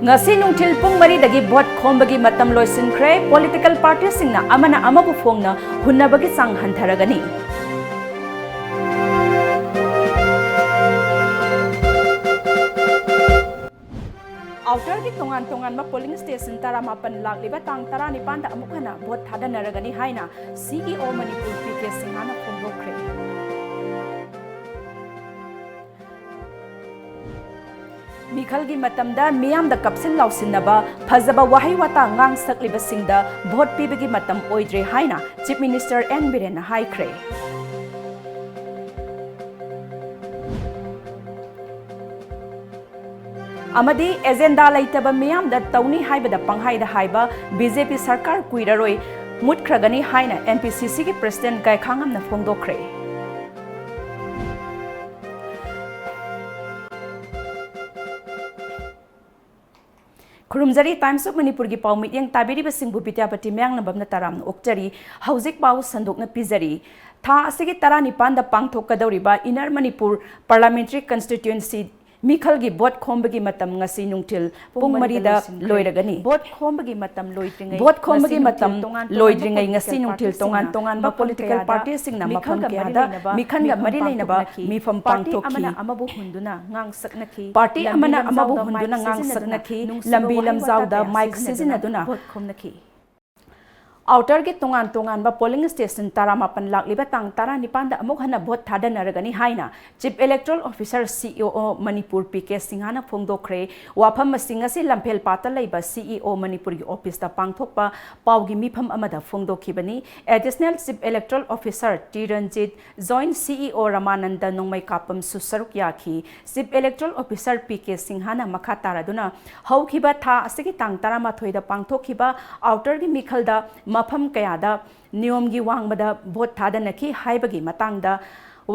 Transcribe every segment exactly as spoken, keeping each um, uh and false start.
ꯉꯁꯤ ꯅꯨꯡꯊꯤꯜ ꯄꯨꯡ ꯃꯔꯤꯗꯒꯤ ꯚꯣꯠ ꯈꯣꯝꯕꯒꯤ ꯃꯇꯝ ꯂꯣꯏꯁꯤꯟꯈ꯭ꯔꯦ꯫ ꯄꯣꯂꯤꯇꯤꯀꯦꯜ ꯄꯥꯔꯇꯤꯁꯤꯡꯅ ꯑꯃꯅ ꯑꯃꯕꯨ ꯐꯣꯡꯅ ꯍꯨꯟꯅꯕꯒꯤ ꯆꯥꯡ ꯍꯟꯊꯔꯒꯅꯤ꯫ ꯑꯥꯎꯇꯔꯒꯤ ꯇꯣꯉꯥꯟ ꯇꯣꯉꯥꯟꯕ ꯄꯣꯂꯤꯡ ꯁ꯭ꯇꯦꯁꯟ ꯇꯔꯥꯃꯥꯄꯟ ꯂꯥꯛꯂꯤꯕ ꯇꯥꯡ ꯇꯔꯥꯅꯤꯄꯥꯟꯗ ꯑꯃꯨꯛ ꯍꯟꯅ ꯚꯣꯠ ꯊꯥꯗꯅꯔꯒꯅꯤ ꯍꯥꯏꯅ ꯁꯤ ꯏ ꯑꯣ ꯃꯅꯤꯄꯨꯔ ꯄꯤ ꯀꯦ ꯁꯤꯡꯍꯅ ꯐꯣꯡꯗꯣꯛꯈ꯭ꯔꯦ꯫ ꯃꯤꯈꯜꯒꯤ ꯃꯇꯝꯗ ꯃꯤꯌꯥꯝꯗ ꯀꯞꯁꯤꯟ ꯂꯥꯎꯁꯤꯟꯅꯕ, ꯐꯖꯕ ꯋꯥꯍꯩ ꯋꯥꯇꯥ ꯉꯥꯡ ꯁꯛꯂꯤꯕꯁꯤꯡꯗ ꯚꯣꯠ ꯄꯤꯕꯒꯤ ꯃꯇꯝ ꯑꯣꯏꯗ꯭ꯔꯦ ꯍꯥꯏꯅ ꯆꯤꯐ ꯃꯤꯅꯤꯁꯇꯔ ꯑꯦꯟ ꯕꯤꯔꯦꯟꯅ ꯍꯥꯏꯈ꯭ꯔꯦ꯫ ꯑꯃꯗꯤ ꯑꯦꯖꯦꯟꯗꯥ ꯂꯩꯇꯕ ꯃꯤꯌꯥꯝꯗ ꯇꯧꯅꯤ ꯍꯥꯏꯕꯗ ꯄꯪꯍꯥꯏꯗ ꯍꯥꯏꯕ ꯕꯤ ꯖꯦ ꯄꯤ ꯁꯔꯀꯥꯔ ꯀꯨꯏꯔꯔꯣꯏ, ꯃꯨꯠꯈ꯭ꯔꯒꯅꯤ ꯍꯥꯏꯅ ꯑꯦꯟ ꯄꯤ ꯁꯤ ꯁꯤꯒꯤ ꯄ꯭ꯔꯁꯤꯗꯦꯟ ꯒꯥꯏꯈꯥꯉꯝꯅ ꯐꯣꯡꯗꯣꯛꯈ꯭ꯔꯦ꯫ ꯈꯨꯔꯨꯝꯖꯔꯤ꯫ Times of ꯃꯅꯤꯄꯨꯔꯒꯤ ꯄꯥꯎ ꯃꯤꯠꯌꯦꯡ ꯇꯥꯕꯤꯔꯤꯕꯁꯤꯡꯕꯨ ꯕꯤꯗ꯭ꯌꯥꯄꯇꯤ ꯃꯌꯥꯡꯅꯝꯕꯝꯅ ꯇꯔꯥꯝꯅ ꯑꯣꯛꯆꯔꯤ꯫ ꯍꯧꯖꯤꯛ ꯄꯥꯎ ꯁꯟꯗꯣꯛꯅ ꯄꯤꯖꯔꯤ꯫ ꯊꯥ ꯑꯁꯤꯒꯤ ꯇꯔꯥꯅꯤꯄꯥꯟꯗ ꯄꯥꯡꯊꯣꯛꯀꯗꯧꯔꯤꯕ ꯏꯟꯅꯔ ꯃꯅꯤꯄꯨꯔ ꯄꯥꯔꯂꯥꯃꯦꯟꯇꯔꯤ ꯀꯟꯁꯇꯤꯇ꯭ꯌꯨꯑꯦꯟꯁꯤ ꯃꯤꯈꯜꯒꯤ ꯚꯣꯠ ꯈꯣꯝꯕꯒꯤ ꯃꯇꯝ ꯉꯁꯤ ꯅꯨꯡꯊꯤꯜ ꯄꯨꯡ ꯄꯨꯡ ꯃꯔꯤꯗ ꯃꯔꯤꯗ ꯂꯣꯏꯁꯤꯟꯈ꯭ꯔꯦ꯫ ꯂꯣꯏꯔꯒꯅꯤ꯫ ꯚꯣꯠ ꯈꯣꯝꯕꯒꯤ ꯃꯇꯝ ꯂꯣꯏꯗ꯭ꯔꯤꯉꯩ ꯚꯣꯠ ꯈꯣꯝꯕꯒꯤ ꯉꯁꯤ ꯅꯨꯡꯊꯤꯜ ꯃꯇꯝ ꯇꯣꯉꯥꯟ ꯇꯣꯉꯥꯟꯕ ꯂꯣꯏꯗ꯭ꯔꯤꯉꯩ ꯉꯁꯤ political ꯅꯨꯡꯊꯤꯜ ꯇꯣꯉꯥꯟ party ꯁꯤꯡꯅ ꯇꯣꯉꯥꯟꯕ ꯃꯐꯝ political ꯀꯌꯥꯗ party ꯁꯤꯡꯅ ꯃꯤꯈꯜꯒ ꯃꯐꯝ ꯃꯔꯤ ꯀꯌꯥꯗ ꯂꯩꯅꯕ ꯃꯤꯈꯜꯒ ꯃꯤꯐꯝ ꯃꯔꯤ ꯂꯩꯅꯕ ꯄꯥꯡꯊꯣꯛꯈꯤ꯫ ꯃꯤꯐꯝ Party ꯄꯥꯡꯊꯣꯛꯈꯤ꯫ ꯑꯃꯅ ꯑꯃꯕꯨ ꯍꯨꯟꯗꯨꯅ ꯉꯥꯡ ꯁꯛꯅꯈꯤ꯫ Party ꯂꯝꯕꯤ ꯑꯃꯅ ꯑꯃꯕꯨ ꯂꯝꯖꯥꯎꯗ ꯍꯨꯟꯗꯨꯅ mic ꯉꯥꯡ ꯁꯤꯖꯤꯟꯅꯗꯨꯅ ꯁꯛꯅꯈꯤ꯫ ꯅꯨꯡꯁꯤꯕ ꯂꯝꯕꯤ ꯋꯥꯍꯩ ꯋꯥꯇꯥ ꯂꯝꯖꯥꯎꯗ ꯀꯌꯥ mic ꯁꯤꯖꯤꯟꯅꯗꯨꯅ ꯁꯤꯖꯤꯟꯅꯗꯨꯅ ꯚꯣꯠ ꯈꯣꯝꯅꯈꯤ꯫ ꯑꯥꯎꯇꯔꯒꯤ ꯇꯣꯉꯥꯟ ꯇꯣꯉꯥꯟꯕ polling station ꯇꯔꯥꯃꯥꯄꯟ ꯂꯥꯛꯂꯤꯕ ꯇꯥꯡ ꯇꯔꯥꯅꯤꯄꯥꯟꯗ ꯑꯃꯨꯛ ꯍꯟꯅ ꯚꯣꯠ ꯊꯥꯗꯅꯔꯒꯅꯤ ꯍꯥꯏꯅ Chief Electoral Officer, C E O, Manipur, P K ꯁꯤꯡꯍꯅ ꯐꯣꯡꯗꯣꯛꯈ꯭ꯔꯦ꯫ ꯋꯥꯐꯝ ꯑꯁꯤ ꯉꯁꯤ ꯂꯝꯐꯦꯜꯄꯥꯠꯇ ꯂꯩꯕ C E O ꯃꯅꯤꯄꯨꯔꯒꯤ ꯑꯣꯐꯤꯁꯇ ꯄꯥꯡꯊꯣꯛꯄ ꯄꯥꯎꯒꯤ ꯃꯤꯐꯝ ꯑꯃꯗ ꯐꯣꯡꯗꯣꯛꯈꯤꯕꯅꯤ꯫ Additional Chief Electoral Officer T Ranjit, Joint C E O ꯔꯃꯥꯅꯟꯗ ꯅꯣꯡꯃꯩꯀꯥꯄꯝꯁꯨ ꯁꯔꯨꯛ ꯌꯥꯈꯤ꯫ Chief Electoral Officer P K ꯁꯤꯡꯍꯅ ꯃꯈꯥ ꯇꯥꯔꯗꯨꯅ ꯍꯧꯈꯤꯕ ꯊꯥ ꯑꯁꯤꯒꯤ ꯇꯥꯡ ꯇꯔꯥꯃꯥꯊꯣꯏꯗ ꯄꯥꯡꯊꯣꯛꯈꯤꯕ ꯑꯥꯎꯇꯔꯒꯤ ꯃꯤꯈꯜꯗ ꯃꯐꯝ ꯀꯌꯥꯗ ꯅꯤꯌꯣꯝꯒꯤ ꯋꯥꯡꯃꯗ ꯚꯣꯠ ꯊꯥꯗꯅꯈꯤ ꯍꯥꯏꯕꯒꯤ ꯃꯇꯥꯡꯗ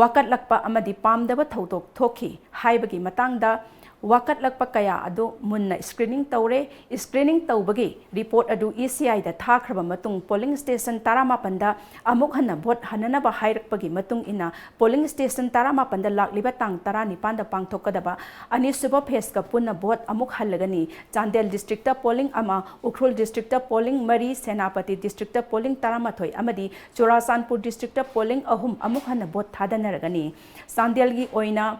ꯋꯥꯀꯠꯂꯛꯄ ꯑꯃꯗꯤ ꯄꯥꯝꯗꯕ ꯊꯧꯗꯣꯛ ꯊꯣꯛꯈꯤ ꯍꯥꯏꯕꯒꯤ ꯃꯇꯥꯡꯗ ꯋꯥꯀꯠꯂꯛꯄ ꯀꯌꯥ ꯑꯗꯨ ꯃꯨꯟꯅ screening ꯇꯧꯔꯦ꯫ Screening ꯇꯧꯕꯒꯤ report ꯑꯗꯨ E C I ꯗ ꯊꯥꯈ꯭ꯔꯕ ꯃꯇꯨꯡ polling station ꯇꯔꯥꯃꯥꯄꯟꯗ ꯑꯃꯨꯛ ꯍꯟꯅ vote ꯍꯟꯅꯅꯕ ꯍꯥꯏꯔꯛꯄꯒꯤ ꯃꯇꯨꯡ ꯏꯟꯅ polling station ꯇꯔꯥꯃꯥꯄꯟꯗ ꯂꯥꯛꯂꯤꯕ ꯇꯥꯡ ꯇꯔꯥꯅꯤꯄꯥꯟꯗ ꯄꯥꯡꯊꯣꯛꯀꯗꯕ ꯑꯅꯤꯁꯨꯕ phaseꯀ ꯄꯨꯟꯅ vote ꯑꯃꯨꯛ ꯍꯜꯂꯒꯅꯤ꯫ ꯆꯥꯟꯗꯦꯜ districtꯇ polling ꯑꯃ, ꯎꯈ꯭ꯔꯨꯜ districtꯇ polling ꯃꯔꯤ, ꯁꯦꯅꯥꯄꯇꯤ districtꯇ polling ꯇꯔꯥꯃꯥꯊꯣꯏ ꯑꯃꯗꯤ ꯆꯨꯔꯥꯆꯥꯟꯄꯨꯔ districtꯇ polling ꯑꯍꯨꯝ ꯑꯃꯨꯛ ꯍꯟꯅ vote ꯊꯥꯗꯅꯔꯒꯅꯤ꯫ ꯆꯥꯟꯗꯦꯜꯒꯤ ꯑꯣꯏꯅ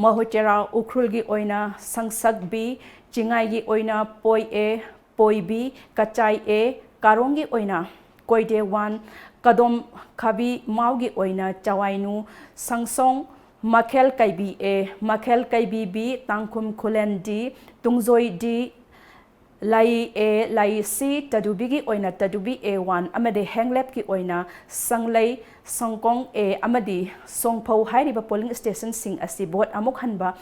ꯃꯣꯍꯣꯆꯦꯔꯥ, ꯎꯈ꯭ꯔꯨꯜꯒꯤ ꯑꯣꯏꯅ ꯁꯪꯁꯛ B, ꯆꯤꯡꯉꯥꯏꯒꯤ ꯑꯣꯏꯅ ꯄꯣꯏ A, ꯄꯣꯏ B, ꯀꯆꯥꯏ A, ꯀꯥꯔꯣꯡꯒꯤ ꯑꯣꯏꯅ ꯀꯣꯏꯗꯦ one, ꯀꯗꯣꯝ ꯈꯥꯕꯤ ꯃꯥꯎꯒꯤ ꯑꯣꯏꯅ ꯆꯋꯥꯏꯅꯨ, ꯁꯪꯁꯣꯡ, ꯃꯈꯦꯜ ꯀꯩꯕꯤ A, ꯃꯈꯦꯜ ꯀꯩꯕꯤ B, ꯇꯥꯡꯈꯨꯝ Khulen D, Tungjoi D, Lai A, Lai C, ꯇꯗꯨꯕꯤꯒꯤ ꯑꯣꯏꯅ ꯇꯗꯨꯕꯤ A one ꯑꯃꯗꯤ ꯍꯦꯡꯂꯦꯞꯀꯤ ꯑꯣꯏꯅ ꯁꯪꯂꯩ, ꯁꯪꯀꯣꯡ A ꯑꯃꯗꯤ ꯁꯣꯡꯐꯧ ꯍꯥꯏꯔꯤꯕ polling stationꯁꯤꯡ ꯑꯁꯤ vote ꯑꯃꯨꯛ ꯍꯟꯕ,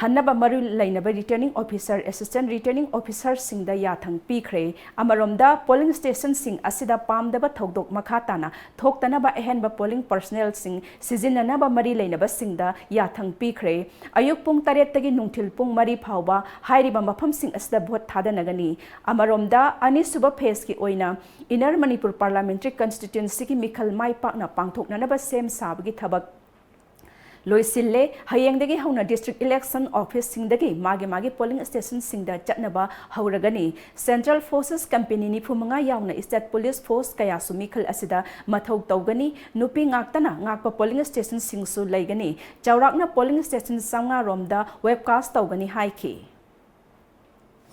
ꯍꯟꯅꯕ ꯃꯔꯨ ꯂꯩꯅꯕ returning officer, assistant returning officerꯁꯤꯡꯗ ꯌꯥꯊꯪ ꯄꯤꯈ꯭ꯔꯦ꯫ ꯑꯃꯔꯣꯝꯗ polling stationꯁꯤꯡ ꯑꯁꯤꯗ ꯄꯥꯝꯗꯕ ꯊꯧꯗꯣꯛ ꯃꯈꯥ ꯇꯥꯅ ꯊꯣꯛꯇꯅꯕ ꯑꯍꯦꯟꯕ polling personnelꯁꯤꯡ ꯁꯤꯖꯤꯟꯅꯅꯕ ꯃꯔꯤ ꯂꯩꯅꯕꯁꯤꯡꯗ ꯌꯥꯊꯪ ꯄꯤꯈ꯭ꯔꯦ꯫ ꯑꯌꯨꯛ ꯄꯨꯡ ꯇꯔꯦꯠꯇꯒꯤ ꯅꯨꯡꯊꯤꯜ ꯄꯨꯡ ꯃꯔꯤ ꯐꯥꯎꯕ ꯍꯥꯏꯔꯤꯕ ꯃꯐꯝꯁꯤꯡ ꯑꯁꯤꯗ vote ꯊꯥꯗꯅꯒꯅꯤ꯫ ꯑꯃꯔꯣꯝꯗ, ꯑꯅꯤꯁꯨꯕ phaseꯀꯤ ꯑꯣꯏꯅ Inner Manipur Parliamentary Constituencyꯒꯤ ꯃꯤꯈꯜ ꯃꯥꯏ ꯄꯥꯛꯅ ꯄꯥꯡꯊꯣꯛꯅꯅꯕ ꯁꯦꯝ ꯁꯥꯕꯒꯤ ꯊꯕꯛ ꯂꯣꯏꯁꯤꯜꯂꯦ꯫ ꯍꯌꯦꯡꯗꯒꯤ ꯍꯧꯅ district election officeꯁꯤꯡꯗꯒꯤ ꯃꯥꯒꯤ ꯃꯥꯒꯤ polling stationꯁꯤꯡꯗ ꯆꯠꯅꯕ ꯍꯧꯔꯒꯅꯤ꯫ Central Forces company ꯅꯤꯐꯨ ꯃꯉꯥ ꯌꯥꯎꯅ state police force ꯀꯌꯥꯁꯨ ꯃꯤꯈꯜ ꯑꯁꯤꯗ ꯃꯊꯧ ꯇꯧꯒꯅꯤ꯫ ꯅꯨꯄꯤ ꯉꯥꯛꯇꯅ ꯉꯥꯛꯄ polling stationꯁꯤꯡꯁꯨ ꯂꯩꯒꯅꯤ꯫ ꯆꯥꯎꯔꯥꯛꯅ polling station ꯆꯥꯝꯃꯉꯥ ꯔꯣꯝꯗ webcast ꯇꯧꯒꯅꯤ ꯍꯥꯏꯈꯤ꯫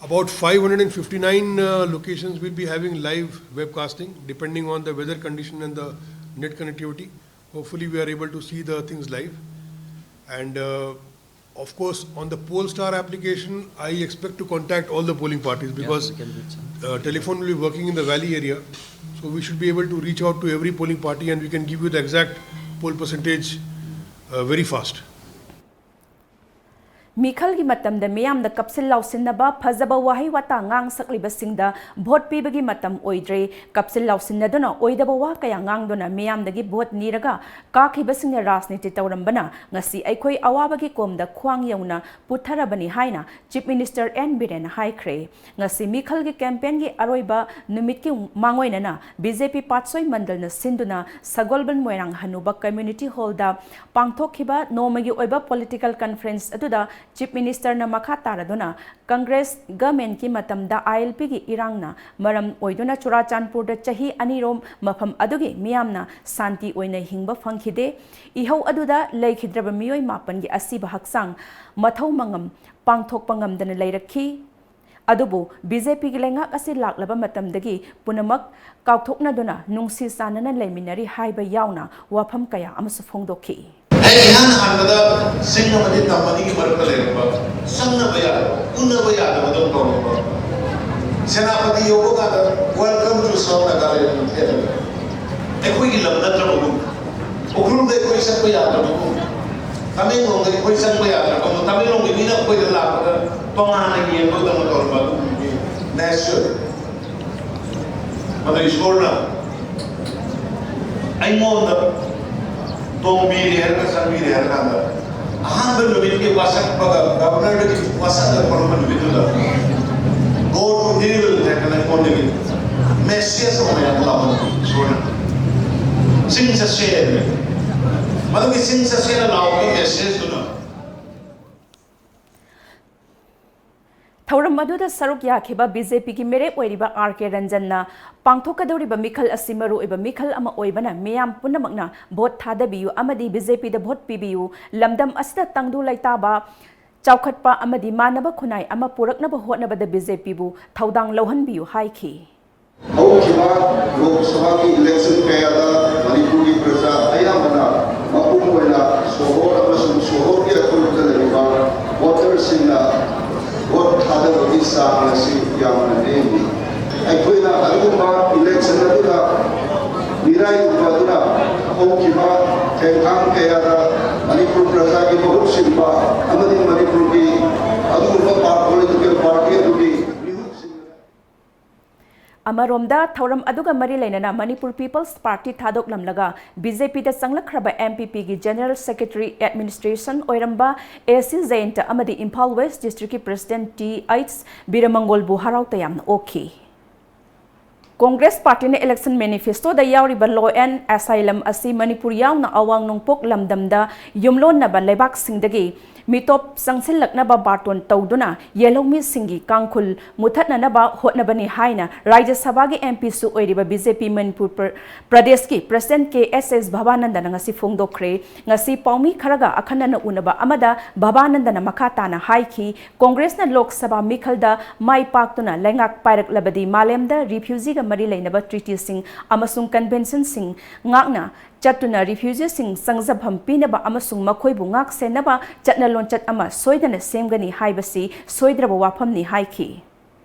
About five hundred and fifty-nine uh, locations will be having live webcasting, depending on the weather condition and the net connectivity. Hopefully, we are able to see the things live. And uh, of course, on the Polestar application, I expect to contact all the polling parties because we can reach out. Uh, telephone will be working in the valley area. So we should be able to reach out to every polling party and we can give you the exact poll percentage uh, very fast. ꯃꯤꯈꯜꯒꯤ ꯃꯇꯝꯗ ꯃꯤꯌꯥꯝꯗ ꯀꯞꯁꯤꯟ ꯂꯥꯎꯁꯤꯟꯅꯕ, ꯐꯖꯕ ꯋꯥꯍꯩ ꯋꯥꯇꯥ ꯉꯥꯡ ꯁꯛꯂꯤꯕꯁꯤꯡꯗ vote ꯄꯤꯕꯒꯤ ꯃꯇꯝ ꯑꯣꯏꯗ꯭ꯔꯦ꯫ ꯀꯞꯁꯤꯟ ꯂꯥꯎꯁꯤꯟꯅꯗꯨꯅ ꯑꯣꯏꯗꯕ ꯋꯥ ꯀꯌꯥ ꯉꯥꯡꯗꯨꯅ ꯃꯤꯌꯥꯝꯗꯒꯤ ꯚꯣꯠ ꯅꯤꯔꯒ ꯀꯥꯈꯤꯕꯁꯤꯡꯅ ꯔꯥꯖꯅꯤꯇꯤ ꯇꯧꯔꯝꯕꯅ ꯉꯁꯤ ꯑꯩꯈꯣꯏ ꯑꯋꯥꯕꯒꯤ ꯀꯣꯝꯗ ꯈ꯭ꯋꯥꯡ ꯌꯧꯅ ꯄꯨꯊꯔꯕꯅꯤ ꯍꯥꯏꯅ Chief Minister N Biren ꯍꯥꯏꯈ꯭ꯔꯦ꯫ ꯉꯁꯤ ꯃꯤꯈꯜꯒꯤ ꯀꯦꯝꯄꯦꯟꯒꯤ ꯑꯔꯣꯏꯕ ꯅꯨꯃꯤꯠꯀꯤ ꯃꯥꯡꯑꯣꯏꯅꯅ B J P ꯄꯥꯠꯁꯣꯏ ꯃꯟꯗꯜꯅ ꯁꯤꯟꯗꯨꯅ ꯁꯒꯣꯜꯕꯟ ꯃꯣꯏꯔꯥꯡ ꯍꯅꯨꯕ Community Hall ꯗ ꯄꯥꯡꯊꯣꯛꯈꯤꯕ ꯅꯣꯡꯃꯒꯤ ꯑꯣꯏꯕ political conference ꯑꯗꯨꯗ Chief Minister ꯅ ꯃꯈꯥ ꯇꯥꯔꯗꯨꯅ Congress government ꯀꯤ ꯃꯇꯝꯗ I L P ꯒꯤ ꯏꯔꯥꯡꯅ ꯃꯔꯝ ꯑꯣꯏꯗꯨꯅ ꯆꯨꯔꯥꯆꯥꯟꯄꯨꯔꯗ ꯆꯍꯤ ꯑꯅꯤꯔꯣꯝ ꯃꯐꯝ ꯑꯗꯨꯒꯤ ꯃꯤꯌꯥꯝꯅ ꯁꯥꯟꯇꯤ ꯑꯣꯏꯅ ꯍꯤꯡꯕ ꯐꯪꯈꯤꯗꯦ꯫ ꯏꯍꯧ ꯑꯗꯨꯗ ꯂꯩꯈꯤꯗ꯭ꯔꯕ ꯃꯤꯑꯣꯏ ꯃꯥꯄꯟꯒꯤ ꯑꯁꯤꯕ ꯍꯛꯆꯥꯡ ꯃꯊꯧ ꯃꯉꯝ ꯄꯥꯡꯊꯣꯛꯄ ꯉꯝꯗꯅ ꯂꯩꯔꯛꯈꯤ꯫ ꯑꯗꯨꯕꯨ B J P ꯒꯤ ꯂꯩꯉꯥꯛ ꯑꯁꯤ ꯂꯥꯛꯂꯕ ꯃꯇꯝꯗꯒꯤ ꯄꯨꯝꯅꯃꯛ ꯀꯥꯎꯊꯣꯛꯅꯗꯨꯅ ꯅꯨꯡꯁꯤ ꯆꯥꯟꯅꯅ ꯂꯩꯃꯤꯟꯅꯔꯤ ꯍꯥꯏꯕ ꯌꯥꯎꯅ ꯋꯥꯐꯝ ꯀꯌꯥ ꯑꯃꯁꯨ ꯐꯣꯡꯗꯣꯛꯈꯤ꯫ ꯑꯩ ꯏꯍꯥꯟ ꯍꯥꯟꯕꯗ ꯆꯤꯡ ꯑꯃꯗꯤ ꯇꯝ ꯑꯅꯤꯒꯤ ꯃꯔꯛꯇ ꯂꯩꯔꯝꯕ, ꯆꯪꯅꯕ ꯌꯥꯗꯕ, ꯎꯅꯕ ꯌꯥꯗꯕꯗꯧ ꯇꯧꯔꯝꯕ ꯁꯦꯅꯥꯄꯇꯤ ꯌꯧꯕ ꯀꯥꯟꯗ "Welcome to South Nagaland" ꯊꯦꯠꯂꯒ, ꯑꯩꯈꯣꯏꯒꯤ ꯂꯝ ꯅꯠꯇ꯭ꯔꯕꯒꯨꯝ, ꯎꯈ꯭ꯔꯨꯜꯗ ꯑꯩꯈꯣꯏ ꯆꯠꯄ ꯌꯥꯗ꯭ꯔꯕꯒꯨꯝ, ꯇꯃꯦꯡꯂꯣꯡꯗ ꯑꯩꯈꯣꯏ ꯆꯪꯕ ꯌꯥꯗ꯭ꯔꯕꯒꯨꯝ, ꯇꯃꯦꯡꯂꯣꯡꯒꯤ ꯃꯤꯅ ꯑꯩꯈꯣꯏꯗ ꯂꯥꯛꯄꯗ ꯇꯣꯉꯥꯟꯅ ꯌꯦꯡꯕꯗꯧꯅ ꯇꯧꯔꯝꯕ ꯑꯗꯨꯒꯨꯝꯕꯒꯤ ꯅꯦꯆꯔ ꯃꯗꯨ ꯏꯁꯣꯔꯅ ꯑꯩꯉꯣꯟꯗ ꯇꯣꯡꯕꯤꯔꯦ ꯍꯥꯏꯔꯒ ꯆꯪꯕꯤꯔꯦ ꯍꯥꯏꯔ ꯀꯥꯟꯗ, ꯑꯍꯥꯟꯕ ꯅꯨꯃꯤꯠꯀꯤ ꯋꯥꯁꯛꯄꯒ, ꯒꯕꯔꯅꯔꯗꯒꯤ ꯋꯥꯁꯛꯂꯒ ꯊꯣꯛꯂꯛꯄ ꯅꯨꯃꯤꯠꯇꯨꯗ "Go to hill" ꯍꯥꯏꯗꯅ ꯑꯩꯉꯣꯟꯗꯒꯤ ꯃꯦꯁꯦꯖ ꯑꯃ ꯃꯌꯥꯝ ꯂꯥꯛꯄꯅꯤ ꯏꯁꯣꯔꯅ꯫ "ꯆꯤꯡ ꯆꯠꯁꯦ" ꯍꯥꯏꯕꯅꯤ꯫ ꯃꯗꯨꯒꯤ "ꯆꯤꯡ ꯆꯠꯁꯦꯅ" ꯂꯥꯎꯕꯒꯤ ꯃꯦꯁꯦꯖꯇꯨꯅ ꯊꯧꯔꯝ ꯑꯗꯨꯗ ꯁꯔꯨꯛ ꯌꯥꯈꯤꯕ B J P ꯒꯤ ꯃꯤꯔꯦꯞ ꯑꯣꯏꯔꯤꯕ R K ꯔꯟꯖꯟꯅ ꯄꯥꯡꯊꯣꯛꯀꯗꯧꯔꯤꯕ ꯃꯤꯈꯜ ꯑꯁꯤ ꯃꯔꯨꯑꯣꯏꯕ ꯃꯤꯈꯜ ꯑꯃ ꯑꯣꯏꯕꯅ ꯃꯤꯌꯥꯝ ꯄꯨꯝꯅꯃꯛꯅ ꯚꯣꯠ ꯊꯥꯗꯕꯤꯌꯨ ꯑꯃꯗꯤ B J P ꯗ ꯚꯣꯠ ꯄꯤꯕꯤꯌꯨ꯫ ꯂꯝꯗꯝ ꯑꯁꯤꯗ ꯇꯪꯗꯨ ꯂꯩꯇꯥꯕ, ꯆꯥꯎꯈꯠꯄ ꯑꯃꯗꯤ ꯃꯥꯟꯅꯕ ꯈꯨꯟꯅꯥꯏ ꯑꯃ ꯄꯨꯔꯛꯅꯕ ꯍꯣꯠꯅꯕꯗ B J P ꯕꯨ ꯊꯧꯗꯥꯡ ꯂꯧꯍꯟꯕꯤꯌꯨ ꯍꯥꯏꯈꯤ꯫ ꯍꯧꯈꯤꯕ ꯂꯣꯛ ꯁꯚꯥꯒꯤ ꯏꯂꯦꯛꯁꯟ ꯀꯌꯥꯗ ꯃꯅꯤꯄꯨꯔꯒꯤ ꯄ꯭ꯔꯖꯥ ꯑꯌꯥꯝꯕꯅ, ꯃꯄꯨꯡ ꯑꯣꯏꯅ ꯁꯣꯍꯣꯔ ꯑꯃꯁꯨꯡ ꯁꯣꯍꯣꯔꯒꯤ ꯑꯀꯣꯏꯕꯗ ꯂꯩꯔꯤꯕ ꯚꯣꯇꯔꯁꯤꯡꯅ ꯚꯣꯠ ꯊꯥꯗꯕꯒꯤ ꯆꯥꯡ ꯑꯁꯤ ꯌꯥꯝꯅ ꯅꯦꯝꯃꯤ꯫ ꯑꯩꯈꯣꯏꯅ ꯑꯗꯨꯒꯨꯝꯕ ꯏꯂꯦꯛꯁꯟ ꯑꯗꯨꯗ ꯃꯤꯔꯥꯏꯔꯨꯕ ꯑꯗꯨꯅ ꯍꯧꯈꯤꯕ ꯊꯦꯡꯈꯥꯡ ꯀꯌꯥꯗ ꯃꯅꯤꯄꯨꯔ ꯄ꯭ꯔꯖꯥꯒꯤ ꯃꯍꯨꯠ ꯁꯤꯟꯕ ꯑꯃꯗꯤ ꯃꯅꯤꯄꯨꯔꯒꯤ ꯑꯗꯨꯒꯨꯝꯕ ꯄꯥꯔ-, ꯄꯣꯂꯤꯇꯤꯀꯦꯜ ꯄꯥꯔꯇꯤ ꯑꯗꯨꯒꯤ ꯃꯤꯍꯨꯠ ꯁꯤꯟꯕ꯫ ꯑꯃꯔꯣꯝꯗ, ꯊꯧꯔꯝ ꯑꯗꯨꯒ ꯃꯔꯤ ꯂꯩꯅꯅ ꯃꯅꯤꯄꯨꯔ ꯄꯤꯄꯜꯁ ꯄꯥꯔꯇꯤ ꯊꯥꯗꯣꯛꯂꯝꯂꯒ ꯕꯤ ꯖꯦ ꯄꯤꯗ ꯆꯪꯂꯛꯈ꯭ꯔꯕ ꯑꯦꯝ ꯄꯤ ꯄꯤꯒꯤ ꯖꯦꯅꯔꯦꯜ ꯁꯦꯀ꯭ꯔꯦꯇꯔꯤ ꯑꯦꯗꯃꯤꯅꯤꯁꯇ꯭ꯔꯦꯁꯟ ꯑꯣꯏꯔꯝꯕ ꯑꯦ ꯁꯤ ꯖꯌꯟꯇ ꯑꯃꯗꯤ ꯏꯝꯐꯥꯜ ꯋꯦꯁ꯭ꯠ ꯗꯤꯁꯇ꯭ꯔꯤꯛꯀꯤ ꯄ꯭ꯔꯦꯁꯤꯗꯦꯟꯠ ꯇꯤ ꯑꯩꯆ ꯕꯤꯔꯃꯪꯒꯣꯜꯕꯨ ꯍꯔꯥꯎ ꯇꯌꯥꯝꯅ ꯑꯣꯛꯈꯤ꯫ ꯀꯣꯡꯒ꯭ꯔꯦꯁ ꯄꯥꯔꯇꯤꯅ ꯏꯂꯦꯛꯁꯟ ꯃꯦꯅꯤꯐꯦꯁꯇꯣꯗ ꯌꯥꯎꯔꯤꯕ ꯂꯣ ꯑꯦꯟꯗ ꯑꯁꯥꯏꯂꯝ ꯑꯁꯤ ꯃꯅꯤꯄꯨꯔ ꯌꯥꯎꯅ ꯑꯋꯥꯡ ꯅꯣꯡꯄꯣꯛ ꯂꯝꯗꯝꯗ ꯌꯨꯝꯂꯣꯟꯅꯕ ꯂꯩꯕꯥꯛꯁꯤꯡꯗꯒꯤ ꯃꯤꯇꯣꯞ ꯆꯪꯁꯤꯜꯂꯛꯅꯕ ꯕꯥꯔꯇꯣꯟ ꯇꯧꯗꯨꯅ ꯌꯦꯜꯍꯧꯃꯤꯁꯤꯡꯒꯤ ꯀꯥꯡꯈꯨꯜ ꯃꯨꯊꯠꯅꯅꯕ ꯍꯣꯠꯅꯕꯅꯤ ꯍꯥꯏꯅ ꯔꯥꯖ꯭ꯌ ꯁꯚꯥꯒꯤ ꯑꯦꯝ ꯄꯤꯁꯨ ꯑꯣꯏꯔꯤꯕ ꯕꯤ ꯖꯦ ꯄꯤ ꯃꯅꯤꯄꯨꯔ ꯄ꯭ꯔ-, ꯄ꯭ꯔꯗꯦꯁꯀꯤ ꯄ꯭ꯔꯦꯁꯤꯗꯦꯟꯠ ꯀꯦ ꯑꯦꯁ ꯑꯦꯁ ꯚꯕꯥꯅꯟꯗꯅ ꯉꯁꯤ ꯐꯣꯡꯗꯣꯛꯈ꯭ꯔꯦ꯫ ꯉꯁꯤ ꯄꯥꯎꯃꯤ ꯈꯔꯒ ꯑꯈꯟꯅꯅ ꯎꯅꯕ ꯑꯃꯗ ꯚꯕꯥꯅꯟꯗꯅ ꯃꯈꯥ ꯇꯥꯅ ꯍꯥꯏꯈꯤ, ꯀꯣꯡꯒ꯭ꯔꯦꯁꯅ ꯂꯣꯛ ꯁꯚꯥ ꯃꯤꯈꯜꯗ ꯃꯥꯏ ꯄꯥꯛꯇꯨꯅ ꯂꯩꯉꯥꯛ ꯄꯥꯏꯔꯛꯂꯕꯗꯤ ꯃꯥꯂꯦꯝꯗ ꯔꯤꯐ꯭ꯌꯨꯖꯤꯒ ꯃꯔꯤ ꯂꯩꯅꯕ ꯇ꯭ꯔꯤꯇꯤꯁꯤꯡ ꯑꯃꯁꯨꯡ ꯀꯟꯚꯦꯟꯁꯟꯁꯤꯡ ꯉꯥꯛꯅ ꯆꯠꯇꯨꯅ ꯔꯤꯐ꯭ꯌꯨꯖꯤꯁꯤꯡ ꯆꯪꯖꯐꯝ ꯄꯤꯅꯕ ꯑꯃꯁꯨꯡ ꯃꯈꯣꯏꯕꯨ ꯉꯥꯛ ꯁꯦꯟꯅꯕ ꯆꯠꯅ ꯂꯣꯟꯆꯠ ꯑꯃ ꯁꯣꯏꯗꯅ ꯁꯦꯝꯒꯅꯤ ꯍꯥꯏꯕꯁꯤ ꯁꯣꯏꯗ꯭ꯔꯕ ꯋꯥꯐꯝꯅꯤ ꯍꯥꯏꯈꯤ꯫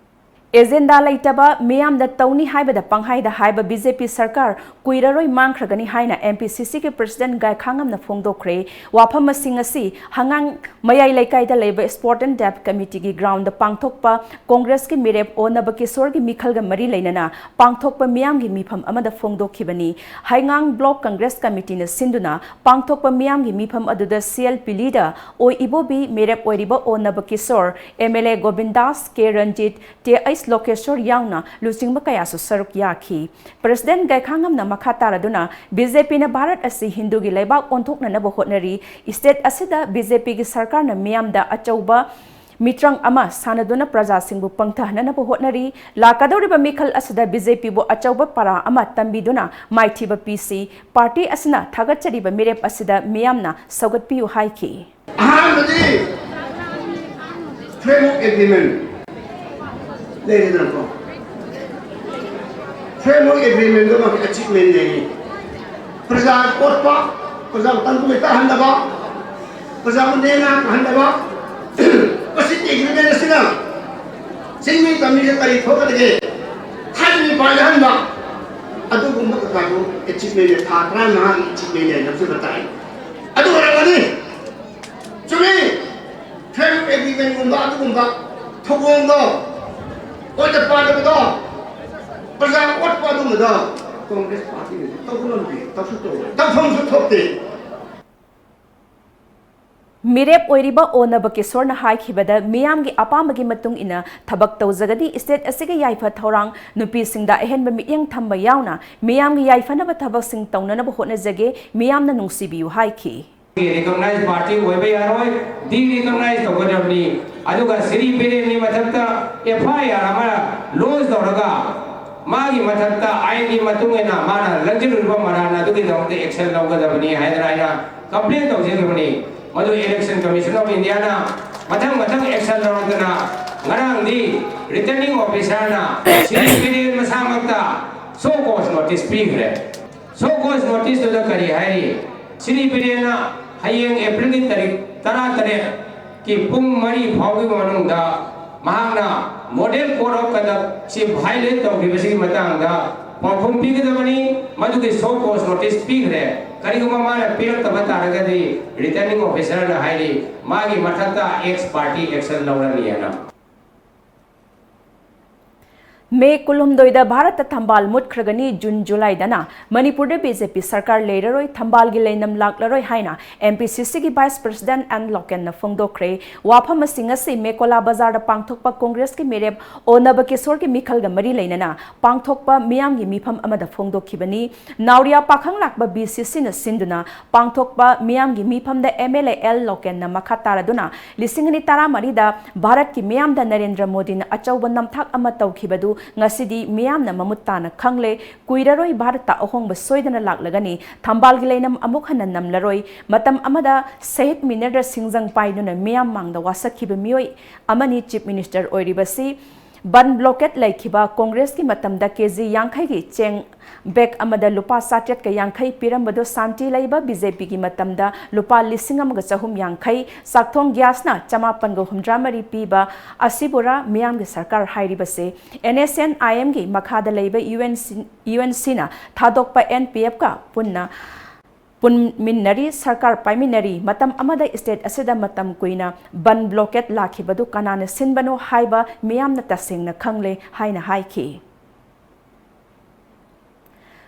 ꯑꯦꯖꯦꯟꯗꯥ ꯂꯩꯇꯕ, ꯃꯤꯌꯥꯝꯗ ꯇꯧꯅꯤ ꯍꯥꯏꯕꯗ ꯄꯪꯍꯥꯏꯗ ꯍꯥꯏꯕ ꯕꯤ ꯖꯦ ꯄꯤ ꯁꯔꯀꯥꯔ ꯀꯨꯏꯔꯔꯣꯏ ꯃꯥꯡꯈ꯭ꯔꯒꯅꯤ ꯍꯥꯏꯅ ꯑꯦꯝ ꯄꯤ ꯁꯤ ꯁꯤꯒꯤ ꯄ꯭ꯔꯦꯁꯤꯗꯦꯟꯠ ꯒꯥꯏꯈꯥꯉꯝꯅ ꯐꯣꯡꯗꯣꯛꯈ꯭ꯔꯦ꯫ ꯋꯥꯐꯝꯁꯤꯡ ꯑꯁꯤ ꯍꯉꯥꯡ ꯃꯌꯥꯏ ꯂꯩꯀꯥꯏꯗ ꯂꯩꯕ ꯁ꯭ꯄꯣꯔꯠ ꯑꯦꯟ ꯗꯦꯕꯠ ꯀꯃꯤꯇꯤꯒꯤ ꯒ꯭ꯔꯥꯎꯟꯗ ꯄꯥꯡꯊꯣꯛꯄ ꯀꯣꯡꯒ꯭ꯔꯦꯁꯀꯤ ꯃꯤꯔꯦꯞ ꯑꯣ ꯅꯕꯀꯤꯁꯣꯔꯒꯤ ꯃꯤꯈꯜꯒ ꯃꯔꯤ ꯂꯩꯅꯅ ꯄꯥꯡꯊꯣꯛꯄ ꯃꯤꯌꯥꯝꯒꯤ ꯃꯤꯐꯝ ꯑꯃꯗ ꯐꯣꯡꯗꯣꯛꯈꯤꯕꯅꯤ꯫ ꯍꯩꯉꯥꯡ ꯕ꯭ꯂꯣꯛ ꯀꯪꯒ꯭ꯔꯦꯁ ꯀꯃꯤꯇꯤꯅ ꯁꯤꯟꯗꯨꯅ ꯄꯥꯡꯊꯣꯛꯄ ꯃꯤꯌꯥꯝꯒꯤ ꯃꯤꯐꯝ ꯑꯗꯨꯗ ꯁꯤ ꯑꯦꯜ ꯄꯤ ꯂꯤꯗꯔ ꯑꯣꯏ ꯏꯕꯣꯕꯤ, ꯃꯤꯔꯦꯞ ꯑꯣꯏꯔꯤꯕ ꯑꯣ ꯅꯕꯀꯤꯁꯣꯔ, ꯑꯦꯝ ꯑꯦꯜ ꯑꯦ ꯒꯣꯕꯤꯟꯗꯥꯁ, ꯀꯦ ꯔꯟꯖꯤꯠ, ꯇꯦ ꯑꯩꯆ ꯂꯣꯀꯦꯁꯣꯔ ꯌꯥꯎꯅ ꯂꯨꯆꯤꯡꯕ ꯀꯌꯥꯁꯨ ꯁꯔꯨꯛ ꯌꯥꯈꯤ꯫ ꯄ꯭ꯔꯦꯁꯤꯗꯦꯟꯠ ꯒꯥꯏꯈꯥꯉꯝꯅ ꯃꯈꯥ ꯇꯥꯔꯗꯨꯅ, ꯕꯤ ꯖꯦ ꯄꯤꯅ ꯚꯥꯔꯠ ꯑꯁꯤ ꯍꯤꯟꯗꯨꯒꯤ ꯂꯩꯕꯥꯛ ꯑꯣꯟꯊꯣꯛꯅꯅꯕ ꯍꯣꯠꯅꯔꯤ, ꯁ꯭ꯇꯦꯠ ꯑꯁꯤꯗ ꯕꯤ ꯖꯦ ꯄꯤꯒꯤ ꯁꯔꯀꯥꯔꯅ ꯃꯤꯌꯥꯝꯗ ꯑꯆꯧꯕ ꯃꯤꯇ꯭ꯔꯪ ꯑꯃ ꯁꯥꯟꯅꯗꯨꯅ ꯄ꯭ꯔꯖꯥꯁꯤꯡꯕꯨ ꯄꯪꯊꯍꯟꯅꯅꯕ ꯍꯣꯠꯅꯔꯤ꯫ ꯂꯥꯛꯀꯗꯧꯔꯤꯕ ꯃꯤꯈꯜ ꯑꯁꯤꯗ ꯕꯤ ꯖꯦ ꯄꯤꯕꯨ ꯑꯆꯧꯕ ꯄꯔꯥ ꯑꯃ ꯇꯝꯕꯤꯗꯨꯅ ꯃꯥꯏꯊꯤꯕ ꯄꯤꯁꯤ꯫ ꯄꯥꯔꯇꯤ ꯑꯁꯤꯅ ꯊꯥꯒꯠꯆꯔꯤꯕ ꯃꯤꯔꯦꯞ ꯑꯁꯤꯗ ꯃꯤꯌꯥꯝꯅ ꯁꯧꯒꯠꯄꯤꯌꯨ ꯍꯥꯏꯈꯤ꯫ ꯑꯍꯥꯟꯕꯗꯤ framework agreement ꯂꯩꯔꯦꯗꯅꯀꯣ꯫ Framework agreement ꯗꯨ ꯃꯥꯒꯤ achievement ꯂꯩꯌꯦ꯫ ꯄ꯭ꯔꯖꯥ ꯑꯣꯠꯄ, ꯄ꯭ꯔꯖꯥ ꯇꯪꯗꯨ ꯂꯩꯇꯥꯍꯟꯗꯕ, ꯄ꯭ꯔꯖꯥꯕꯨ ꯅꯦꯅꯥ ꯇꯥꯍꯟꯗꯕ, ꯃꯁꯤꯒꯤ agreement ꯑꯁꯤꯅ ꯆꯤꯡꯃꯤ ꯇꯝꯃꯤꯗ ꯀꯔꯤ ꯊꯣꯛꯀꯗꯒꯦ ꯍꯥꯏꯕꯒꯤ ꯄꯥꯏꯍꯟꯕ, ꯑꯗꯨꯒꯨꯝꯕ ꯀꯩꯀꯥꯗꯨ achievement ꯊꯥ ꯇꯔꯥꯃꯉꯥꯒꯤ achievement ꯍꯥꯏꯅ ꯂꯧꯖꯕ ꯇꯥꯏ꯫ ꯑꯗꯨ ꯑꯣꯏꯔꯝꯒꯅꯤ꯫ ꯑꯗꯨꯒꯨꯝꯕ ꯊꯧꯑꯣꯡꯗꯣ, ꯑꯣꯏꯗ ꯄꯥꯗꯕꯗꯣ, ꯄ꯭ꯔꯖꯥ ꯑꯣꯠꯄ ꯑꯗꯨꯒꯨꯝꯕꯗꯣ ꯀꯣꯡꯒ꯭ꯔꯦꯁ ꯄꯥꯔꯇꯤꯅꯗꯤ ꯇꯧꯕ ꯉꯝꯗꯦ, ꯇꯧꯁꯨ ꯇꯧꯔꯣꯏ, ꯇꯧꯐꯝꯁꯨ ꯊꯣꯛꯇꯦ꯫ ꯃꯤꯔꯦꯞ ꯑꯣꯏꯔꯤꯕ ꯑꯣꯅꯕ ꯀꯤꯁꯣꯔꯅ ꯍꯥꯏꯈꯤꯕꯗ, ꯃꯤꯌꯥꯝꯒꯤ ꯑꯄꯥꯝꯕꯒꯤ ꯃꯇꯨꯡ ꯏꯟꯅ ꯊꯕꯛ ꯇꯧꯖꯒꯅꯤ, ꯏꯁꯇꯦꯠ ꯑꯁꯤꯒꯤ ꯌꯥꯏꯐ ꯊꯧꯔꯥꯡ, ꯅꯨꯄꯤꯁꯤꯡꯗ ꯑꯍꯦꯟꯕ ꯃꯤꯠꯌꯦꯡ ꯊꯝꯕ ꯌꯥꯎꯅ ꯃꯤꯌꯥꯝꯒꯤ ꯌꯥꯏꯐꯅꯕ ꯊꯕꯛꯁꯤꯡ ꯇꯧꯅꯅꯕ ꯍꯣꯠꯅꯖꯒꯦ, ꯃꯤꯌꯥꯝꯅ ꯅꯨꯡꯁꯤꯕꯤꯌꯨ ꯍꯥꯏꯈꯤ꯫ ꯔꯤꯀꯣꯛꯅꯥꯏꯖ ꯄꯥꯔꯇꯤ ꯑꯣꯏꯕ ꯌꯥꯔꯣꯏ, ꯗꯤ ꯔꯤꯀꯣꯛꯅꯥꯏꯖ ꯇꯧꯒꯗꯕꯅꯤ꯫ ꯑꯗꯨꯒ ꯁ꯭ꯔꯤ ꯕꯤꯔꯦꯟꯒꯤ ꯃꯊꯛꯇ ꯑꯦꯐ ꯑꯥꯏ ꯑꯥꯔ ꯑꯃ ꯂꯣꯟꯁ ꯇꯧꯔꯒ ꯃꯥꯒꯤ ꯃꯊꯛꯇ ꯑꯥꯏꯟꯒꯤ ꯃꯇꯨꯡ ꯏꯟꯅ ꯃꯥꯅ ꯂꯪꯁꯤꯜꯂꯨꯔꯤꯕ ꯃꯔꯥꯟ ꯑꯗꯨꯒꯤꯗꯃꯛꯇ ꯑꯦꯛꯁꯟ ꯂꯧꯒꯗꯕꯅꯤ ꯍꯥꯏꯗꯅ ꯑꯩꯅ ꯀꯝꯄ꯭ꯂꯦꯟ ꯇꯧꯖꯈꯤꯕꯅꯤ꯫ ꯃꯗꯨ ꯏꯂꯦꯛꯁꯟ ꯀꯃꯤꯁꯟ ꯑꯣꯐ ꯏꯟꯗꯤꯌꯥꯅ ꯃꯊꯪ ꯃꯊꯪ ꯑꯦꯛꯁꯟ ꯂꯧꯔꯛꯇꯅ ꯉꯔꯥꯡꯗꯤ ꯔꯤꯇꯔꯅꯤꯡ ꯑꯣꯐꯤꯁꯥꯔꯅ ꯁ꯭ꯔꯤ ꯕꯤꯔꯦꯟ ꯃꯁꯥꯃꯛꯇ ꯁꯣ ꯀꯣꯁ ꯅꯣꯇꯤꯁ ꯄꯤꯈ꯭ꯔꯦ꯫ ꯁꯣ ꯀꯣꯁ ꯅꯣꯇꯤꯁꯇꯨꯗ ꯀꯔꯤ ꯍꯥꯏꯔꯤ? ꯁ꯭ꯔꯤ ꯕꯤꯔꯦꯟꯅ ꯍꯌꯦꯡ ꯑꯦꯄ꯭ꯔꯤꯜꯒꯤ ꯇꯥꯔꯤꯛ ꯇꯔꯥꯇꯔꯦꯠꯀꯤ ꯄꯨꯡ ꯃꯔꯤ ꯐꯥꯎꯒꯤ ꯃꯅꯨꯡꯗ ꯃꯍꯥꯛꯅ ꯃꯣꯗꯦꯜ ꯀꯣꯗ ꯑꯣꯐ ꯀꯟꯗꯛꯁꯤ ꯚꯥꯏꯑꯣꯂꯦꯠ ꯇꯧꯈꯤꯕꯁꯤꯒꯤ ꯃꯇꯥꯡꯗ ꯄꯥꯎꯈꯨꯝ ꯄꯤꯒꯗꯕꯅꯤ꯫ ꯃꯗꯨꯒꯤ ꯁꯣ ꯀꯣꯁ ꯅꯣꯇꯤꯁ ꯄꯤꯈ꯭ꯔꯦ꯫ ꯀꯔꯤꯒꯨꯝꯕ ꯃꯥꯅ ꯄꯤꯔꯛꯇꯕ ꯇꯥꯔꯒꯗꯤ ꯔꯤꯇꯔꯅꯤꯡ ꯑꯣꯐꯤꯁꯔꯅ ꯍꯥꯏꯔꯤ, ꯃꯥꯒꯤ ꯃꯊꯛꯇ ꯑꯦꯛꯁ ꯄꯥꯔꯇꯤ ꯑꯦꯛꯁꯟ ꯂꯧꯔꯅꯤ ꯍꯥꯏꯅ꯫ ꯃꯦ ꯀꯨꯟꯍꯨꯝꯗꯣꯏꯗ ꯚꯥꯔꯠꯇ ꯊꯝꯕꯥꯜ ꯃꯨꯠꯈ꯭ꯔꯒꯅꯤ, ꯖꯨꯟ ꯖꯨꯂꯥꯏꯗꯅ ꯃꯅꯤꯄꯨꯔꯗ ꯕꯤ ꯖꯦ ꯄꯤ ꯁꯔꯀꯥꯔ ꯂꯩꯔꯔꯣꯏ, ꯊꯝꯕꯥꯜꯒꯤ ꯂꯩꯅꯝ ꯂꯥꯛꯂꯔꯣꯏ ꯍꯥꯏꯅ ꯑꯦꯝ ꯄꯤ ꯁꯤ ꯁꯤꯒꯤ ꯚꯥꯏꯁ ꯄ꯭ꯔꯁꯤꯗꯦꯟꯠ ꯑꯦꯟ ꯂꯣꯀꯦꯟꯅ ꯐꯣꯡꯗꯣꯛꯈ꯭ꯔꯦ꯫ ꯋꯥꯐꯝ ꯑꯁꯤ ꯉꯁꯤ ꯃꯦꯀꯣꯂꯥ ꯕꯖꯥꯔꯗ ꯄꯥꯡꯊꯣꯛꯄ ꯀꯣꯡꯒ꯭ꯔꯦꯁꯀꯤ ꯃꯤꯔꯦꯞ ꯑꯣꯅꯕ ꯀꯤꯁꯣꯔꯒꯤ ꯃꯤꯈꯜꯒ ꯃꯔꯤ ꯂꯩꯅꯅ ꯄꯥꯡꯊꯣꯛꯄ ꯃꯤꯌꯥꯝꯒꯤ ꯃꯤꯐꯝ ꯑꯃꯗ ꯐꯣꯡꯗꯣꯛꯈꯤꯕꯅꯤ꯫ ꯅꯥꯎꯔꯤꯌꯥ ꯄꯥꯈꯪ ꯂꯥꯛꯄ ꯕꯤ ꯁꯤ ꯁꯤꯅ ꯁꯤꯟꯗꯨꯅ ꯄꯥꯡꯊꯣꯛꯄ ꯃꯤꯌꯥꯝꯒꯤ ꯃꯤꯐꯝꯗ ꯑꯦꯝ ꯑꯦꯜ ꯑꯦ ꯑꯦꯜ ꯂꯣꯀꯦꯟꯅ ꯃꯈꯥ ꯇꯥꯔꯗꯨꯅ ꯂꯤꯁꯤꯡ ꯑꯅꯤ ꯇꯔꯥꯃꯔꯤꯗ ꯚꯥꯔꯠꯀꯤ ꯃꯤꯌꯥꯝꯗ ꯅꯔꯦꯟꯗ꯭ꯔ ꯃꯣꯗꯤꯅ ꯑꯆꯧꯕ ꯅꯝꯊꯥꯛ ꯑꯃ ꯇꯧꯈꯤꯕꯗꯨ ꯉꯁꯤꯗꯤ ꯃꯤꯌꯥꯝꯅ ꯃꯃꯨꯠ ꯇꯥꯅ ꯈꯪꯂꯦ꯫ ꯀꯨꯏꯔꯔꯣꯏ ꯚꯥꯔꯠꯇ ꯑꯍꯣꯡꯕ ꯁꯣꯏꯗꯅ ꯂꯥꯛꯂꯒꯅꯤ꯫ ꯊꯝꯕꯥꯜꯒꯤ ꯂꯩꯅꯝ ꯑꯃꯨꯛ ꯍꯟꯅ ꯅꯝꯂꯔꯣꯏ꯫ ꯃꯇꯝ ꯑꯃꯗ ꯁꯍꯤꯗ ꯃꯤꯅꯔꯗ ꯁꯤꯡꯖꯪ ꯄꯥꯏꯗꯨꯅ ꯃꯤꯌꯥꯝ ꯃꯥꯡꯗ ꯋꯥꯁꯛꯈꯤꯕ ꯃꯤꯑꯣꯏ ꯑꯃꯅꯤ ꯆꯤꯐ ꯃꯤꯅꯤꯁꯇꯔ ꯑꯣꯏꯔꯤꯕꯁꯤ꯫ ꯕꯟ ꯕ꯭ꯂꯣꯀꯦꯠ ꯂꯩꯈꯤꯕ ꯀꯣꯡꯒ꯭ꯔꯦꯁꯀꯤ ꯃꯇꯝꯗ ꯀꯦ ꯖꯤ ꯌꯥꯡꯈꯩꯒꯤ ꯆꯦꯡ ꯕꯦꯒ ꯑꯃꯗ ꯂꯨꯄꯥ ꯆꯥꯇ꯭ꯔꯦꯠꯀ ꯌꯥꯡꯈꯩ ꯄꯤꯔꯝꯕꯗꯨ ꯁꯥꯟꯇꯤ ꯂꯩꯕ ꯕꯤ ꯖꯦ ꯄꯤꯒꯤ ꯃꯇꯝꯗ ꯂꯨꯄꯥ ꯂꯤꯁꯤꯡ ꯑꯃꯒ ꯆꯍꯨꯝ ꯌꯥꯡꯈꯩ, ꯆꯥꯛꯊꯣꯡ ꯒ꯭ꯌꯥꯁꯅ ꯆꯃꯥꯄꯟꯒ ꯍꯨꯝꯗ꯭ꯔꯥ ꯃꯔꯤ ꯄꯤꯕ ꯑꯁꯤꯕꯨꯔꯥ ꯃꯤꯌꯥꯝꯒꯤ ꯁꯔꯀꯥꯔ ꯍꯥꯏꯔꯤꯕꯁꯦ ꯑꯦꯟ ꯑꯦꯁ ꯑꯦꯟ ꯑꯥꯏ ꯑꯦꯝꯒꯤ ꯃꯈꯥꯗ ꯂꯩꯕ U N C, U N ꯁꯤꯅ ꯊꯥꯗꯣꯛꯄ ꯑꯦꯟ ꯄꯤ ꯑꯦꯐꯀ ꯄꯨꯟꯅ ꯄꯨꯟꯃꯤꯟꯅꯔꯤ, ꯁꯔꯀꯥꯔ ꯄꯥꯏꯃꯤꯟꯅꯔꯤ꯫ ꯃꯇꯝ ꯑꯃꯗ state ꯑꯁꯤꯗ ꯃꯇꯝ ꯀꯨꯏꯅ ꯕꯟ blockade ꯂꯥꯛꯈꯤꯕꯗꯨ ꯀꯅꯥꯅ ꯁꯤꯟꯕꯅꯣ ꯍꯥꯏꯕ ꯃꯤꯌꯥꯝꯅ ꯇꯁꯦꯡꯅ ꯈꯪꯂꯦ ꯍꯥꯏꯅ ꯍꯥꯏꯈꯤ꯫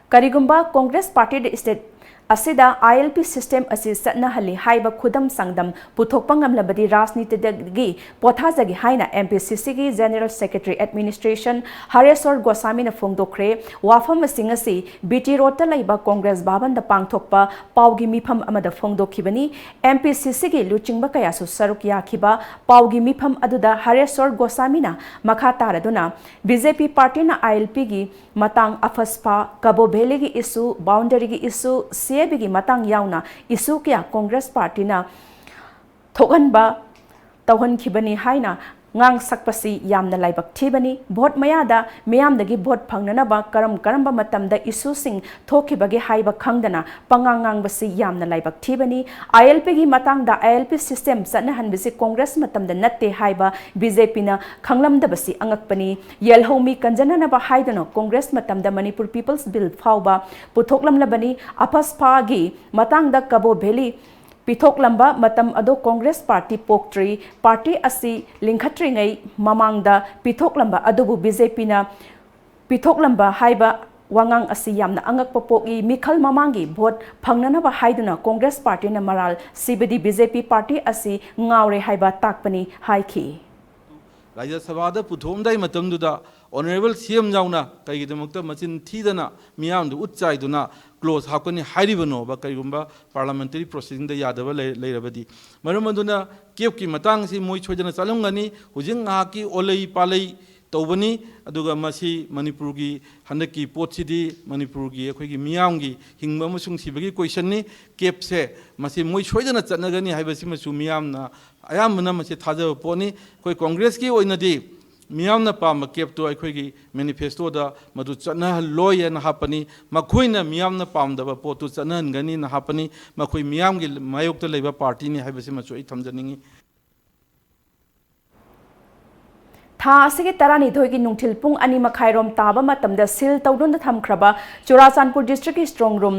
ꯀꯔꯤꯒꯨꯝꯕ ꯀꯣꯡꯒ꯭ꯔꯦꯁ ꯄꯥꯔꯇꯤꯗ state ꯑꯁꯤꯗ ILP system ꯑꯁꯤ ꯆꯠꯅꯍꯜꯂꯤ ꯍꯥꯏꯕ ꯈꯨꯗꯝ ꯆꯥꯡꯗꯝ ꯄꯨꯊꯣꯛꯄ ꯉꯝꯂꯕꯗꯤ ꯔꯥꯖꯅꯤꯇꯤꯗꯒꯤ ꯄꯣꯊꯥꯖꯒꯦ ꯍꯥꯏꯅ MPCCꯒꯤ General Secretary Administration ꯍꯔꯦꯁ꯭ꯋꯔ ꯒꯣꯁꯥꯃꯤꯅ ꯐꯣꯡꯗꯣꯛꯈ꯭ꯔꯦ꯫ ꯋꯥꯐꯝꯁꯤꯡ ꯑꯁꯤ BT Roadꯇ ꯂꯩꯕ ꯀꯣꯡꯒ꯭ꯔꯦꯁ ꯚꯕꯟꯗ ꯄꯥꯡꯊꯣꯛꯄ ꯄꯥꯎꯒꯤ ꯃꯤꯐꯝ ꯑꯃꯗ ꯐꯣꯡꯗꯣꯛꯈꯤꯕꯅꯤ꯫ MPCCꯒꯤ ꯂꯨꯆꯤꯡꯕ ꯀꯌꯥꯁꯨ ꯁꯔꯨꯛ ꯌꯥꯈꯤꯕ ꯄꯥꯎꯒꯤ ꯃꯤꯐꯝ ꯑꯗꯨꯗ ꯍꯔꯦꯁ꯭ꯋꯔ ꯒꯣꯁꯥꯃꯤꯅ ꯃꯈꯥ ꯇꯥꯔꯗꯨꯅ, BJP ꯄꯥꯔꯇꯤꯅ ILPꯒꯤ ꯃꯇꯥꯡ, ꯑꯐꯁꯐꯥ, ꯀꯕꯣ ꯚꯦꯂꯤꯒꯤ issue, boundaryꯒꯤ issue, CABꯒꯤ ꯃꯇꯥꯡ ꯌꯥꯎꯅ issue ꯀꯌꯥ ꯀꯣꯡꯒ꯭ꯔꯦꯁ ꯄꯥꯔꯇꯤꯅ ꯊꯣꯛꯍꯟꯕ ꯇꯧꯍꯟꯈꯤꯕꯅꯤ ꯍꯥꯏꯅ ꯉꯥꯡꯁꯛꯄꯁꯤ ꯌꯥꯝꯅ ꯂꯥꯏꯕꯛ ꯊꯤꯕꯅꯤ꯫ ꯚꯣꯠ ꯃꯌꯥꯗ ꯃꯤꯌꯥꯝꯗꯒꯤ ꯚꯣꯠ ꯐꯪꯅꯅꯕ ꯀꯔꯝ ꯀꯔꯝꯕ ꯃꯇꯝꯗ issueꯁꯤꯡ ꯊꯣꯛꯈꯤꯕꯒꯦ ꯍꯥꯏꯕ ꯈꯪꯗꯅ ꯄꯉꯥꯡ ꯉꯥꯡꯕꯁꯤ ꯌꯥꯝꯅ ꯂꯥꯏꯕꯛ ꯊꯤꯕꯅꯤ꯫ ILPꯒꯤ ꯃꯇꯥꯡꯗ ILP system ꯆꯠꯅꯍꯟꯕꯁꯤ ꯀꯣꯡꯒ꯭ꯔꯦꯁ ꯃꯇꯝꯗ ꯅꯠꯇꯦ ꯍꯥꯏꯕ BJPꯅ ꯈꯪꯂꯝꯗꯕꯁꯤ ꯑꯉꯛꯄꯅꯤ꯫ ꯌꯦꯜꯍꯧꯃꯤ ꯀꯟꯖꯅꯅꯕ ꯍꯥꯏꯗꯨꯅ ꯀꯣꯡꯒ꯭ꯔꯦꯁ ꯃꯇꯝꯗ Manipur People's Bill ꯐꯥꯎꯕ ꯄꯨꯊꯣꯛꯂꯝꯂꯕꯅꯤ꯫ ꯑꯐꯁꯐꯥꯒꯤ ꯃꯇꯥꯡꯗ ꯀꯕꯣ ꯚꯦꯂꯤ ꯄꯤꯊꯣꯛꯂꯝꯕ ꯃꯇꯝ ꯑꯗꯣ ꯀꯣꯡꯒ꯭ꯔꯦꯁ ꯄꯥꯔꯇꯤ ꯄꯣꯛꯇ꯭ꯔꯤ꯫ ꯄꯥꯔꯇꯤ ꯑꯁꯤ ꯂꯤꯡꯈꯠꯇ꯭ꯔꯤꯉꯩ ꯃꯃꯥꯡꯗ ꯄꯤꯊꯣꯛꯂꯝꯕ ꯑꯗꯨꯕꯨ BJPꯅ ꯄꯤꯊꯣꯛꯂꯝꯕ ꯍꯥꯏꯕ ꯋꯥꯉꯥꯡ ꯑꯁꯤ ꯌꯥꯝꯅ ꯑꯉꯛꯄ ꯄꯣꯛꯏ꯫ ꯃꯤꯈꯜ ꯃꯃꯥꯡꯒꯤ ꯚꯣꯠ ꯐꯪꯅꯅꯕ ꯍꯥꯏꯗꯨꯅ ꯀꯣꯡꯒ꯭ꯔꯦꯁ ꯄꯥꯔꯇꯤꯅ ꯃꯔꯥꯜ ꯁꯤꯕꯗꯤ BJP ꯄꯥꯔꯇꯤ ꯑꯁꯤ ꯉꯥꯎꯔꯦ ꯍꯥꯏꯕ ꯇꯥꯛꯄꯅꯤ ꯍꯥꯏꯈꯤ꯫ ꯔꯥꯖ꯭ꯌ ꯁꯚꯥꯗ ꯄꯨꯊꯣꯛꯑꯝꯗꯥꯏ ꯃꯇꯝꯗꯨꯗ Honourable CM ꯌꯥꯎꯅ ꯀꯩꯒꯤꯗꯃꯛꯇ ꯃꯆꯤꯟ ꯊꯤꯗꯅ ꯃꯤꯌꯥꯝꯗ ꯎꯠ ꯆꯥꯏꯗꯨꯅ clause ꯍꯥꯞꯀꯅꯤ ꯍꯥꯏꯔꯤꯕꯅꯣꯕ? ꯀꯔꯤꯒꯨꯝꯕ parliamentary proceedingꯗ ꯌꯥꯗꯕ ꯂꯩ-, ꯂꯩꯔꯕꯗꯤ꯫ ꯃꯔꯝ ꯑꯗꯨꯅ CABꯀꯤ ꯃꯇꯥꯡꯁꯤ ꯃꯣꯏ ꯁꯣꯏꯗꯅ ꯆꯠꯂꯝꯒꯅꯤ꯫ ꯍꯧꯖꯤꯛ ꯉꯥꯏꯍꯥꯛꯀꯤ ꯑꯣꯂꯩ ꯄꯥꯂꯩ ꯇꯧꯕꯅꯤ꯫ ꯑꯗꯨꯒ ꯃꯁꯤ ꯃꯅꯤꯄꯨꯔꯒꯤ ꯍꯟꯗꯛꯀꯤ ꯄꯣꯠꯁꯤꯗꯤ ꯃꯅꯤꯄꯨꯔꯒꯤ ꯑꯩꯈꯣꯏꯒꯤ ꯃꯤꯌꯥꯝꯒꯤ ꯍꯤꯡꯕ ꯑꯃꯁꯨꯡ ꯁꯤꯕꯒꯤ questionꯅꯤ꯫ CABꯁꯦ ꯃꯁꯤ ꯃꯣꯏ ꯁꯣꯏꯗꯅ ꯆꯠꯅꯒꯅꯤ ꯍꯥꯏꯕꯁꯤꯃꯁꯨ ꯃꯤꯌꯥꯝꯅ ꯑꯌꯥꯝꯕꯅ ꯃꯁꯤ ꯊꯥꯖꯕ ꯄꯣꯠꯅꯤ꯫ ꯑꯩꯈꯣꯏ ꯀꯣꯡꯒ꯭ꯔꯦꯁꯀꯤ ꯑꯣꯏꯅꯗꯤ ꯃꯤꯌꯥꯝꯅ ꯄꯥꯝꯕ CABꯇꯣ ꯑꯩꯈꯣꯏꯒꯤ manifestoꯗ ꯃꯗꯨ ꯆꯠꯅꯍꯜꯂꯣꯏ ꯍꯥꯏꯅ ꯍꯥꯞꯄꯅꯤ꯫ ꯃꯈꯣꯏꯅ ꯃꯤꯌꯥꯝꯅ ꯄꯥꯝꯗꯕ ꯄꯣꯠꯇꯨ ꯆꯠꯅꯍꯟꯒꯅꯤꯅ ꯍꯥꯞꯄꯅꯤ꯫ ꯃꯈꯣꯏ ꯃꯤꯌꯥꯝꯒꯤ ꯃꯥꯌꯣꯛꯇ ꯂꯩꯕ partyꯅꯤ ꯍꯥꯏꯕꯁꯤꯃꯁꯨ ꯑꯩ ꯊꯝꯖꯅꯤꯡꯏ꯫ ꯊꯥ ꯑꯁꯤꯒꯤ ꯇꯔꯥꯅꯤꯊꯣꯏꯒꯤ ꯅꯨꯡꯊꯤꯜ ꯄꯨꯡ ꯑꯅꯤ ꯃꯈꯥꯏꯔꯣꯝ ꯇꯥꯕ ꯃꯇꯝꯗ seal ꯇꯧꯗꯨꯅ ꯊꯝꯈ꯭ꯔꯕ ꯆꯨꯔꯥꯆꯥꯟꯄꯨꯔ districtꯀꯤ strong room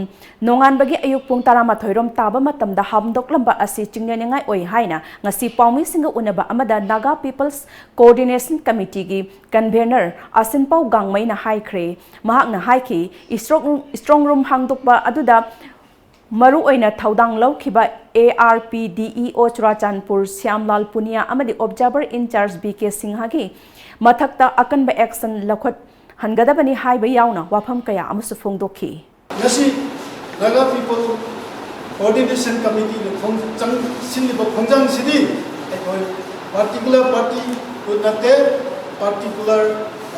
ꯅꯣꯡꯉꯥꯟꯕꯒꯤ ꯑꯌꯨꯛ ꯄꯨꯡ ꯇꯔꯥꯃꯥꯊꯣꯏꯔꯣꯝ ꯇꯥꯕ ꯃꯇꯝꯗ ꯍꯥꯡꯗꯣꯛꯂꯝꯕ ꯑꯁꯤ ꯆꯤꯡꯅꯅꯤꯡꯉꯥꯏ ꯑꯣꯏ ꯍꯥꯏꯅ ꯉꯁꯤ ꯄꯥꯎꯃꯤꯁꯤꯡꯒ ꯎꯅꯕ ꯑꯃꯗ Naga People's Coordination Committeeꯒꯤ convener ꯑꯁꯤꯟꯄꯥꯎ ꯒꯥꯡꯃꯩꯅ ꯍꯥꯏꯈ꯭ꯔꯦ꯫ ꯃꯍꯥꯛꯅ ꯍꯥꯏꯈꯤ, strong room ꯍꯥꯡꯗꯣꯛꯄ ꯑꯗꯨꯗ ꯃꯔꯨꯑꯣꯏꯅ ꯊꯧꯗꯥꯡ ꯂꯧꯈꯤꯕ ARPDEO ꯆꯨꯔꯥꯆꯥꯟꯄꯨꯔ ꯁ꯭ꯌꯥꯝꯂꯥꯜ ꯄꯨꯅꯤꯌꯥ ꯑꯃꯗꯤ observer in charge B K ꯁꯤꯡꯍꯒꯤ ꯃꯊꯛꯇ ꯑꯀꯟꯕ action ꯂꯧꯈꯠꯍꯟꯒꯗꯕꯅꯤ ꯍꯥꯏꯕ ꯌꯥꯎꯅ ꯋꯥꯐꯝ ꯀꯌꯥ ꯑꯃꯁꯨ ꯐꯣꯡꯗꯣꯛꯈꯤ꯫ ꯉꯁꯤ Naga People Coordination Committeeꯅ ꯈꯣꯡ-, ꯆꯪꯁꯤꯜꯂꯤꯕ ꯈꯣꯡꯖꯪꯁꯤꯗꯤ ꯑꯩꯈꯣꯏ particular partyꯕꯨ ꯅꯠꯇꯦ, particular,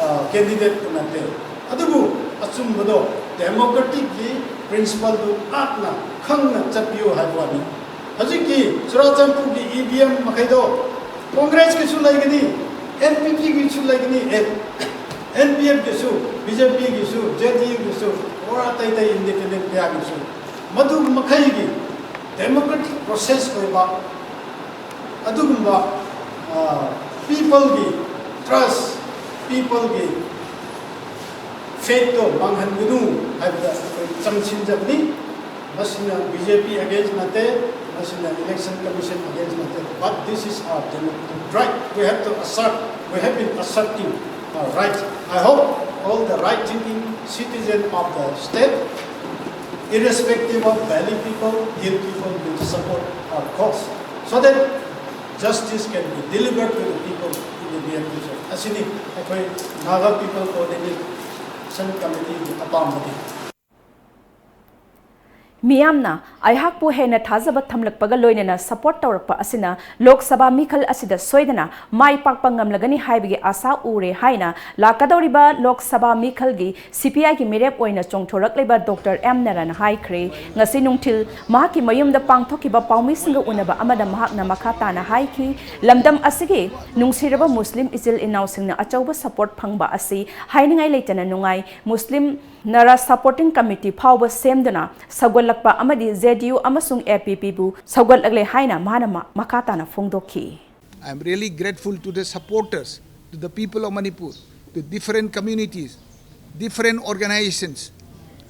ꯑ, candidateꯄꯨ ꯅꯠꯇꯦ꯫ ꯑꯗꯨꯕꯨ ꯑꯆꯨꯝꯕꯗꯣ democraticꯀꯤ principleꯗꯨ ꯉꯥꯛꯅ ꯈꯪꯅ ꯆꯠꯄꯤꯌꯨ ꯍꯥꯏꯕ ꯋꯥꯅꯤ꯫ ꯍꯧꯖꯤꯛꯀꯤ ꯆꯨꯔꯥꯆꯥꯟꯄꯨꯔꯒꯤ EVM ꯃꯈꯩꯗꯣ Congressꯀꯤꯁꯨ ꯂꯩꯒꯅꯤ, NPPꯒꯤꯁꯨ ꯂꯩꯒꯅꯤ, ꯑꯦ, NPFꯀꯤꯁꯨ, BJPꯒꯤꯁꯨ, JDUꯒꯤꯁꯨ, or ꯑꯇꯩ ꯑꯇꯩ independent ꯀꯌꯥꯒꯤꯁꯨ꯫ ꯃꯗꯨ ꯃꯈꯩꯒꯤ democratic process ꯑꯣꯏꯕ ꯑꯗꯨꯒꯨꯝꯕ, ꯑ, peopleꯒꯤ trust, peopleꯒꯤ faithꯇꯣ ꯃꯥꯡꯍꯟꯒꯅꯨ ꯍꯥꯏꯕꯗ ꯑꯩꯈꯣꯏ ꯆꯪꯁꯤꯟꯖꯕꯅꯤ꯫ ꯃꯁꯤꯅ BJP against ꯅꯠꯇꯦ, ꯃꯁꯤꯅ Election Commission against ꯅꯠꯇꯦ, but this is our democratic right. We have to assert, we have been asserting our rights. I hope all the right-thinking citizen of the state, irrespective of Valley people, Hill people, will support our cause so that justice can be delivered to the people in the near future. ꯑꯁꯤꯅꯤ ꯑꯩꯈꯣꯏ Naga People Coordination Committeeꯒꯤ ꯑꯄꯥꯝꯕꯗꯤ꯫ ꯃꯤꯌꯥꯝꯅ ꯑꯩꯍꯥꯛꯄꯨ ꯍꯦꯟꯅ ꯊꯥꯖꯕ ꯊꯝꯂꯛꯄꯒ ꯂꯣꯏꯅꯅ support ꯇꯧꯔꯛꯄ ꯑꯁꯤꯅ ꯂꯣꯛ ꯁꯚꯥ ꯃꯤꯈꯜ ꯑꯁꯤꯗ ꯁꯣꯏꯗꯅ ꯃꯥꯏ ꯄꯥꯛꯄ ꯉꯝꯂꯒꯅꯤ ꯍꯥꯏꯕꯒꯤ ꯑꯥꯁꯥ ꯎꯔꯦ ꯍꯥꯏꯅ ꯂꯥꯛꯀꯗꯧꯔꯤꯕ ꯂꯣꯛ ꯁꯚꯥ ꯃꯤꯈꯜꯒꯤ CPIꯒꯤ ꯃꯤꯔꯦꯞ ꯑꯣꯏꯅ ꯆꯣꯡꯊꯣꯔꯛꯂꯤꯕ ꯗꯣꯛꯇꯔ ꯑꯦꯝ ꯅꯔꯥꯅ ꯍꯥꯏꯈ꯭ꯔꯦ꯫ ꯉꯁꯤ ꯅꯨꯡꯊꯤꯜ ꯃꯍꯥꯛꯀꯤ ꯃꯌꯨꯝꯗ ꯄꯥꯡꯊꯣꯛꯈꯤꯕ ꯄꯥꯎꯃꯤꯁꯤꯡꯒ ꯎꯅꯕ ꯑꯃꯗ ꯃꯍꯥꯛꯅ ꯃꯈꯥ ꯇꯥꯅ ꯍꯥꯏꯈꯤ, ꯂꯝꯗꯝ ꯑꯁꯤꯒꯤ ꯅꯨꯡꯁꯤꯔꯕ ꯃꯨꯁꯂꯤꯝ ꯏꯆꯤꯜ ꯏꯅꯥꯎꯁꯤꯡꯅ ꯑꯆꯧꯕ support ꯐꯪꯕ ꯑꯁꯤ ꯍꯥꯏꯅꯤꯡꯉꯥꯏ ꯂꯩꯇꯅ ꯅꯨꯡꯉꯥꯏ꯫ ꯃꯨꯁꯂꯤꯝ ꯅꯔꯥ supporting committee ꯐꯥꯎꯕ ꯁꯦꯝꯗꯨꯅ ꯁꯧꯒꯠꯂꯛꯄ ꯑꯃꯗꯤ JDU ꯑꯃꯁꯨꯡ APPꯕꯨ ꯁꯧꯒꯠꯂꯛꯂꯦ ꯍꯥꯏꯅ ꯃꯥꯅ ꯃ-, ꯃꯈꯥ ꯇꯥꯅ ꯐꯣꯡꯗꯣꯛꯈꯤ꯫ I am really grateful to the supporters to the people of Manipur, to different communities, different organizations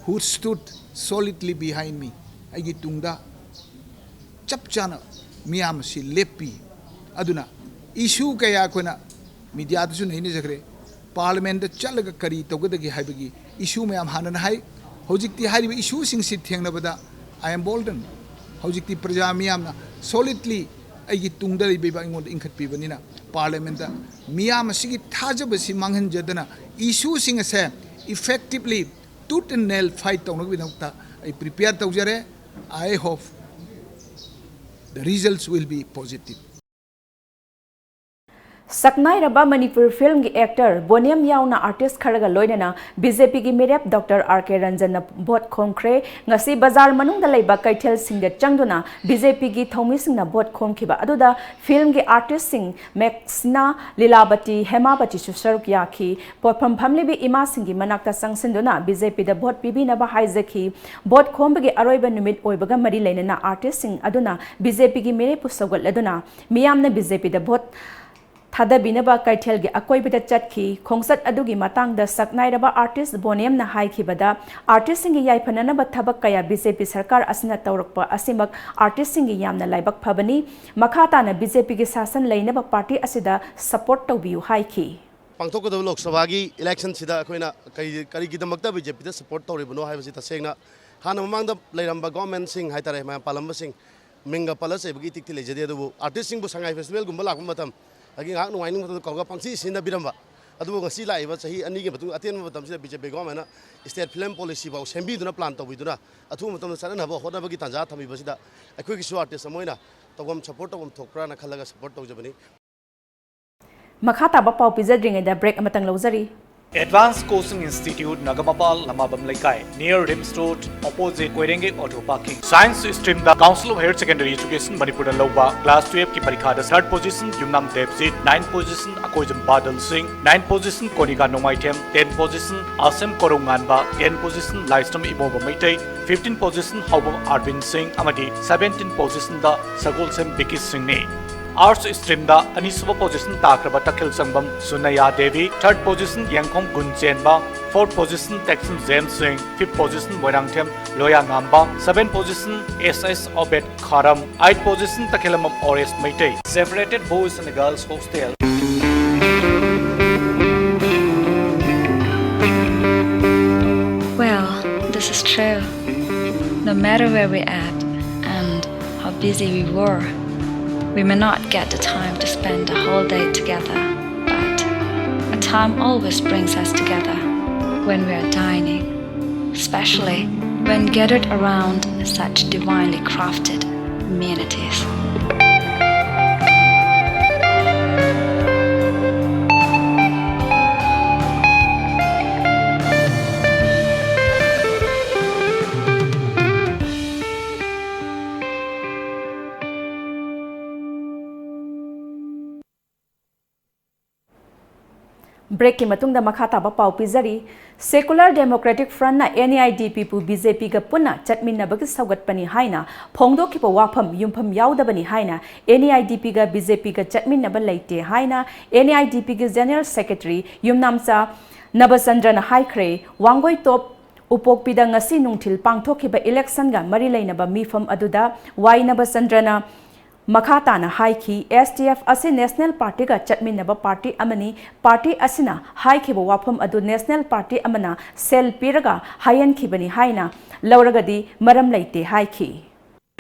who stood solidly behind me. ꯑꯩꯒꯤ ꯇꯨꯡꯗ ꯆꯞ ꯆꯥꯅ ꯃꯤꯌꯥꯝ ꯑꯁꯤ ꯂꯦꯞꯄꯤ꯫ ꯑꯗꯨꯅ issue ꯀꯌꯥ ꯑꯩꯈꯣꯏꯅ mediaꯗꯁꯨ ꯅꯩꯅꯖꯈ꯭ꯔꯦ꯫ Parliamentꯇ ꯆꯠꯂꯒ ꯀꯔꯤ ꯇꯧꯒꯗꯒꯦ ꯍꯥꯏꯕꯒꯤ issue ꯃꯌꯥꯝ ꯍꯥꯟꯅꯅ ꯍꯥꯏ꯫ ꯍꯧꯖꯤꯛꯇꯤ ꯍꯥꯏꯔꯤꯕ issueꯁꯤꯡꯁꯤ ꯊꯦꯡꯅꯕꯗ I am boldened꯫ ꯍꯧꯖꯤꯛꯇꯤ ꯄ꯭ꯔꯖꯥ ꯃꯤꯌꯥꯝꯅ solidly ꯑꯩꯒꯤ ꯇꯨꯡꯗ ꯂꯩꯕꯤꯕ ꯑꯩꯉꯣꯟꯗ ꯏꯟꯈꯠꯄꯤꯕꯅꯤꯅ Parliamentꯇ ꯃꯤꯌꯥꯝ ꯑꯁꯤꯒꯤ ꯊꯥꯖꯕꯁꯤ ꯃꯥꯡꯍꯟꯖꯗꯅ issueꯁꯤꯡ ꯑꯁꯦ effectively tooth and nail fight ꯇꯧꯅꯕꯒꯤꯗꯃꯛꯇ ꯑꯩ prepare ꯇꯧꯖꯔꯦ꯫ I hope the results will be positive꯫ ꯁꯛꯅꯥꯏꯔꯕ ꯃꯅꯤꯄꯨꯔ ꯐꯤꯜꯝꯒꯤ ꯑꯦꯛꯇꯔ ꯕꯣꯅꯦꯝ ꯌꯥꯎꯅ ꯑꯥꯔꯇꯤꯁ ꯈꯔꯒ ꯂꯣꯏꯅꯅ ꯕꯤ ꯖꯦ ꯄꯤꯒꯤ ꯃꯤꯔꯦꯞ ꯗꯣꯛꯇꯔ ꯑꯥꯔ ꯀꯦ ꯔꯟꯖꯟꯅ ꯚꯣꯠ ꯈꯣꯝꯈ꯭ꯔꯦ꯫ ꯉꯁꯤ ꯕꯖꯥꯔ ꯃꯅꯨꯡꯗ ꯂꯩꯕ ꯀꯩꯊꯦꯜꯁꯤꯡꯗ ꯆꯪꯗꯨꯅ ꯕꯤ ꯖꯦ ꯄꯤꯒꯤ ꯊꯧꯃꯤꯁꯤꯡꯅ ꯚꯣꯠ ꯈꯣꯝꯈꯤꯕ ꯑꯗꯨꯗ ꯐꯤꯜꯝꯒꯤ ꯑꯥꯔꯇꯤꯁꯁꯤꯡ ꯃꯦꯛꯁꯤꯅꯥ, ꯂꯤꯂꯥꯕꯇꯤ, ꯍꯦꯃꯥꯕꯇꯤꯁꯨ ꯁꯔꯨꯛ ꯌꯥꯈꯤ꯫ ꯄꯣꯠꯐꯝ ꯐꯝꯂꯤꯕꯤ ꯏꯃꯥꯁꯤꯡꯒꯤ ꯃꯅꯥꯛꯇ ꯆꯪꯁꯤꯟꯗꯨꯅ ꯕꯤ ꯖꯦ ꯄꯤꯗ ꯚꯣꯠ ꯄꯤꯕꯤꯅꯕ ꯍꯥꯏꯖꯈꯤ꯫ ꯚꯣꯠ ꯈꯣꯝꯕꯒꯤ ꯑꯔꯣꯏꯕ ꯅꯨꯃꯤꯠ ꯑꯣꯏꯕꯒ ꯃꯔꯤ ꯂꯩꯅꯅ ꯑꯥꯔꯇꯤꯁꯁꯤꯡ ꯑꯗꯨꯅ ꯕꯤ ꯖꯦ ꯄꯤꯒꯤ ꯃꯤꯔꯦꯞꯄꯨ ꯁꯧꯒꯠꯂꯗꯨꯅ ꯃꯤꯌꯥꯝꯅ ꯕꯤ ꯖꯦ ꯄꯤꯗ ꯚꯣꯠ ꯊꯥꯗꯕꯤꯅꯕ ꯀꯩꯊꯦꯜꯒꯤ ꯑꯀꯣꯏꯕꯗ ꯆꯠꯈꯤ꯫ ꯈꯣꯡꯆꯠ ꯑꯗꯨꯒꯤ ꯃꯇꯥꯡꯗ ꯁꯛꯅꯥꯏꯔꯕ ꯑꯥꯔꯇꯤꯁ ꯕꯣꯅꯦꯝꯅ ꯍꯥꯏꯈꯤꯕꯗ, ꯑꯥꯔꯇꯤꯁꯁꯤꯡꯒꯤ ꯌꯥꯏꯐꯅꯅꯕ ꯊꯕꯛ ꯀꯌꯥ ꯕꯤ ꯖꯦ ꯄꯤ ꯁꯔꯀꯥꯔ ꯑꯁꯤꯅ ꯇꯧꯔꯛꯄ ꯑꯁꯤꯃꯛ ꯑꯥꯔꯇꯤꯁꯁꯤꯡꯒꯤ ꯌꯥꯝꯅ ꯂꯥꯏꯕꯛ ꯐꯕꯅꯤ꯫ ꯃꯈꯥ ꯇꯥꯅ ꯕꯤ ꯖꯦ ꯄꯤꯒꯤ ꯁꯥꯁꯟ ꯂꯩꯅꯕ ꯄꯥꯔꯇꯤ ꯑꯁꯤꯗ ꯁꯄꯣꯔꯠ ꯇꯧꯕꯤꯌꯨ ꯍꯥꯏꯈꯤ꯫ ꯄꯥꯡꯊꯣꯛꯀꯗꯕ ꯂꯣꯛ ꯁꯚꯥꯒꯤ ꯏꯂꯦꯛꯁꯟꯁꯤꯗ ꯑꯩꯈꯣꯏꯅ ꯀꯔꯤ, ꯀꯔꯤꯒꯤꯗꯃꯛꯇ ꯕꯤ ꯖꯦ ꯄꯤꯗ ꯁꯄꯣꯔꯠ ꯇꯧꯔꯤꯕꯅꯣ ꯍꯥꯏꯕꯁꯤ ꯇꯁꯦꯡꯅ ꯍꯥꯟꯅ ꯃꯃꯥꯡꯗ ꯂꯩꯔꯝꯕ ꯒꯣꯚꯔꯟꯃꯦꯟꯠꯁꯤꯡ ꯍꯥꯏꯇꯥꯔꯦ, ꯃꯌꯥꯝ ꯄꯥꯜꯂꯝꯕꯁꯤꯡ, ꯃꯤꯡꯒ ꯄꯜꯂ ꯆꯩꯕꯒꯤ ꯏꯊꯤꯛꯇꯤ ꯂꯩꯖꯗꯦ, ꯑꯗꯨꯕꯨ ꯑꯥꯔꯇꯤꯁꯁꯤꯡꯕꯨ ꯁꯉꯥꯏ ꯐꯦꯁꯇꯤꯚꯦꯜꯒꯨꯝꯕ ꯂꯥꯛꯄ ꯃꯇꯝ, ꯑꯗꯒꯤ ꯉꯥꯏꯍꯥꯛ ꯅꯨꯡꯉꯥꯏꯅꯤꯡꯕ ꯃꯇꯝꯗ ꯀꯧꯔꯒ ꯄꯪꯁꯤ ꯁꯤꯖꯤꯟꯅꯕꯤꯔꯝꯕ, ꯑꯗꯨꯕꯨ ꯉꯁꯤ ꯂꯥꯛꯏꯕ ꯆꯍꯤ ꯑꯅꯤꯒꯤ ꯃꯇꯨꯡ ꯑꯇꯦꯟꯕ ꯃꯇꯝꯁꯤꯗ ꯕꯤ ꯖꯦ ꯄꯤ ꯒꯣꯚꯔꯟꯃꯦꯟꯠꯅ ꯁ꯭ꯇꯦꯠ ꯐꯤꯂꯝ ꯄꯣꯂꯤꯁꯤꯐꯥꯎ ꯁꯦꯝꯕꯤꯗꯨꯅ, ꯄ꯭ꯂꯥꯟ ꯇꯧꯕꯤꯗꯨꯅ ꯑꯊꯨꯕ ꯃꯇꯝꯗ ꯆꯠꯅꯅꯕ ꯍꯣꯠꯅꯕꯒꯤ ꯇꯥꯟꯖꯥ ꯊꯝꯕꯤꯕꯁꯤꯗ ꯑꯩꯈꯣꯏꯒꯤꯁꯨ ꯑꯥꯔꯇꯤꯁ ꯑꯃ ꯑꯣꯏꯅ ꯇꯧꯐꯝ, ꯁꯄꯣꯔꯠ ꯇꯧꯐꯝ ꯊꯣꯛꯄ꯭ꯔꯥꯅ ꯈꯜꯂꯒ ꯁꯄꯣꯔꯠ ꯇꯧꯖꯕꯅꯤ꯫ ꯃꯈꯥ ꯇꯥꯕ ꯄꯥꯎ ꯄꯤꯖꯗ꯭ꯔꯤꯉꯩꯗ ꯕ꯭ꯔꯦꯛ ꯑꯃꯇꯪ ꯂꯧꯖꯔꯤ꯫ Advanced Coaching Institute, ꯅꯒꯃꯄꯥꯜ, ꯂꯃꯥꯕꯝ ꯂꯩꯀꯥꯏ, near RIMS Road, opposite ꯀꯣꯏꯔꯦꯡꯒꯩ Auto Parking. Science streamꯗ Council of Higher Secondary Education ꯃꯅꯤꯄꯨꯔꯗ ꯂꯧꯕ class twelveꯀꯤ ꯄꯔꯤꯈꯥꯗ third position ꯌꯨꯝꯅꯥꯝ ꯗꯦꯕꯖꯤꯠ, ninth position ꯑꯀꯣꯏꯖꯝ ꯕꯥꯗꯜ ꯁꯤꯡ, ninth position ꯀꯣꯅꯤꯀꯥ ꯅꯣꯡꯃꯥꯏꯊꯦꯝ, tenth position ꯑꯥꯁꯦꯝ ꯀꯣꯔꯧꯉꯥꯟꯕ, tenth position ꯂꯥꯏꯁ꯭ꯔꯝ ꯏꯃꯣꯕ ꯃꯩꯇꯩ, fifteenth position ꯍꯥꯎꯕꯝ ꯑꯥꯔꯕꯤꯟ ꯁꯤꯡ ꯑꯃꯗꯤ seventeenth positionꯗ ꯁꯒꯣꯜꯁꯦꯝ ꯕꯤꯀꯤ ꯁꯤꯡꯅꯤ꯫ Arts streamꯗ ꯑꯅꯤꯁꯨꯕ position ꯇꯥꯈ꯭ꯔꯕ ꯇꯈꯦꯜ ꯆꯪꯕꯝ ꯁꯨꯅꯌꯥ Devi, third position Yengkhom Gunchenba, fourth position Teksam James Singh, fifth position Moirangthem Loyangamba, seventh position S S Obed Kharam, eighth position Takhellambam Oresh Meitei. Separated boys and girls hostel. Well, this is true. No matter where we at and how busy we were, we may not get the time to spend the whole day together, but a time always brings us together when we are dining, especially when gathered around such divinely crafted amenities. Breakꯀꯤ ꯃꯇꯨꯡꯗ ꯃꯈꯥ ꯇꯥꯕ ꯄꯥꯎ ꯄꯤꯖꯔꯤ꯫ Secular Democratic Frontꯅ NEIDPꯕꯨ BJPꯒ ꯄꯨꯟꯅ ꯆꯠꯃꯤꯟꯅꯕꯒꯤ ꯁꯧꯒꯠꯄꯅꯤ ꯍꯥꯏꯅ ꯐꯣꯡꯗꯣꯛꯈꯤꯕ ꯋꯥꯐꯝ ꯌꯨꯝꯐꯝ ꯌꯥꯎꯗꯕꯅꯤ ꯍꯥꯏꯅ NEIDPꯒ BJPꯒ ꯆꯠꯃꯤꯟꯅꯕ ꯂꯩꯇꯦ ꯍꯥꯏꯅ NEIDPꯒꯤ General Secretary ꯌꯨꯝꯅꯥꯝꯆꯥ ꯅꯕꯆꯟꯗ꯭ꯔꯅ ꯍꯥꯏꯈ꯭ꯔꯦ꯫ ꯋꯥꯡꯒꯣꯏ ꯇꯣꯞ ꯎꯄꯣꯛꯄꯤꯗ ꯉꯁꯤ ꯅꯨꯡꯊꯤꯜ ꯄꯥꯡꯊꯣꯛꯈꯤꯕ electionꯒ ꯃꯔꯤ ꯂꯩꯅꯕ ꯃꯤꯐꯝ ꯑꯗꯨꯗ ꯋꯥꯏ ꯅꯕꯆꯟꯗ꯭ꯔꯅ ꯃꯈꯥ ꯇꯥꯅ ꯍꯥꯏꯈꯤ, SDF ꯑꯁꯤ National Partyꯒ ꯆꯠꯃꯤꯟꯅꯕ party ꯑꯃꯅꯤ꯫ Party ꯑꯁꯤꯅ ꯍꯥꯏꯈꯤꯕ ꯋꯥꯐꯝ ꯑꯗꯨ National Party ꯑꯃꯅ ꯁꯦꯜ ꯄꯤꯔꯒ ꯍꯥꯏꯍꯟꯈꯤꯕꯅꯤ ꯍꯥꯏꯅ ꯂꯧꯔꯒꯗꯤ ꯃꯔꯝ ꯂꯩꯇꯦ ꯍꯥꯏꯈꯤ꯫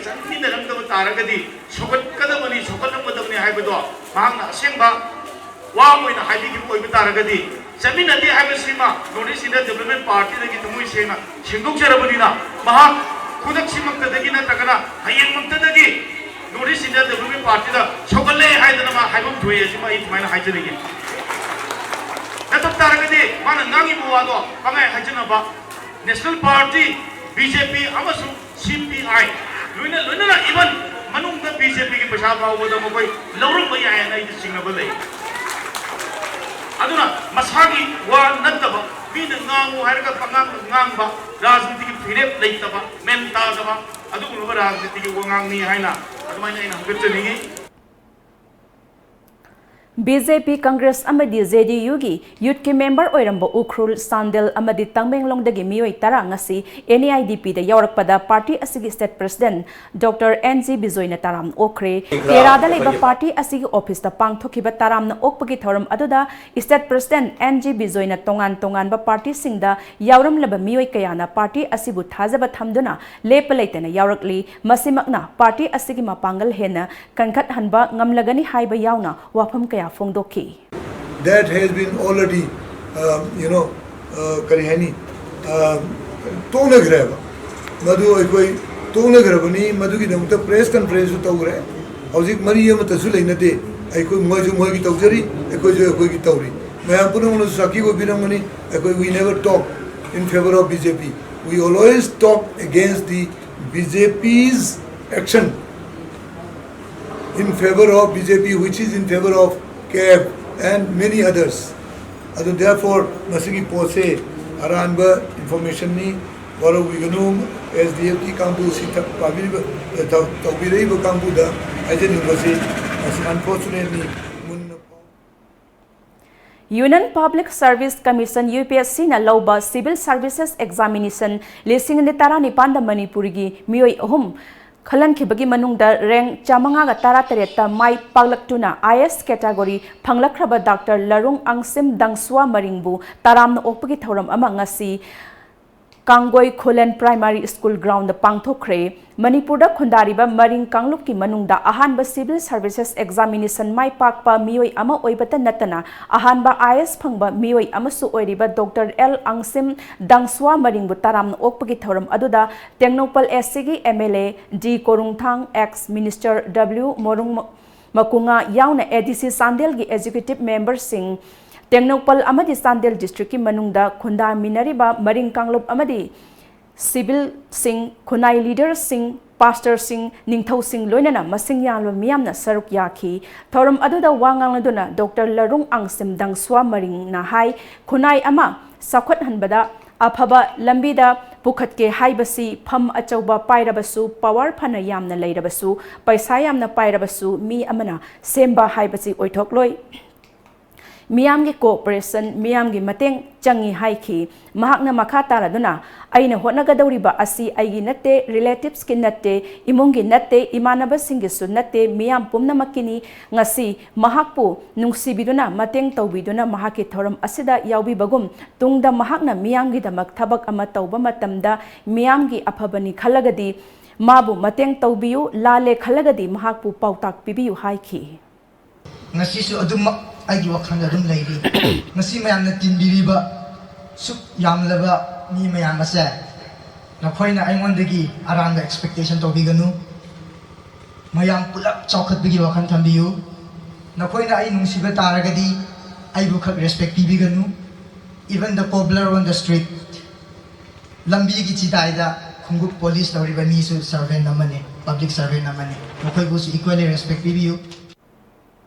ꯆꯠꯃꯤꯟꯅꯔꯝꯗꯕ ꯇꯥꯔꯒꯗꯤ ꯁꯧꯒꯠꯀꯗꯕꯅꯤ, ꯁꯧꯒꯠꯂꯝꯒꯗꯕꯅꯤ ꯍꯥꯏꯕꯗꯣ ꯃꯍꯥꯛꯅ ꯑꯁꯦꯡꯕ ꯋꯥ ꯑꯃ ꯑꯣꯏꯅ ꯍꯥꯏꯕꯤꯈꯤꯕ ꯑꯣꯏꯕ ꯇꯥꯔꯒꯗꯤ, ꯆꯠꯃꯤꯟꯅꯗꯦ ꯍꯥꯏꯕꯁꯤꯃ North East India Development Partyꯗꯒꯤ ꯊꯃꯣꯏ ꯁꯦꯡꯅ ꯁꯦꯡꯗꯣꯛꯆꯔꯕꯅꯤꯅ, ꯃꯍꯥꯛ ꯈꯨꯗꯛꯁꯤꯃꯛꯇꯗꯒꯤ ꯅꯠꯇ꯭ꯔꯒꯅ ꯍꯌꯦꯡꯃꯛꯇꯗꯒꯤ North East India Development Partyꯗ ꯁꯧꯒꯠꯂꯦ ꯍꯥꯏꯗꯅ ꯃꯥ ꯍꯥꯏꯐꯝ ꯊꯣꯛꯏ꯫ ꯑꯁꯤꯃ ꯑꯩ ꯁꯨꯃꯥꯏꯅ ꯍꯥꯏꯖꯅꯤꯡꯉꯤ꯫ ꯅꯠꯇꯕ ꯇꯥꯔꯒꯗꯤ ꯃꯥꯅ ꯉꯥꯡꯉꯤꯕ ꯋꯥꯗꯣ ꯄꯪꯍꯥꯏ ꯍꯥꯏꯖꯅꯕ, National Party, BJP ꯑꯃꯁꯨꯡ CPI, ꯂꯣꯏꯅ, ꯂꯣꯏꯅꯅ even ꯃꯅꯨꯡꯗ BJPꯒꯤ ꯄꯩꯁꯥ ꯐꯥꯎꯕꯗ ꯃꯈꯣꯏ ꯂꯧꯔꯝꯕ ꯌꯥꯏ ꯍꯥꯏꯅ ꯑꯩꯗꯤ ꯆꯤꯡꯅꯕ ꯂꯩ꯫ ꯑꯗꯨꯅ ꯃꯁꯥꯒꯤ ꯋꯥ ꯅꯠꯇꯕ, ꯃꯤꯅ ꯉꯥꯡꯉꯨ ꯍꯥꯏꯔꯒ ꯄꯉꯥꯡꯗ ꯉꯥꯡꯕ, ꯔꯥꯖꯅꯤꯇꯤꯒꯤ ꯐꯤꯔꯦꯞ ꯂꯩꯇꯕ, ꯃꯦꯟ ꯇꯥꯗꯕ, ꯑꯗꯨꯒꯨꯝꯂꯕ ꯔꯥꯖꯅꯤꯇꯤꯒꯤ ꯋꯥꯉꯥꯡꯅꯤ ꯍꯥꯏꯅ ꯑꯗꯨꯃꯥꯏꯅ ꯑꯩꯅ ꯍꯪꯒꯠꯆꯅꯤꯡꯉꯤ꯫ ꯕꯤ ꯖꯦ ꯄꯤ, ꯀꯪꯒ꯭ꯔꯦꯁ ꯑꯃꯗꯤ ꯖꯦ ꯗꯤ ꯌꯨꯒꯤ ꯌꯨꯠꯀꯤ ꯃꯦꯝꯕꯔ ꯑꯣꯏꯔꯝꯕ ꯎꯈ꯭ꯔꯨꯜ, ꯆꯥꯟꯗꯦꯜ ꯑꯃꯗꯤ ꯇꯃꯦꯡꯂꯣꯡꯗꯒꯤ ꯃꯤꯑꯣꯏ ꯇꯔꯥ ꯉꯁꯤ ꯑꯦꯟ ꯑꯦ ꯑꯥꯏ ꯗꯤ ꯄꯤꯗ ꯌꯥꯎꯔꯛꯄꯗ ꯄꯥꯔꯇꯤ ꯑꯁꯤꯒꯤ state president doctor N G ꯕꯤꯖꯣꯏꯅ ꯇꯔꯥꯝꯅ ꯑꯣꯛꯈ꯭ꯔꯦ꯫ ꯇꯦꯔꯥꯗ ꯂꯩꯕ ꯄꯥꯔꯇꯤ ꯑꯁꯤꯒꯤ ꯑꯣꯐꯤꯁꯇ ꯄꯥꯡꯊꯣꯛꯈꯤꯕ ꯇꯔꯥꯝꯅ ꯑꯣꯛꯄꯒꯤ ꯊꯧꯔꯝ ꯑꯗꯨꯗ ꯁ꯭ꯇꯦꯠ ꯄ꯭ꯔꯁꯤꯗꯦꯟꯠ ꯑꯦꯟ ꯖꯤ ꯕꯤꯖꯣꯏꯅ ꯇꯣꯉꯥꯟ ꯇꯣꯉꯥꯟꯕ ꯄꯥꯔꯇꯤꯁꯤꯡꯗ ꯌꯥꯎꯔꯝꯂꯕ ꯃꯤꯑꯣꯏ ꯀꯌꯥꯅ ꯄꯥꯔꯇꯤ ꯑꯁꯤꯕꯨ ꯊꯥꯖꯕ ꯊꯝꯗꯨꯅ ꯂꯦꯞꯄ ꯂꯩꯇꯅ ꯌꯥꯎꯔꯛꯂꯤ꯫ ꯃꯁꯤꯃꯛꯅ ꯄꯥꯔꯇꯤ ꯑꯁꯤꯒꯤ ꯃꯄꯥꯡꯒꯜ ꯍꯦꯟꯅ ꯀꯟꯈꯠꯍꯟꯕ ꯉꯝꯂꯒꯅꯤ ꯍꯥꯏꯕ ꯌꯥꯎꯅ ꯋꯥꯐꯝ ꯀꯌꯥ ꯐꯣꯡꯗꯣꯛꯈꯤ꯫ That has been already, uh, you know, uh, ꯀꯔꯤ ꯍꯥꯏꯅꯤ, uh, ꯇꯣꯛꯅꯈ꯭ꯔꯦꯕ꯫ ꯃꯗꯨ ꯑꯩꯈꯣꯏ ꯇꯣꯛꯅꯈ꯭ꯔꯕꯅꯤ꯫ ꯃꯗꯨꯒꯤꯗꯃꯛꯇ ꯄ꯭ꯔꯦꯁ ꯀꯟꯐꯔꯦꯟꯁꯁꯨ ꯇꯧꯈ꯭ꯔꯦ꯫ ꯍꯧꯖꯤꯛ ꯃꯔꯤ ꯑꯃꯠꯇꯁꯨ ꯂꯩꯅꯗꯦ꯫ ꯑꯩꯈꯣꯏ, ꯃꯣꯏꯁꯨ ꯃꯣꯏꯒꯤ ꯇꯧꯖꯔꯤ, ꯑꯩꯈꯣꯏꯁꯨ ꯑꯩꯈꯣꯏꯒꯤ ꯇꯧꯔꯤ꯫ ꯃꯌꯥꯝ ꯄꯨꯝꯅꯃꯛꯅꯁꯨ ꯁꯥꯈꯤ ꯑꯣꯏꯕꯤꯔꯝꯒꯅꯤ꯫ ꯑꯩꯈꯣꯏ, we never talk in favor of B J P. We always talk against the B J P's action in favor of B J P, which is in favor of K F and many others. ꯑꯗꯨ therefore ꯃꯁꯤꯒꯤ ꯄꯣꯠꯁꯦ ꯑꯔꯥꯟꯕ informationꯅꯤ꯫ ꯋꯥꯔꯧꯕꯤꯒꯅꯨ꯫ S D F ꯀꯤ ꯀꯥꯡꯕꯨ ꯁꯤ ꯊꯛ-, ꯄꯥꯕꯤꯔꯤꯕ, ꯇꯧ-, ꯇꯧꯕꯤꯔꯛꯏꯕ ꯀꯥꯡꯕꯨꯗ ꯍꯥꯏꯖꯅꯤꯡꯕꯁꯤ ꯃꯁꯤ unfortunately ꯃꯨꯟꯅ Union Public Service Commission, U P S C ꯅ ꯂꯧꯕ Civil Services Examination ꯂꯤꯁꯤꯡ ꯑꯅꯤ ꯇꯔꯥꯅꯤꯄꯥꯟꯗ ꯃꯅꯤꯄꯨꯔꯒꯤ ꯃꯤꯑꯣꯏ ꯑꯍꯨꯝ ꯈꯜꯍꯟꯈꯤꯕꯒꯤ ꯃꯅꯨꯡꯗ ꯔꯦꯡ ꯆꯥꯃꯉꯥꯒ ꯇꯔꯥꯇꯔꯦꯠꯇ ꯃꯥꯏ ꯄꯥꯛꯂꯛꯇꯨꯅ I A S category ꯐꯪꯂꯛꯈ꯭ꯔꯕ ꯗꯥꯛꯇꯔ ꯂꯔꯨꯡ ꯑꯪꯁꯤꯝ ꯗꯪꯁ꯭ꯋꯥ ꯃꯔꯤꯡꯕꯨ ꯇꯔꯥꯝꯅ ꯑꯣꯛꯄꯒꯤ ꯊꯧꯔꯝ ꯑꯃ ꯉꯁꯤ Kanggoi Khullen primary school ground ꯄꯥꯡꯊꯣꯛꯈ꯭ꯔꯦ꯫ ꯃꯅꯤꯄꯨꯔꯗ ꯈꯨꯟꯗꯥꯔꯤꯕ ꯃꯔꯤꯡ ꯀꯥꯡꯂꯨꯞꯀꯤ ꯃꯅꯨꯡꯗ ꯑꯍꯥꯟꯕ Civil Services Examination ꯃꯥꯏ ꯄꯥꯛꯄ ꯃꯤꯑꯣꯏ ꯑꯃ ꯑꯣꯏꯕꯇ ꯅꯠꯇꯅ ꯑꯍꯥꯟꯕ I A S ꯐꯪꯕ ꯃꯤꯑꯣꯏ ꯑꯃꯁꯨ ꯑꯣꯏꯔꯤꯕ ꯗꯣꯛꯇꯔ ꯑꯦꯜ ꯑꯪꯁꯤꯝ ꯗꯪꯁ꯭ꯋꯥ ꯃꯔꯤꯡꯕꯨ ꯇꯔꯥꯝꯅ ꯑꯣꯛꯄꯒꯤ ꯊꯧꯔꯝ ꯑꯗꯨꯗ ꯇꯦꯡꯅꯧꯄꯜ S C ꯒꯤ M L A D ꯀꯣꯔꯨꯡꯊꯥꯡ, ex Minister W ꯃꯣꯔꯨꯡ ꯃꯀꯨꯉꯥ ꯌꯥꯎꯅ A D C ꯆꯥꯟꯗꯦꯜꯒꯤ executive memberꯁꯤꯡ, ꯇꯦꯡꯅꯧꯄꯜ ꯑꯃꯗꯤ ꯆꯥꯟꯗꯦꯜ districtꯀꯤ ꯃꯅꯨꯡꯗ ꯈꯨꯟꯗꯥꯃꯤꯟꯅꯔꯤꯕ ꯃꯔꯤꯡ ꯀꯥꯡꯂꯨꯞ ꯑꯃꯗꯤ civilꯁꯤꯡ, ꯈꯨꯟꯅꯥꯏ leaderꯁꯤꯡ, pastorꯁꯤꯡ, ꯅꯤꯡꯊꯧꯁꯤꯡ ꯂꯣꯏꯅꯅ ꯃꯁꯤꯡ ꯌꯥꯝꯂꯕ ꯃꯤꯌꯥꯝꯅ ꯁꯔꯨꯛ ꯌꯥꯈꯤ꯫ ꯊꯧꯔꯝ ꯑꯗꯨꯗ ꯋꯥ ꯉꯥꯡꯂꯗꯨꯅ ꯗꯣꯛꯇꯔ ꯂꯔꯨꯡ ꯑꯪꯁꯤꯝ ꯗꯪꯁ꯭ꯋꯥ ꯃꯔꯤꯡꯅ ꯍꯥꯏ, ꯈꯨꯟꯅꯥꯏ ꯑꯃ ꯆꯥꯎꯈꯠꯍꯟꯕꯗ ꯑꯐꯕ ꯂꯝꯕꯤꯗ ꯄꯨꯈꯠꯀꯦ ꯍꯥꯏꯕꯁꯤ ꯐꯝ ꯑꯆꯧꯕ ꯄꯥꯏꯔꯕꯁꯨ, ꯄꯋꯥꯔ ꯐꯅ ꯌꯥꯝꯅ ꯂꯩꯔꯕꯁꯨ, ꯄꯩꯁꯥ ꯌꯥꯝꯅ ꯄꯥꯏꯔꯕꯁꯨ ꯃꯤ ꯑꯃꯅ ꯁꯦꯝꯕ ꯍꯥꯏꯕꯁꯤ ꯑꯣꯏꯊꯣꯛꯂꯣꯏ꯫ ꯃꯤꯌꯥꯝꯒꯤ ꯀꯣꯑꯣꯄꯔꯦꯁꯟ, ꯃꯤꯌꯥꯝꯒꯤ ꯃꯇꯦꯡ ꯆꯪꯏ ꯍꯥꯏꯈꯤ꯫ ꯃꯍꯥꯛꯅ ꯃꯈꯥ ꯇꯥꯔꯗꯨꯅ, "ꯑꯩꯅ ꯍꯣꯠꯅꯒꯗꯧꯔꯤꯕ ꯑꯁꯤ ꯑꯩꯒꯤ ꯅꯠꯇꯦ, ꯔꯤꯂꯦꯇꯤꯚꯁꯀꯤ ꯅꯠꯇꯦ, ꯏꯃꯨꯡꯒꯤ ꯅꯠꯇꯦ, ꯏꯃꯥꯟꯅꯕꯁꯤꯡꯒꯤꯁꯨ ꯅꯠꯇꯦ, ꯃꯤꯌꯥꯝ ꯄꯨꯝꯅꯃꯛꯀꯤꯅꯤ꯫ ꯉꯁꯤ ꯃꯍꯥꯛꯄꯨ ꯅꯨꯡꯁꯤꯕꯤꯗꯨꯅ, ꯃꯇꯦꯡ ꯇꯧꯕꯤꯗꯨꯅ ꯃꯍꯥꯛꯀꯤ ꯊꯧꯔꯝ ꯑꯁꯤꯗ ꯌꯥꯎꯕꯤꯕꯒꯨꯝ, ꯇꯨꯡꯗ ꯃꯍꯥꯛꯅ ꯃꯤꯌꯥꯝꯒꯤꯗꯃꯛ ꯊꯕꯛ ꯑꯃ ꯇꯧꯕ ꯃꯇꯝꯗ ꯃꯤꯌꯥꯝꯒꯤ ꯑꯐꯕꯅꯤ ꯈꯜꯂꯒꯗꯤ ꯃꯥꯕꯨ ꯃꯇꯦꯡ ꯇꯧꯕꯤꯌꯨ, ꯂꯥꯜꯂꯦ ꯈꯜꯂꯒꯗꯤ ꯃꯍꯥꯛꯄꯨ ꯄꯥꯎꯇꯥꯛ ꯄꯤꯕꯤꯌꯨ" ꯍꯥꯏꯈꯤ꯫ ꯉꯁꯤꯁꯨ ꯑꯗꯨꯝꯃꯛ ꯑꯩꯒꯤ ꯋꯥꯈꯜꯗ ꯑꯗꯨꯝ ꯂꯩꯔꯤ꯫ ꯉꯁꯤ ꯃꯌꯥꯝꯅ ꯇꯤꯟꯕꯤꯔꯤꯕ ꯁꯨꯛ ꯌꯥꯝꯂꯕ ꯃꯤ ꯃꯌꯥꯝ ꯑꯁꯦ, ꯅꯈꯣꯏꯅ ꯑꯩꯉꯣꯟꯗꯒꯤ ꯑꯔꯥꯟꯕ ꯑꯦꯛꯁꯄꯦꯛꯇꯦꯁꯟ ꯇꯧꯕꯤꯒꯅꯨ꯫ ꯃꯌꯥꯝ ꯄꯨꯂꯞ ꯆꯥꯎꯈꯠꯄꯒꯤ ꯋꯥꯈꯜ ꯊꯝꯕꯤꯌꯨ꯫ ꯅꯈꯣꯏꯅ ꯑꯩ ꯅꯨꯡꯁꯤꯕ ꯇꯥꯔꯒꯗꯤ ꯑꯩꯕꯨ ꯈꯛ respect ꯄꯤꯕꯤꯒꯅꯨ꯫ Even the cobbler on the street, ꯂꯝꯕꯤꯒꯤ ꯆꯤꯗꯥꯏꯗ ꯈꯣꯡꯎꯞ ꯄꯣꯂꯤꯁ ꯇꯧꯔꯤꯕ ꯃꯤꯁꯨ ꯁꯔꯚꯦꯟ ꯑꯃꯅꯤ, ꯄꯕ꯭ꯂꯤꯛ ꯁꯔꯚꯦꯟ ꯑꯃꯅꯤ꯫ ꯃꯈꯣꯏꯕꯨꯁꯨ ꯏꯀ꯭ꯋꯦꯂꯤ ꯔꯦꯁꯄꯦꯛ ꯄꯤꯕꯤꯌꯨ꯫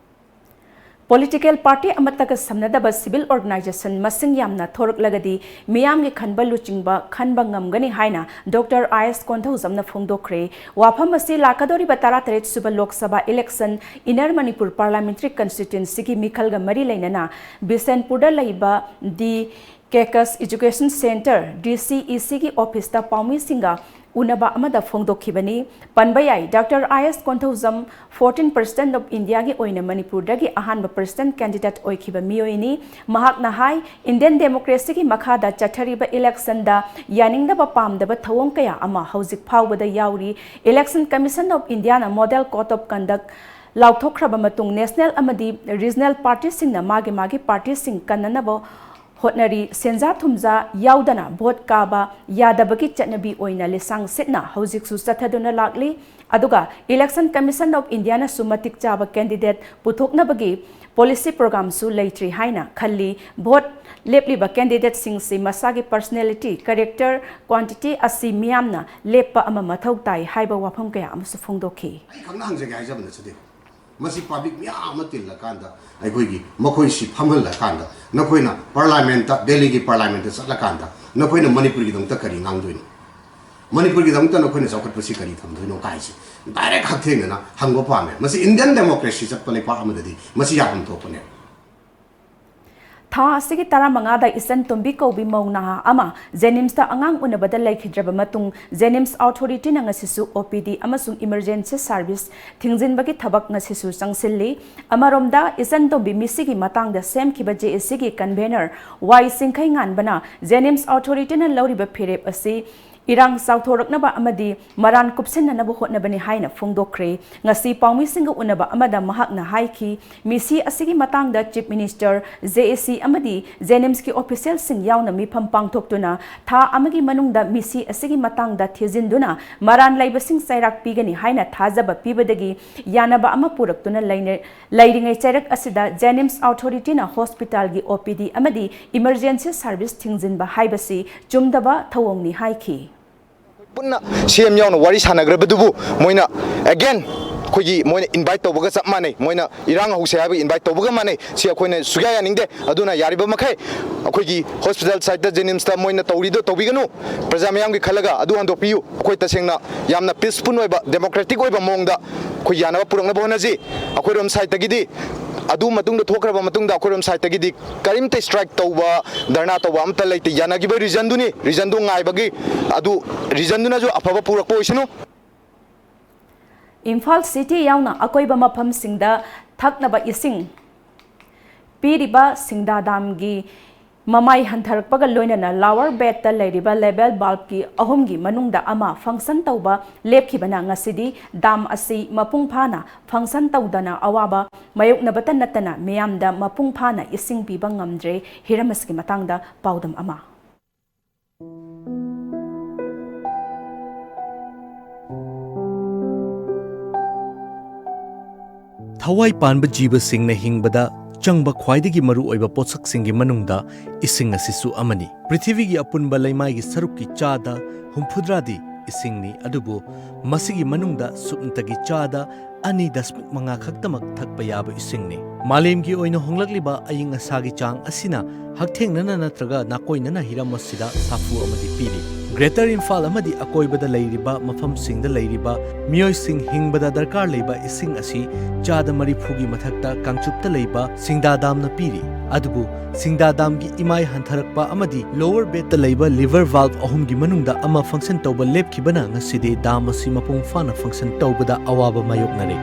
ꯄꯣꯂꯤꯇꯤꯀꯦꯜ ꯄꯥꯔꯇꯤ ꯑꯃꯠꯇꯒ ꯁꯝꯅꯗꯕ ꯁꯤꯚꯤꯜ ꯑꯣꯔꯒꯅꯥꯏꯖꯦꯁꯟ ꯃꯁꯤꯡ ꯌꯥꯝꯅ ꯊꯣꯔꯛꯂꯒꯗꯤ ꯃꯤꯌꯥꯝꯒꯤ ꯈꯟꯕ ꯂꯨꯆꯤꯡꯕ ꯈꯟꯕ ꯉꯝꯒꯅꯤ ꯍꯥꯏꯅ ꯗꯣꯛꯇꯔ ꯑꯥꯏ ꯑꯦꯁ ꯀꯣꯟꯊꯧꯖꯝꯅ ꯐꯣꯡꯗꯣꯛꯈ꯭ꯔꯦ꯫ ꯋꯥꯐꯝ ꯑꯁꯤ ꯂꯥꯛꯀꯗꯧꯔꯤꯕ ꯇꯔꯥꯇꯔꯦꯠ ꯁꯨꯕ ꯂꯣꯛ ꯁꯚꯥ ꯏꯂꯦꯛꯁꯟ ꯏꯟꯅꯔ ꯃꯅꯤꯄꯨꯔ ꯄꯥꯔꯂꯥꯃꯦꯟꯇꯔꯤ ꯀꯟꯁꯇꯤꯇ꯭ꯋꯦꯟꯁꯤꯒꯤ ꯃꯤꯈꯜꯒ ꯃꯔꯤ ꯂꯩꯅꯅ ꯕꯤꯁꯦꯟꯄꯨꯔꯗ ꯂꯩꯕ ꯗꯤ ꯀꯦꯀꯁ ꯏꯖꯨꯀꯦꯁꯟ ꯁꯦꯟꯇꯔ, ꯗꯤ ꯁꯤ ꯏ ꯁꯤꯒꯤ ꯑꯣꯐꯤꯁꯇ ꯄꯥꯎꯃꯤꯁꯤꯡꯒ ꯎꯅꯕ ꯑꯃꯗ ꯐꯣꯡꯗꯣꯛꯈꯤꯕꯅꯤ꯫ ꯄꯟꯕ ꯌꯥꯏ, doctor I S Konthoujam fourteen President of Indiaꯒꯤ ꯑꯣꯏꯅ ꯃꯅꯤꯄꯨꯔꯗꯒꯤ ꯑꯍꯥꯟꯕ President candidate ꯑꯣꯏꯈꯤꯕ ꯃꯤꯑꯣꯏꯅꯤ꯫ ꯃꯍꯥꯛꯅ ꯍꯥꯏ, ꯏꯟꯗꯤꯌꯟ ꯗꯦꯃꯣꯀ꯭ꯔꯦꯁꯤꯒꯤ ꯃꯈꯥꯗ ꯆꯠꯊꯔꯤꯕ ꯏꯂꯦꯛꯁꯟꯗ ꯌꯥꯅꯤꯡꯗꯕ ꯄꯥꯝꯗꯕ ꯊꯧꯑꯣꯡ ꯀꯌꯥ ꯑꯃ ꯍꯧꯖꯤꯛ ꯐꯥꯎꯕꯗ ꯌꯥꯎꯔꯤ꯫ Election Commission of Indiaꯅ Model Code of Conduct ꯂꯥꯎꯊꯣꯛꯈ꯭ꯔꯕ ꯃꯇꯨꯡ ꯅꯦꯁꯅꯦꯜ ꯑꯃꯗꯤ ꯔꯤꯖꯅꯦꯜ ꯄꯥꯔꯇꯤꯁꯤꯡꯅ ꯃꯥꯒꯤ ꯃꯥꯒꯤ ꯄꯥꯔꯇꯤꯁꯤꯡ ꯀꯟꯅꯅꯕ ꯍꯣꯠꯅꯔꯤ꯫ ꯁꯦꯟꯖꯥ ꯊꯨꯝꯖꯥ ꯌꯥꯎꯗꯅ ꯚꯣꯠ ꯀꯥꯕ ꯌꯥꯗꯕꯒꯤ ꯆꯠꯅꯕꯤ ꯑꯣꯏꯅ ꯂꯤꯁꯥꯡ ꯁꯤꯠꯅ ꯍꯧꯖꯤꯛꯁꯨ ꯆꯠꯊꯗꯨꯅ ꯂꯥꯛꯂꯤ꯫ ꯑꯗꯨꯒ Election Commission of Indiaꯅꯁꯨ ꯃꯇꯤꯛ ꯆꯥꯕ candidate ꯄꯨꯊꯣꯛꯅꯕꯒꯤ policy programꯁꯨ ꯂꯩꯇ꯭ꯔꯤ ꯍꯥꯏꯅ ꯈꯜꯂꯤ꯫ ꯚꯣꯠ ꯂꯦꯞꯂꯤꯕ candidateꯁꯤꯡꯁꯤ ꯃꯁꯥꯒꯤ personality, character, quantity ꯑꯁꯤ ꯃꯤꯌꯥꯝꯅ ꯂꯦꯞꯄ ꯑꯃ ꯃꯊꯧ ꯇꯥꯏ ꯍꯥꯏꯕ ꯋꯥꯐꯝ ꯀꯌꯥ ꯑꯃꯁꯨ ꯐꯣꯡꯗꯣꯛꯈꯤ꯫ ꯑꯩ ꯈꯪꯅ ꯍꯪꯖꯒꯦ ꯍꯥꯏꯖꯕ ꯅꯠꯆꯗꯦ꯫ ꯃꯁꯤ ꯄꯕ꯭ꯂꯤꯛ ꯃꯌꯥꯝ ꯑꯃ ꯇꯤꯜꯂꯀꯥꯟꯗ, ꯑꯩꯈꯣꯏꯒꯤ ꯃꯈꯣꯏꯁꯤ ꯐꯝꯍꯜꯂꯀꯥꯟꯗ, ꯅꯈꯣꯏꯅ ꯄꯥꯔꯂꯥꯃꯦꯟꯠꯇ, ꯗꯦꯜꯂꯤꯒꯤ ꯄꯥꯔꯂꯥꯃꯦꯟꯠꯇ ꯆꯠꯂꯀꯥꯟꯗ ꯅꯈꯣꯏꯅ ꯃꯅꯤꯄꯨꯔꯒꯤꯗꯃꯛꯇ ꯀꯔꯤ ꯉꯥꯡꯗꯣꯏꯅꯣ? ꯃꯅꯤꯄꯨꯔꯒꯤꯗꯃꯛꯇ ꯅꯈꯣꯏꯅ ꯆꯥꯎꯈꯠꯄꯁꯤ ꯀꯔꯤ ꯊꯝꯗꯣꯏꯅꯣ ꯀꯥꯏꯁꯤ ꯗꯥꯏꯔꯦꯛ ꯍꯛꯊꯦꯡꯅꯅ ꯍꯪꯕ ꯄꯥꯝꯃꯦ꯫ ꯃꯁꯤ ꯏꯟꯗꯤꯌꯟ ꯗꯦꯃꯣꯀ꯭ꯔꯦꯁꯤ ꯆꯠꯄ ꯂꯩꯄꯥꯛ ꯑꯃꯗꯗꯤ ꯃꯁꯤ ꯌꯥꯐꯝ ꯊꯣꯛꯄꯅꯦ꯫ ꯊꯥ ꯑꯁꯤꯒꯤ ꯇꯔꯥꯃꯉꯥꯗ ꯏꯆꯟ ꯇꯣꯝꯕꯤ ꯀꯧꯕꯤ ꯃꯧ ꯅꯍꯥ ꯑꯃ ꯖꯦꯅꯤꯝꯁꯇ ꯑꯉꯥꯡ ꯎꯅꯕꯗ ꯂꯩꯈꯤꯗ꯭ꯔꯕ ꯃꯇꯨꯡ, ꯖꯦꯅꯤꯝꯁ ꯑꯣꯊꯣꯔꯤꯇꯤꯅ ꯉꯁꯤꯁꯨ ꯑꯣ ꯄꯤ ꯗꯤ ꯑꯃꯁꯨꯡ ꯏꯃꯔꯖꯦꯟꯁꯤ ꯁꯥꯔꯚꯤꯁ ꯊꯤꯡꯖꯤꯟꯕꯒꯤ ꯊꯕꯛ ꯉꯁꯤꯁꯨ ꯆꯪꯁꯤꯜꯂꯤ꯫ ꯑꯃꯔꯣꯝꯗ, ꯏꯆꯟ ꯇꯣꯝꯕꯤ ꯃꯤꯁꯤꯒꯤ ꯃꯇꯥꯡꯗ ꯁꯦꯝꯈꯤꯕ ꯖꯦ ꯑꯦ ꯁꯤꯒꯤ ꯀꯟꯚꯦꯅꯔ ꯋꯥꯏ ꯆꯤꯡꯈꯩꯉꯥꯟꯕꯅ ꯖꯦꯅꯤꯝꯁ ꯑꯣꯊꯣꯔꯤꯇꯤꯅ ꯂꯧꯔꯤꯕ ꯐꯤꯔꯦꯞ ꯑꯁꯤ ꯏꯔꯥꯡ ꯆꯥꯎꯊꯣꯔꯛꯅꯕ ꯑꯃꯗꯤ ꯃꯔꯥꯟ ꯀꯨꯞꯁꯤꯟꯅꯅꯕ ꯍꯣꯠꯅꯕꯅꯤ ꯍꯥꯏꯅ ꯐꯣꯡꯗꯣꯛꯈ꯭ꯔꯦ꯫ ꯉꯁꯤ ꯄꯥꯎꯃꯤꯁꯤꯡꯒ ꯎꯅꯕ ꯑꯃꯗ ꯃꯍꯥꯛꯅ ꯍꯥꯏꯈꯤ, ꯃꯤꯁꯤ ꯑꯁꯤꯒꯤ ꯃꯇꯥꯡꯗ ꯆꯤꯐ ꯃꯤꯅꯤꯁꯇꯔ, ꯖꯦ ꯑꯦ ꯁꯤ ꯑꯃꯗꯤ ꯖꯦꯅꯤꯝꯁꯀꯤ ꯑꯣꯐꯤꯁꯤꯌꯦꯜꯁꯤꯡ ꯌꯥꯎꯅ ꯃꯤꯐꯝ ꯄꯥꯡꯊꯣꯛꯇꯨꯅ ꯊꯥ ꯑꯃꯒꯤ ꯃꯅꯨꯡꯗ ꯃꯤꯁꯤ ꯑꯁꯤꯒꯤ ꯃꯇꯥꯡꯗ ꯊꯤꯖꯤꯟꯗꯨꯅ ꯃꯔꯥꯟ ꯂꯩꯕꯁꯤꯡ ꯆꯩꯔꯥꯛ ꯄꯤꯒꯅꯤ ꯍꯥꯏꯅ ꯊꯥꯖꯕ ꯄꯤꯕꯗꯒꯤ ꯌꯥꯅꯕ ꯑꯃ ꯄꯨꯔꯛꯇꯨꯅ ꯂꯩꯅ-, ꯂꯩꯔꯤꯉꯩ ꯆꯩꯔꯛ ꯑꯁꯤꯗ ꯖꯦꯅꯤꯝꯁ ꯑꯣꯊꯣꯔꯤꯇꯤꯅ ꯍꯣꯁꯄꯤꯇꯥꯜꯒꯤ ꯑꯣ ꯄꯤ ꯗꯤ ꯑꯃꯗꯤ ꯏꯃꯔꯖꯦꯟꯁꯤ ꯁꯥꯔꯚꯤꯁ ꯊꯤꯡꯖꯤꯟꯕ ꯍꯥꯏꯕꯁꯤ ꯆꯨꯝꯗꯕ ꯊꯧꯑꯣꯡꯅꯤ ꯍꯥꯏꯈꯤ꯫ ꯄꯨꯟꯅ ꯁꯤ ꯑꯦꯝ ꯌꯥꯎꯅ ꯋꯥꯔꯤ ꯁꯥꯟꯅꯈ꯭ꯔꯕꯗꯨꯕꯨ ꯃꯣꯏꯅ ꯑꯦꯒꯦꯟ ꯑꯩꯈꯣꯏꯒꯤ ꯃꯣꯏꯅ ꯏꯟꯚꯥꯏꯠ ꯇꯧꯕꯒ ꯆꯞ ꯃꯥꯟꯅꯩ꯫ ꯃꯣꯏꯅ ꯏꯔꯥꯡ ꯍꯧꯁꯦ ꯍꯥꯏꯕ ꯏꯟꯚꯥꯏꯠ ꯇꯧꯕꯒ ꯃꯥꯟꯅꯩ꯫ ꯁꯤ ꯑꯩꯈꯣꯏꯅ ꯁꯨꯛꯌꯥ ꯌꯥꯅꯤꯡꯗꯦ꯫ ꯑꯗꯨꯅ ꯌꯥꯔꯤꯕ ꯃꯈꯩ ꯑꯩꯈꯣꯏꯒꯤ ꯍꯣꯁꯄꯤꯇꯥꯜ ꯁꯥꯏꯠꯇ, ꯖꯦꯅꯤꯝꯁꯇ ꯃꯣꯏꯅ ꯇꯧꯔꯤꯗꯣ ꯇꯧꯕꯤꯒꯅꯨ꯫ ꯄ꯭ꯔꯖꯥ ꯃꯤꯌꯥꯝꯒꯤ ꯈꯜꯂꯒ ꯑꯗꯨ ꯍꯟꯗꯣꯛꯄꯤꯌꯨ꯫ ꯑꯩꯈꯣꯏ ꯇꯁꯦꯡꯅ ꯌꯥꯝꯅ ꯄꯤꯁꯐꯨꯜ ꯑꯣꯏꯕ, ꯗꯦꯃꯣꯀ꯭ꯔꯦꯇꯤꯛ ꯑꯣꯏꯕ ꯃꯑꯣꯡꯗ ꯑꯩꯈꯣꯏ ꯌꯥꯅꯕ ꯄꯨꯔꯛꯅꯕ ꯍꯣꯠꯅꯁꯤ꯫ ꯑꯩꯈꯣꯏꯔꯣꯝ ꯁꯥꯏꯠꯇꯒꯤꯗꯤ ꯑꯗꯨ ꯃꯇꯨꯡꯗ ꯊꯣꯛꯈ꯭ꯔꯕ ꯃꯇꯨꯡꯗ ꯑꯩꯈꯣꯏꯔꯣꯝ ꯁꯥꯏꯠꯇꯒꯤꯗꯤ ꯀꯔꯤꯝꯇ ꯁ꯭ꯇ꯭ꯔꯥꯏꯛ ꯇꯧꯕ, ꯙꯔꯅꯥ ꯇꯧꯕ ꯑꯃꯠꯇ ꯂꯩꯇꯦ꯫ ꯌꯥꯅꯈꯤꯕ ꯔꯤꯖꯟꯗꯨꯅꯤ, ꯔꯤꯖꯟꯗꯨ ꯉꯥꯏꯕꯒꯤ, ꯑꯗꯨ ꯔꯤꯖꯟꯗꯨꯅꯁꯨ ꯑꯐꯕ ꯄꯨꯔꯛꯄ ꯑꯣꯏꯁꯅꯨ꯫ ꯏꯝꯐꯥꯜ ꯁꯤꯇꯤ ꯌꯥꯎꯅ ꯑꯀꯣꯏꯕ ꯃꯐꯝꯁꯤꯡꯗ ꯊꯛꯅꯕ ꯏꯁꯤꯡ ꯄꯤꯔꯤꯕ ꯁꯤꯡꯗꯥ ꯗꯥꯝꯒꯤ ꯃꯃꯥꯏ ꯍꯟꯊꯔꯛꯄꯒ ꯂꯣꯏꯅꯅ ꯂꯥꯋꯔ ꯕꯦꯗꯇ ꯂꯩꯔꯤꯕ ꯂꯦꯕꯦꯜ ꯕꯥꯜꯕꯀꯤ ꯑꯍꯨꯝꯒꯤ ꯃꯅꯨꯡꯗ ꯑꯃ ꯐꯪꯁꯟ ꯇꯧꯕ ꯂꯦꯞꯈꯤꯕꯅ ꯉꯁꯤꯗꯤ ꯗꯥꯝ ꯑꯁꯤ ꯃꯄꯨꯡ ꯐꯥꯅ ꯐꯪꯁꯟ ꯇꯧꯗꯅ ꯑꯋꯥꯕ ꯃꯥꯌꯣꯛꯅꯕꯇ ꯅꯠꯇꯅ ꯃꯤꯌꯥꯝꯗ ꯃꯄꯨꯡ ꯐꯥꯅ ꯏꯁꯤꯡ ꯄꯤꯕ ꯉꯝꯗ꯭ꯔꯦ꯫ ꯍꯤꯔꯝ ꯑꯁꯤꯒꯤ ꯃꯇꯥꯡꯗ ꯄꯥꯎꯗꯝ ꯑꯃ꯫ ꯊꯋꯥꯏ ꯄꯥꯟꯕ ꯖꯤꯕꯁꯤꯡꯅ ꯍꯤꯡꯕꯗ ꯆꯪꯕ ꯈ꯭ꯋꯥꯏꯗꯒꯤ ꯃꯔꯨꯑꯣꯏꯕ ꯄꯣꯠꯁꯛꯁꯤꯡꯒꯤ ꯃꯅꯨꯡꯗ ꯏꯁꯤꯡ ꯑꯁꯤꯁꯨ ꯑꯃꯅꯤ꯫ ꯄ꯭ꯔꯤꯊꯤꯕꯤꯒꯤ ꯑꯄꯨꯟꯕ ꯂꯩꯃꯥꯏꯒꯤ ꯁꯔꯨꯛꯀꯤ ꯆꯥꯗ ꯍꯨꯝꯐꯨꯇꯔꯥꯗꯤ ꯏꯁꯤꯡꯅꯤ, ꯑꯗꯨꯕꯨ ꯃꯁꯤꯒꯤ ꯃꯅꯨꯡꯗ ꯁꯨꯞꯅꯇꯒꯤ ꯆꯥꯗ ꯑꯅꯤ ꯗꯁꯃꯤꯛ ꯃꯉꯥ ꯈꯛꯇꯃꯛ ꯊꯛꯄ ꯌꯥꯕ ꯏꯁꯤꯡꯅꯤ꯫ ꯃꯥꯂꯦꯝꯒꯤ ꯑꯣꯏꯅ ꯍꯣꯡꯂꯛꯂꯤꯕ ꯑꯏꯪ ꯑꯁꯥꯒꯤ ꯆꯥꯡ ꯑꯁꯤꯅ ꯍꯛꯊꯦꯡꯅꯅ ꯅꯠꯇ꯭ꯔꯒ ꯅꯥꯀꯣꯏꯅꯅ ꯍꯤꯔꯝ ꯑꯁꯤꯗ ꯁꯥꯐꯨ ꯑꯃꯗꯤ ꯄꯤꯔꯤ꯫ ꯒ꯭ꯔꯦꯇꯔ ꯏꯝꯐꯥꯜ ꯑꯃꯗꯤ ꯑꯀꯣꯏꯕꯗ ꯂꯩꯔꯤꯕ ꯃꯐꯝꯁꯤꯡꯗ ꯂꯩꯔꯤꯕ ꯃꯤꯑꯣꯏꯁꯤꯡ ꯍꯤꯡꯕꯗ ꯗꯔꯀꯥꯔ ꯂꯩꯕ ꯏꯁꯤꯡ ꯑꯁꯤ ꯆꯥꯗ ꯃꯔꯤꯐꯨꯒꯤ ꯃꯊꯛꯇ ꯀꯥꯡꯆꯨꯞꯇ ꯂꯩꯕ ꯁꯤꯡꯗꯥ ꯗꯥꯝꯅ ꯄꯤꯔꯤ꯫ ꯑꯗꯨꯕꯨ ꯁꯤꯡꯗꯥ ꯗꯥꯝꯒꯤ ꯏꯃꯥꯏ ꯍꯟꯊꯔꯛꯄ ꯑꯃꯗꯤ ꯂꯣꯋꯔ ꯕꯦꯗꯇ ꯂꯩꯕ ꯂꯤꯚꯔ ꯚꯥꯜꯚ ꯑꯍꯨꯝꯒꯤ ꯃꯅꯨꯡꯗ ꯑꯃ ꯐꯪꯁꯟ ꯇꯧꯕ ꯂꯦꯞꯈꯤꯕꯅ ꯉꯁꯤꯗꯤ ꯗꯥꯝ ꯑꯁꯤ ꯃꯄꯨꯡ ꯐꯥꯅ ꯐꯪꯁꯟ ꯇꯧꯕꯗ ꯑꯋꯥꯕ ꯃꯥꯌꯣꯛꯅꯔꯦ꯫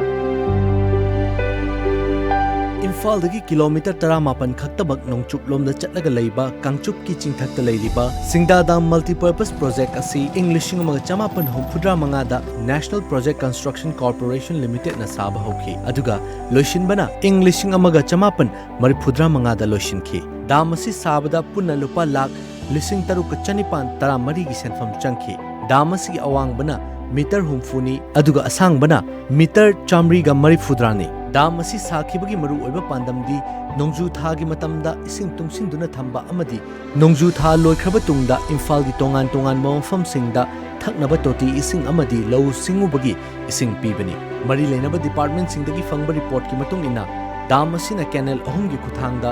ꯏꯝꯐꯥꯜꯗꯒꯤ ꯀꯤꯂꯣꯃꯤꯇꯔ ꯇꯔꯥꯃꯥꯄꯟ ꯈꯛꯇꯃꯛ ꯅꯣꯡꯆꯨꯞꯂꯣꯝꯗ ꯆꯠꯂꯒ ꯂꯩꯕ ꯀꯥꯡꯆꯨꯞꯀꯤ ꯆꯤꯡꯊꯛꯇ ꯂꯩꯔꯤꯕ ꯁꯤꯡꯗꯥ ꯗꯥꯝ ꯃꯜꯇꯤꯄꯔꯄꯁ ꯄ꯭ꯔꯣꯖꯦꯛ ꯑꯁꯤ ꯏꯪ ꯂꯤꯁꯤꯡ ꯑꯃꯒ ꯆꯃꯥꯄꯟ ꯍꯨꯝꯐꯨꯇꯔꯥ ꯃꯉꯥꯗ National Project Construction Corporation Limitedꯅ ꯁꯥꯕ ꯍꯧꯈꯤ, ꯑꯗꯨꯒ ꯂꯣꯏꯁꯤꯟꯕꯅ ꯏꯪ ꯂꯤꯁꯤꯡ ꯑꯃꯒ ꯆꯃꯥꯄꯟ ꯃꯔꯤꯐꯨꯇꯔꯥ ꯃꯉꯥꯗ ꯂꯣꯏꯁꯤꯟꯈꯤ꯫ ꯗꯥꯝ ꯑꯁꯤ ꯁꯥꯕꯗ ꯄꯨꯟꯅ ꯂꯨꯄꯥ ꯂꯥꯈ ꯂꯤꯁꯤꯡ ꯇꯔꯨꯛꯀ ꯆꯅꯤꯄꯥꯟ ꯇꯔꯥꯃꯔꯤꯒꯤ ꯁꯦꯟꯐꯝ ꯆꯪꯈꯤ꯫ ꯗꯥꯝ ꯑꯁꯤꯒꯤ ꯑꯋꯥꯡꯕꯅ ꯃꯤꯇꯔ ꯍꯨꯝꯐꯨꯅꯤ, ꯑꯗꯨꯒ ꯑꯁꯥꯡꯕꯅ ꯃꯤꯇꯔ ꯆꯥꯃꯔꯤꯒ ꯃꯔꯤꯐꯨꯇꯔꯥꯅꯤ꯫ ꯗꯥꯝ ꯑꯁꯤ ꯁꯥꯈꯤꯕꯒꯤ ꯃꯔꯨꯑꯣꯏꯕ ꯄꯥꯟꯗꯝꯗꯤ ꯅꯣꯡꯖꯨ ꯊꯥꯒꯤ ꯃꯇꯝꯗ ꯏꯁꯤꯡ ꯇꯨꯡꯁꯤꯟꯗꯨꯅ ꯊꯝꯕ ꯑꯃꯗꯤ ꯅꯣꯡꯖꯨ ꯊꯥ ꯂꯣꯏꯈ꯭ꯔꯕ ꯇꯨꯡꯗ ꯏꯝꯐꯥꯜꯒꯤ ꯇꯣꯉꯥꯟ ꯇꯣꯉꯥꯟꯕ ꯃꯐꯝꯁꯤꯡꯗ ꯊꯛꯅꯕ ꯇꯣꯇꯤ ꯏꯁꯤꯡ ꯑꯃꯗꯤ ꯂꯧꯎ ꯁꯤꯡꯎꯕꯒꯤ ꯏꯁꯤꯡ ꯄꯤꯕꯅꯤ꯫ ꯃꯔꯤ ꯂꯩꯅꯕ ꯗꯤꯄꯥꯔꯠꯃꯦꯟꯠꯁꯤꯡꯗꯒꯤ ꯐꯪꯕ ꯔꯤꯄꯣꯔꯠꯀꯤ ꯃꯇꯨꯡ ꯏꯟꯅ, ꯗꯥꯝ ꯑꯁꯤꯅ ꯀꯦꯅꯦꯜ ꯑꯍꯨꯝꯒꯤ ꯈꯨꯠꯊꯥꯡꯗ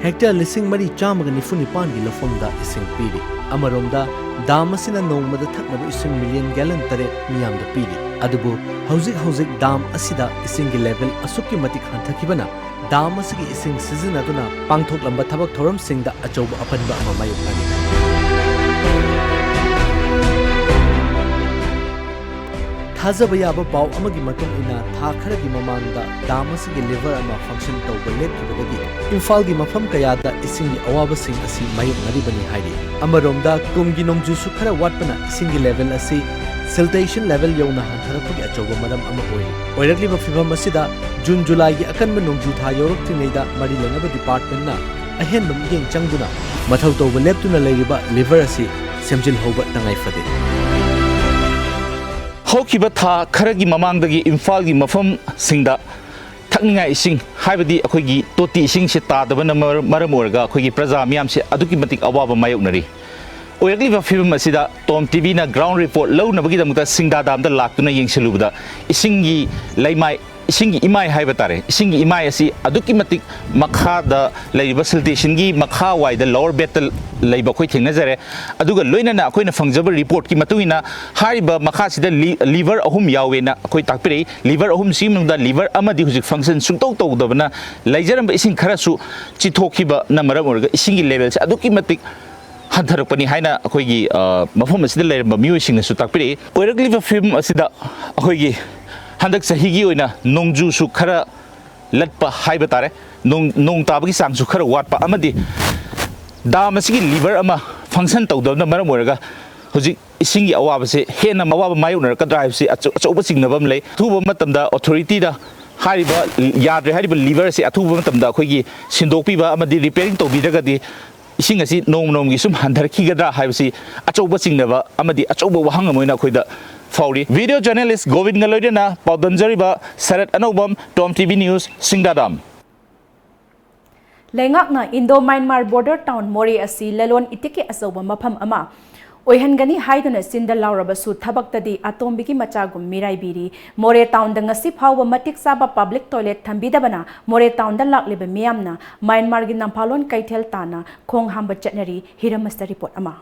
ꯍꯦꯛꯇꯔ ꯂꯤꯁꯤꯡ ꯃꯔꯤ ꯆꯥꯝꯃꯒ ꯅꯤꯐꯨ ꯅꯤꯄꯥꯟꯒꯤ ꯂꯧꯐꯝꯗ ꯏꯁꯤꯡ ꯄꯤꯔꯤ꯫ ꯑꯃꯔꯣꯝꯗ, ꯗꯥꯝ ꯑꯁꯤꯅ ꯅꯣꯡꯃꯗ ꯊꯛꯅꯕ ꯏꯁꯤꯡ ꯃꯤꯂꯤꯌꯟ ꯒꯦꯂꯟ ꯇꯔꯦꯠ ꯃꯤꯌꯥꯝꯗ ꯄꯤꯔꯤ꯫ ꯑꯗꯨꯕꯨ ꯍꯧꯖꯤꯛ ꯍꯧꯖꯤꯛ ꯗꯥꯝ ꯑꯁꯤꯗ ꯏꯁꯤꯡꯒꯤ ꯂꯦꯚꯦꯜ ꯑꯁꯨꯛꯀꯤ ꯃꯇꯤꯛ ꯍꯟꯊꯈꯤꯕꯅ ꯗꯥꯝ ꯑꯁꯤꯒꯤ ꯏꯁꯤꯡ ꯁꯤꯖꯤꯟꯅꯗꯨꯅ ꯄꯥꯡꯊꯣꯛꯂꯝꯕ ꯊꯕꯛ ꯊꯧꯔꯝꯁꯤꯡꯗ ꯑꯆꯧꯕ ꯑꯄꯟꯕ ꯑꯃ ꯃꯥꯌꯣꯛꯅꯔꯤ꯫ ꯊꯥꯖꯕ ꯌꯥꯕ ꯄꯥꯎ ꯑꯃꯒꯤ ꯃꯇꯨꯡ ꯏꯟꯅ, ꯊꯥ ꯈꯔꯒꯤ ꯃꯃꯥꯡꯗ ꯗꯥꯝ ꯑꯁꯤꯒꯤ ꯂꯤꯚꯔ ꯑꯃ ꯐꯪꯁꯟ ꯇꯧꯕ ꯂꯦꯞꯈꯤꯕꯗꯒꯤ ꯏꯝꯐꯥꯜꯒꯤ ꯃꯐꯝ ꯀꯌꯥꯗ ꯏꯁꯤꯡꯒꯤ ꯑꯋꯥꯕꯁꯤꯡ ꯑꯁꯤ ꯃꯥꯌꯣꯛꯅꯔꯤꯕꯅꯤ ꯍꯥꯏꯔꯤ꯫ ꯑꯃꯔꯣꯝꯗ, ꯀꯨꯝꯒꯤ ꯅꯣꯡꯖꯨꯁꯨ ꯈꯔ ꯋꯥꯠꯄꯅ ꯏꯁꯤꯡꯒꯤ ꯂꯦꯚꯦꯜ ꯑꯁꯤ siltation level ꯌꯧꯅ ꯍꯟꯊꯔꯛꯄꯒꯤ ꯑꯆꯧꯕ ꯃꯔꯝ ꯑꯃ ꯑꯣꯏꯔꯤ꯫ ꯑꯣꯏꯔꯛꯂꯤꯕ ꯐꯤꯚꯝ ꯑꯁꯤꯗ ꯖꯨꯟ ꯖꯨꯂꯥꯏꯒꯤ ꯑꯀꯟꯕ ꯅꯣꯡꯖꯨ ꯊꯥ ꯌꯧꯔꯛꯇ꯭ꯔꯤꯉꯩꯗ ꯃꯔꯤ ꯂꯩꯅꯕ ꯗꯤꯄꯥꯔꯠꯃꯦꯟꯠꯅ ꯑꯍꯦꯟꯕ ꯃꯤꯠꯌꯦꯡ ꯆꯪꯗꯨꯅ ꯃꯊꯧ ꯇꯧꯕ ꯂꯦꯞꯇꯨꯅ ꯂꯩꯔꯤꯕ ꯂꯤꯚꯔ ꯑꯁꯤ ꯁꯦꯝꯖꯤꯜꯍꯧꯕ ꯇꯉꯥꯏ ꯐꯗꯦ꯫ ꯍꯧꯈꯤꯕ ꯊꯥ ꯈꯔꯒꯤ ꯃꯃꯥꯡꯗꯒꯤ ꯏꯝꯐꯥꯜꯒꯤ ꯃꯐꯝꯁꯤꯡꯗ ꯊꯛꯅꯤꯡꯉꯥꯏ ꯏꯁꯤꯡ, ꯍꯥꯏꯕꯗꯤ ꯑꯩꯈꯣꯏꯒꯤ ꯇꯣꯇꯤ ꯏꯁꯤꯡꯁꯦ ꯇꯥꯗꯕꯅ ꯃꯔ-, ꯃꯔꯝ ꯑꯣꯏꯔꯒ ꯑꯩꯈꯣꯏꯒꯤ ꯄ꯭ꯔꯖꯥ ꯃꯤꯌꯥꯝꯁꯦ ꯑꯗꯨꯛꯀꯤ ꯃꯇꯤꯛ ꯑꯋꯥꯕ ꯃꯥꯌꯣꯛꯅꯔꯤ꯫ ꯑꯣꯏꯔꯛꯂꯤꯕ ꯐꯤꯕꯝ ꯑꯁꯤꯗ ꯇꯣꯝ ꯇꯤꯚꯤꯅ ꯒ꯭ꯔꯥꯎꯟ ꯔꯤꯄꯣꯔꯠ ꯂꯧꯅꯕꯒꯤꯗꯃꯛꯇ ꯁꯤꯡꯗꯥ ꯗꯥꯝꯗ ꯂꯥꯛꯇꯨꯅ ꯌꯦꯡꯁꯤꯜꯂꯨꯕꯗ ꯏꯁꯤꯡꯒꯤ ꯂꯩꯃꯥꯏ, ꯏꯁꯤꯡꯒꯤ ꯏꯃꯥꯏ ꯍꯥꯏꯕ ꯇꯥꯔꯦ, ꯏꯁꯤꯡꯒꯤ ꯏꯃꯥꯏ ꯑꯁꯤ ꯑꯗꯨꯛꯀꯤ ꯃꯇꯤꯛ ꯃꯈꯥꯗ ꯂꯩꯔꯤꯕ ꯁꯤꯜꯇꯦꯁꯟꯒꯤ ꯃꯈꯥ ꯋꯥꯏꯗ ꯂꯣꯋꯔ ꯕꯦꯗꯇ ꯂꯩꯕ ꯑꯩꯈꯣꯏ ꯊꯦꯡꯅꯖꯔꯦ꯫ ꯑꯗꯨꯒ ꯂꯣꯏꯅꯅ ꯑꯩꯈꯣꯏꯅ ꯐꯪꯖꯕ ꯔꯤꯄꯣꯔꯠꯀꯤ ꯃꯇꯨꯡ ꯏꯟꯅ ꯍꯥꯏꯔꯤꯕ ꯃꯈꯥꯁꯤꯗ ꯂꯤ-, ꯂꯤꯚꯔ ꯑꯍꯨꯝ ꯌꯥꯎꯋꯦꯅ ꯑꯩꯈꯣꯏ ꯇꯥꯛꯄꯤꯔꯛꯏ꯫ ꯂꯤꯚꯔ ꯑꯍꯨꯝꯁꯤꯒꯤ ꯃꯅꯨꯡꯗ ꯂꯤꯚꯔ ꯑꯃꯗꯤ ꯍꯧꯖꯤꯛ ꯐꯪꯁꯟ ꯁꯨꯡꯇꯧ ꯇꯧꯗꯕꯅ ꯂꯩꯖꯔꯝꯕ ꯏꯁꯤꯡ ꯈꯔꯁꯨ ꯆꯤꯊꯣꯛꯈꯤꯕꯅ ꯃꯔꯝ ꯑꯣꯏꯔꯒ ꯏꯁꯤꯡꯒꯤ ꯂꯦꯚꯦꯜꯁꯦ ꯑꯗꯨꯛꯀꯤ ꯃꯇꯤꯛ ꯍꯟꯊꯔꯛꯄꯅꯤ ꯍꯥꯏꯅ ꯑꯩꯈꯣꯏꯒꯤ, ꯑ, ꯃꯐꯝ ꯑꯁꯤꯗ ꯂꯩꯔꯝꯕ ꯃꯤꯑꯣꯏꯁꯤꯡꯅꯁꯨ ꯇꯥꯛꯄꯤꯔꯛꯏ꯫ ꯑꯣꯏꯔꯛꯂꯤꯕ ꯐꯤꯕꯝ ꯑꯁꯤꯗ ꯑꯩꯈꯣꯏꯒꯤ ꯍꯟꯗꯛ ꯆꯍꯤꯒꯤ ꯑꯣꯏꯅ ꯅꯣꯡꯖꯨꯁꯨ ꯈꯔ ꯂꯠꯄ ꯍꯥꯏꯕ ꯇꯥꯔꯦ, ꯅꯣꯡ, ꯅꯣꯡ ꯇꯥꯕꯒꯤ ꯆꯥꯡꯁꯨ ꯈꯔ ꯋꯥꯠꯄ ꯑꯃꯗꯤ ꯗꯥꯝ ꯑꯁꯤꯒꯤ ꯂꯤꯚꯔ ꯑꯃ ꯐꯪꯁꯟ ꯇꯧꯗꯕꯅ ꯃꯔꯝ ꯑꯣꯏꯔꯒ ꯍꯧꯖꯤꯛ ꯏꯁꯤꯡꯒꯤ ꯑꯋꯥꯕꯁꯦ ꯍꯦꯟꯅ ꯑꯋꯥꯕ ꯃꯥꯌꯣꯛꯅꯔꯛꯀꯗ꯭ꯔꯥ ꯍꯥꯏꯕꯁꯤ ꯑꯆꯧ-, ꯑꯆꯧꯕ ꯆꯤꯡꯅꯕ ꯑꯃ ꯂꯩ꯫ ꯑꯊꯨꯕ ꯃꯇꯝꯗ ꯑꯣꯊꯣꯔꯤꯇꯤꯗ ꯍꯥꯏꯔꯤꯕ ꯌꯥꯗ꯭ꯔꯦ ꯍꯥꯏꯔꯤꯕ ꯂꯤꯚꯔ ꯑꯁꯤ ꯑꯊꯨꯕ ꯃꯇꯝꯗ ꯑꯩꯈꯣꯏꯒꯤ ꯁꯤꯟꯗꯣꯛꯄꯤꯕ ꯑꯃꯗꯤ ꯔꯤꯄꯦꯌꯔꯤꯡ ꯇꯧꯕꯤꯗ꯭ꯔꯒꯗꯤ ꯏꯁꯤꯡ ꯑꯁꯤ ꯅꯣꯡꯃ ꯅꯣꯡꯃꯒꯤ ꯁꯨꯝ ꯍꯟꯊꯔꯛꯈꯤꯒꯗ꯭ꯔꯥ ꯍꯥꯏꯕꯁꯤ ꯑꯆꯧꯕ ꯆꯤꯡꯅꯕ ꯑꯃꯗꯤ ꯑꯆꯧꯕ ꯋꯥꯍꯪ ꯑꯃ ꯑꯣꯏꯅ ꯑꯩꯈꯣꯏꯗ ꯐꯥꯎꯔꯤ꯫ ꯚꯤꯗꯤꯑꯣ ꯖꯔꯅꯦꯂꯤꯁ ꯒꯣꯕꯤꯟꯒ ꯂꯣꯏꯅꯅ ꯄꯥꯎꯗꯝꯖꯔꯤꯕ ꯁꯔꯠ ꯑꯅꯧꯕꯝ, ꯇꯣꯝ ꯇꯤꯚꯤ ꯅ꯭ꯌꯨꯁ, ꯁꯤꯡꯗꯥꯗꯥꯝ꯫ ꯂꯩꯉꯥꯛꯅ ꯏꯟꯗꯣ ꯃ꯭ꯌꯥꯟꯃꯥꯔ ꯕꯣꯔꯗꯔ ꯇꯥꯎꯟ ꯃꯣꯔꯦ ꯑꯁꯤ ꯂꯂꯣꯟ ꯏꯇꯤꯛꯀꯤ ꯑꯆꯧꯕ ꯃꯐꯝ ꯑꯃ ꯑꯣꯏꯍꯟꯒꯅꯤ ꯍꯥꯏꯗꯨꯅ ꯆꯤꯟꯗ ꯂꯥꯎꯔꯕꯁꯨ ꯊꯕꯛꯇꯗꯤ ꯑꯇꯣꯝꯕꯤꯒꯤ ꯃꯆꯥꯒꯨꯝ ꯃꯤꯔꯥꯏꯕꯤꯔꯤ꯫ ꯃꯣꯔꯦ ꯇꯥꯎꯟꯗ ꯉꯁꯤ ꯐꯥꯎꯕ ꯃꯇꯤꯛ ꯆꯥꯕ ꯄꯕ꯭ꯂꯤꯛ ꯇꯣꯏꯂꯦꯠ ꯊꯝꯕꯤꯗꯕꯅ ꯃꯣꯔꯦ ꯇꯥꯎꯟꯗ ꯂꯥꯛꯂꯤꯕ ꯃꯤꯌꯥꯝꯅ ꯃ꯭ꯌꯥꯟꯃꯥꯔꯒꯤ ꯅꯝꯐꯥꯂꯣꯟ ꯀꯩꯊꯦꯜ ꯇꯥꯟꯅ ꯈꯣꯡ ꯍꯥꯝꯕ ꯆꯠꯅꯔꯤ꯫ ꯍꯤꯔꯝ ꯑꯁꯤꯗ ꯔꯤꯄꯣꯔꯠ ꯑꯃ꯫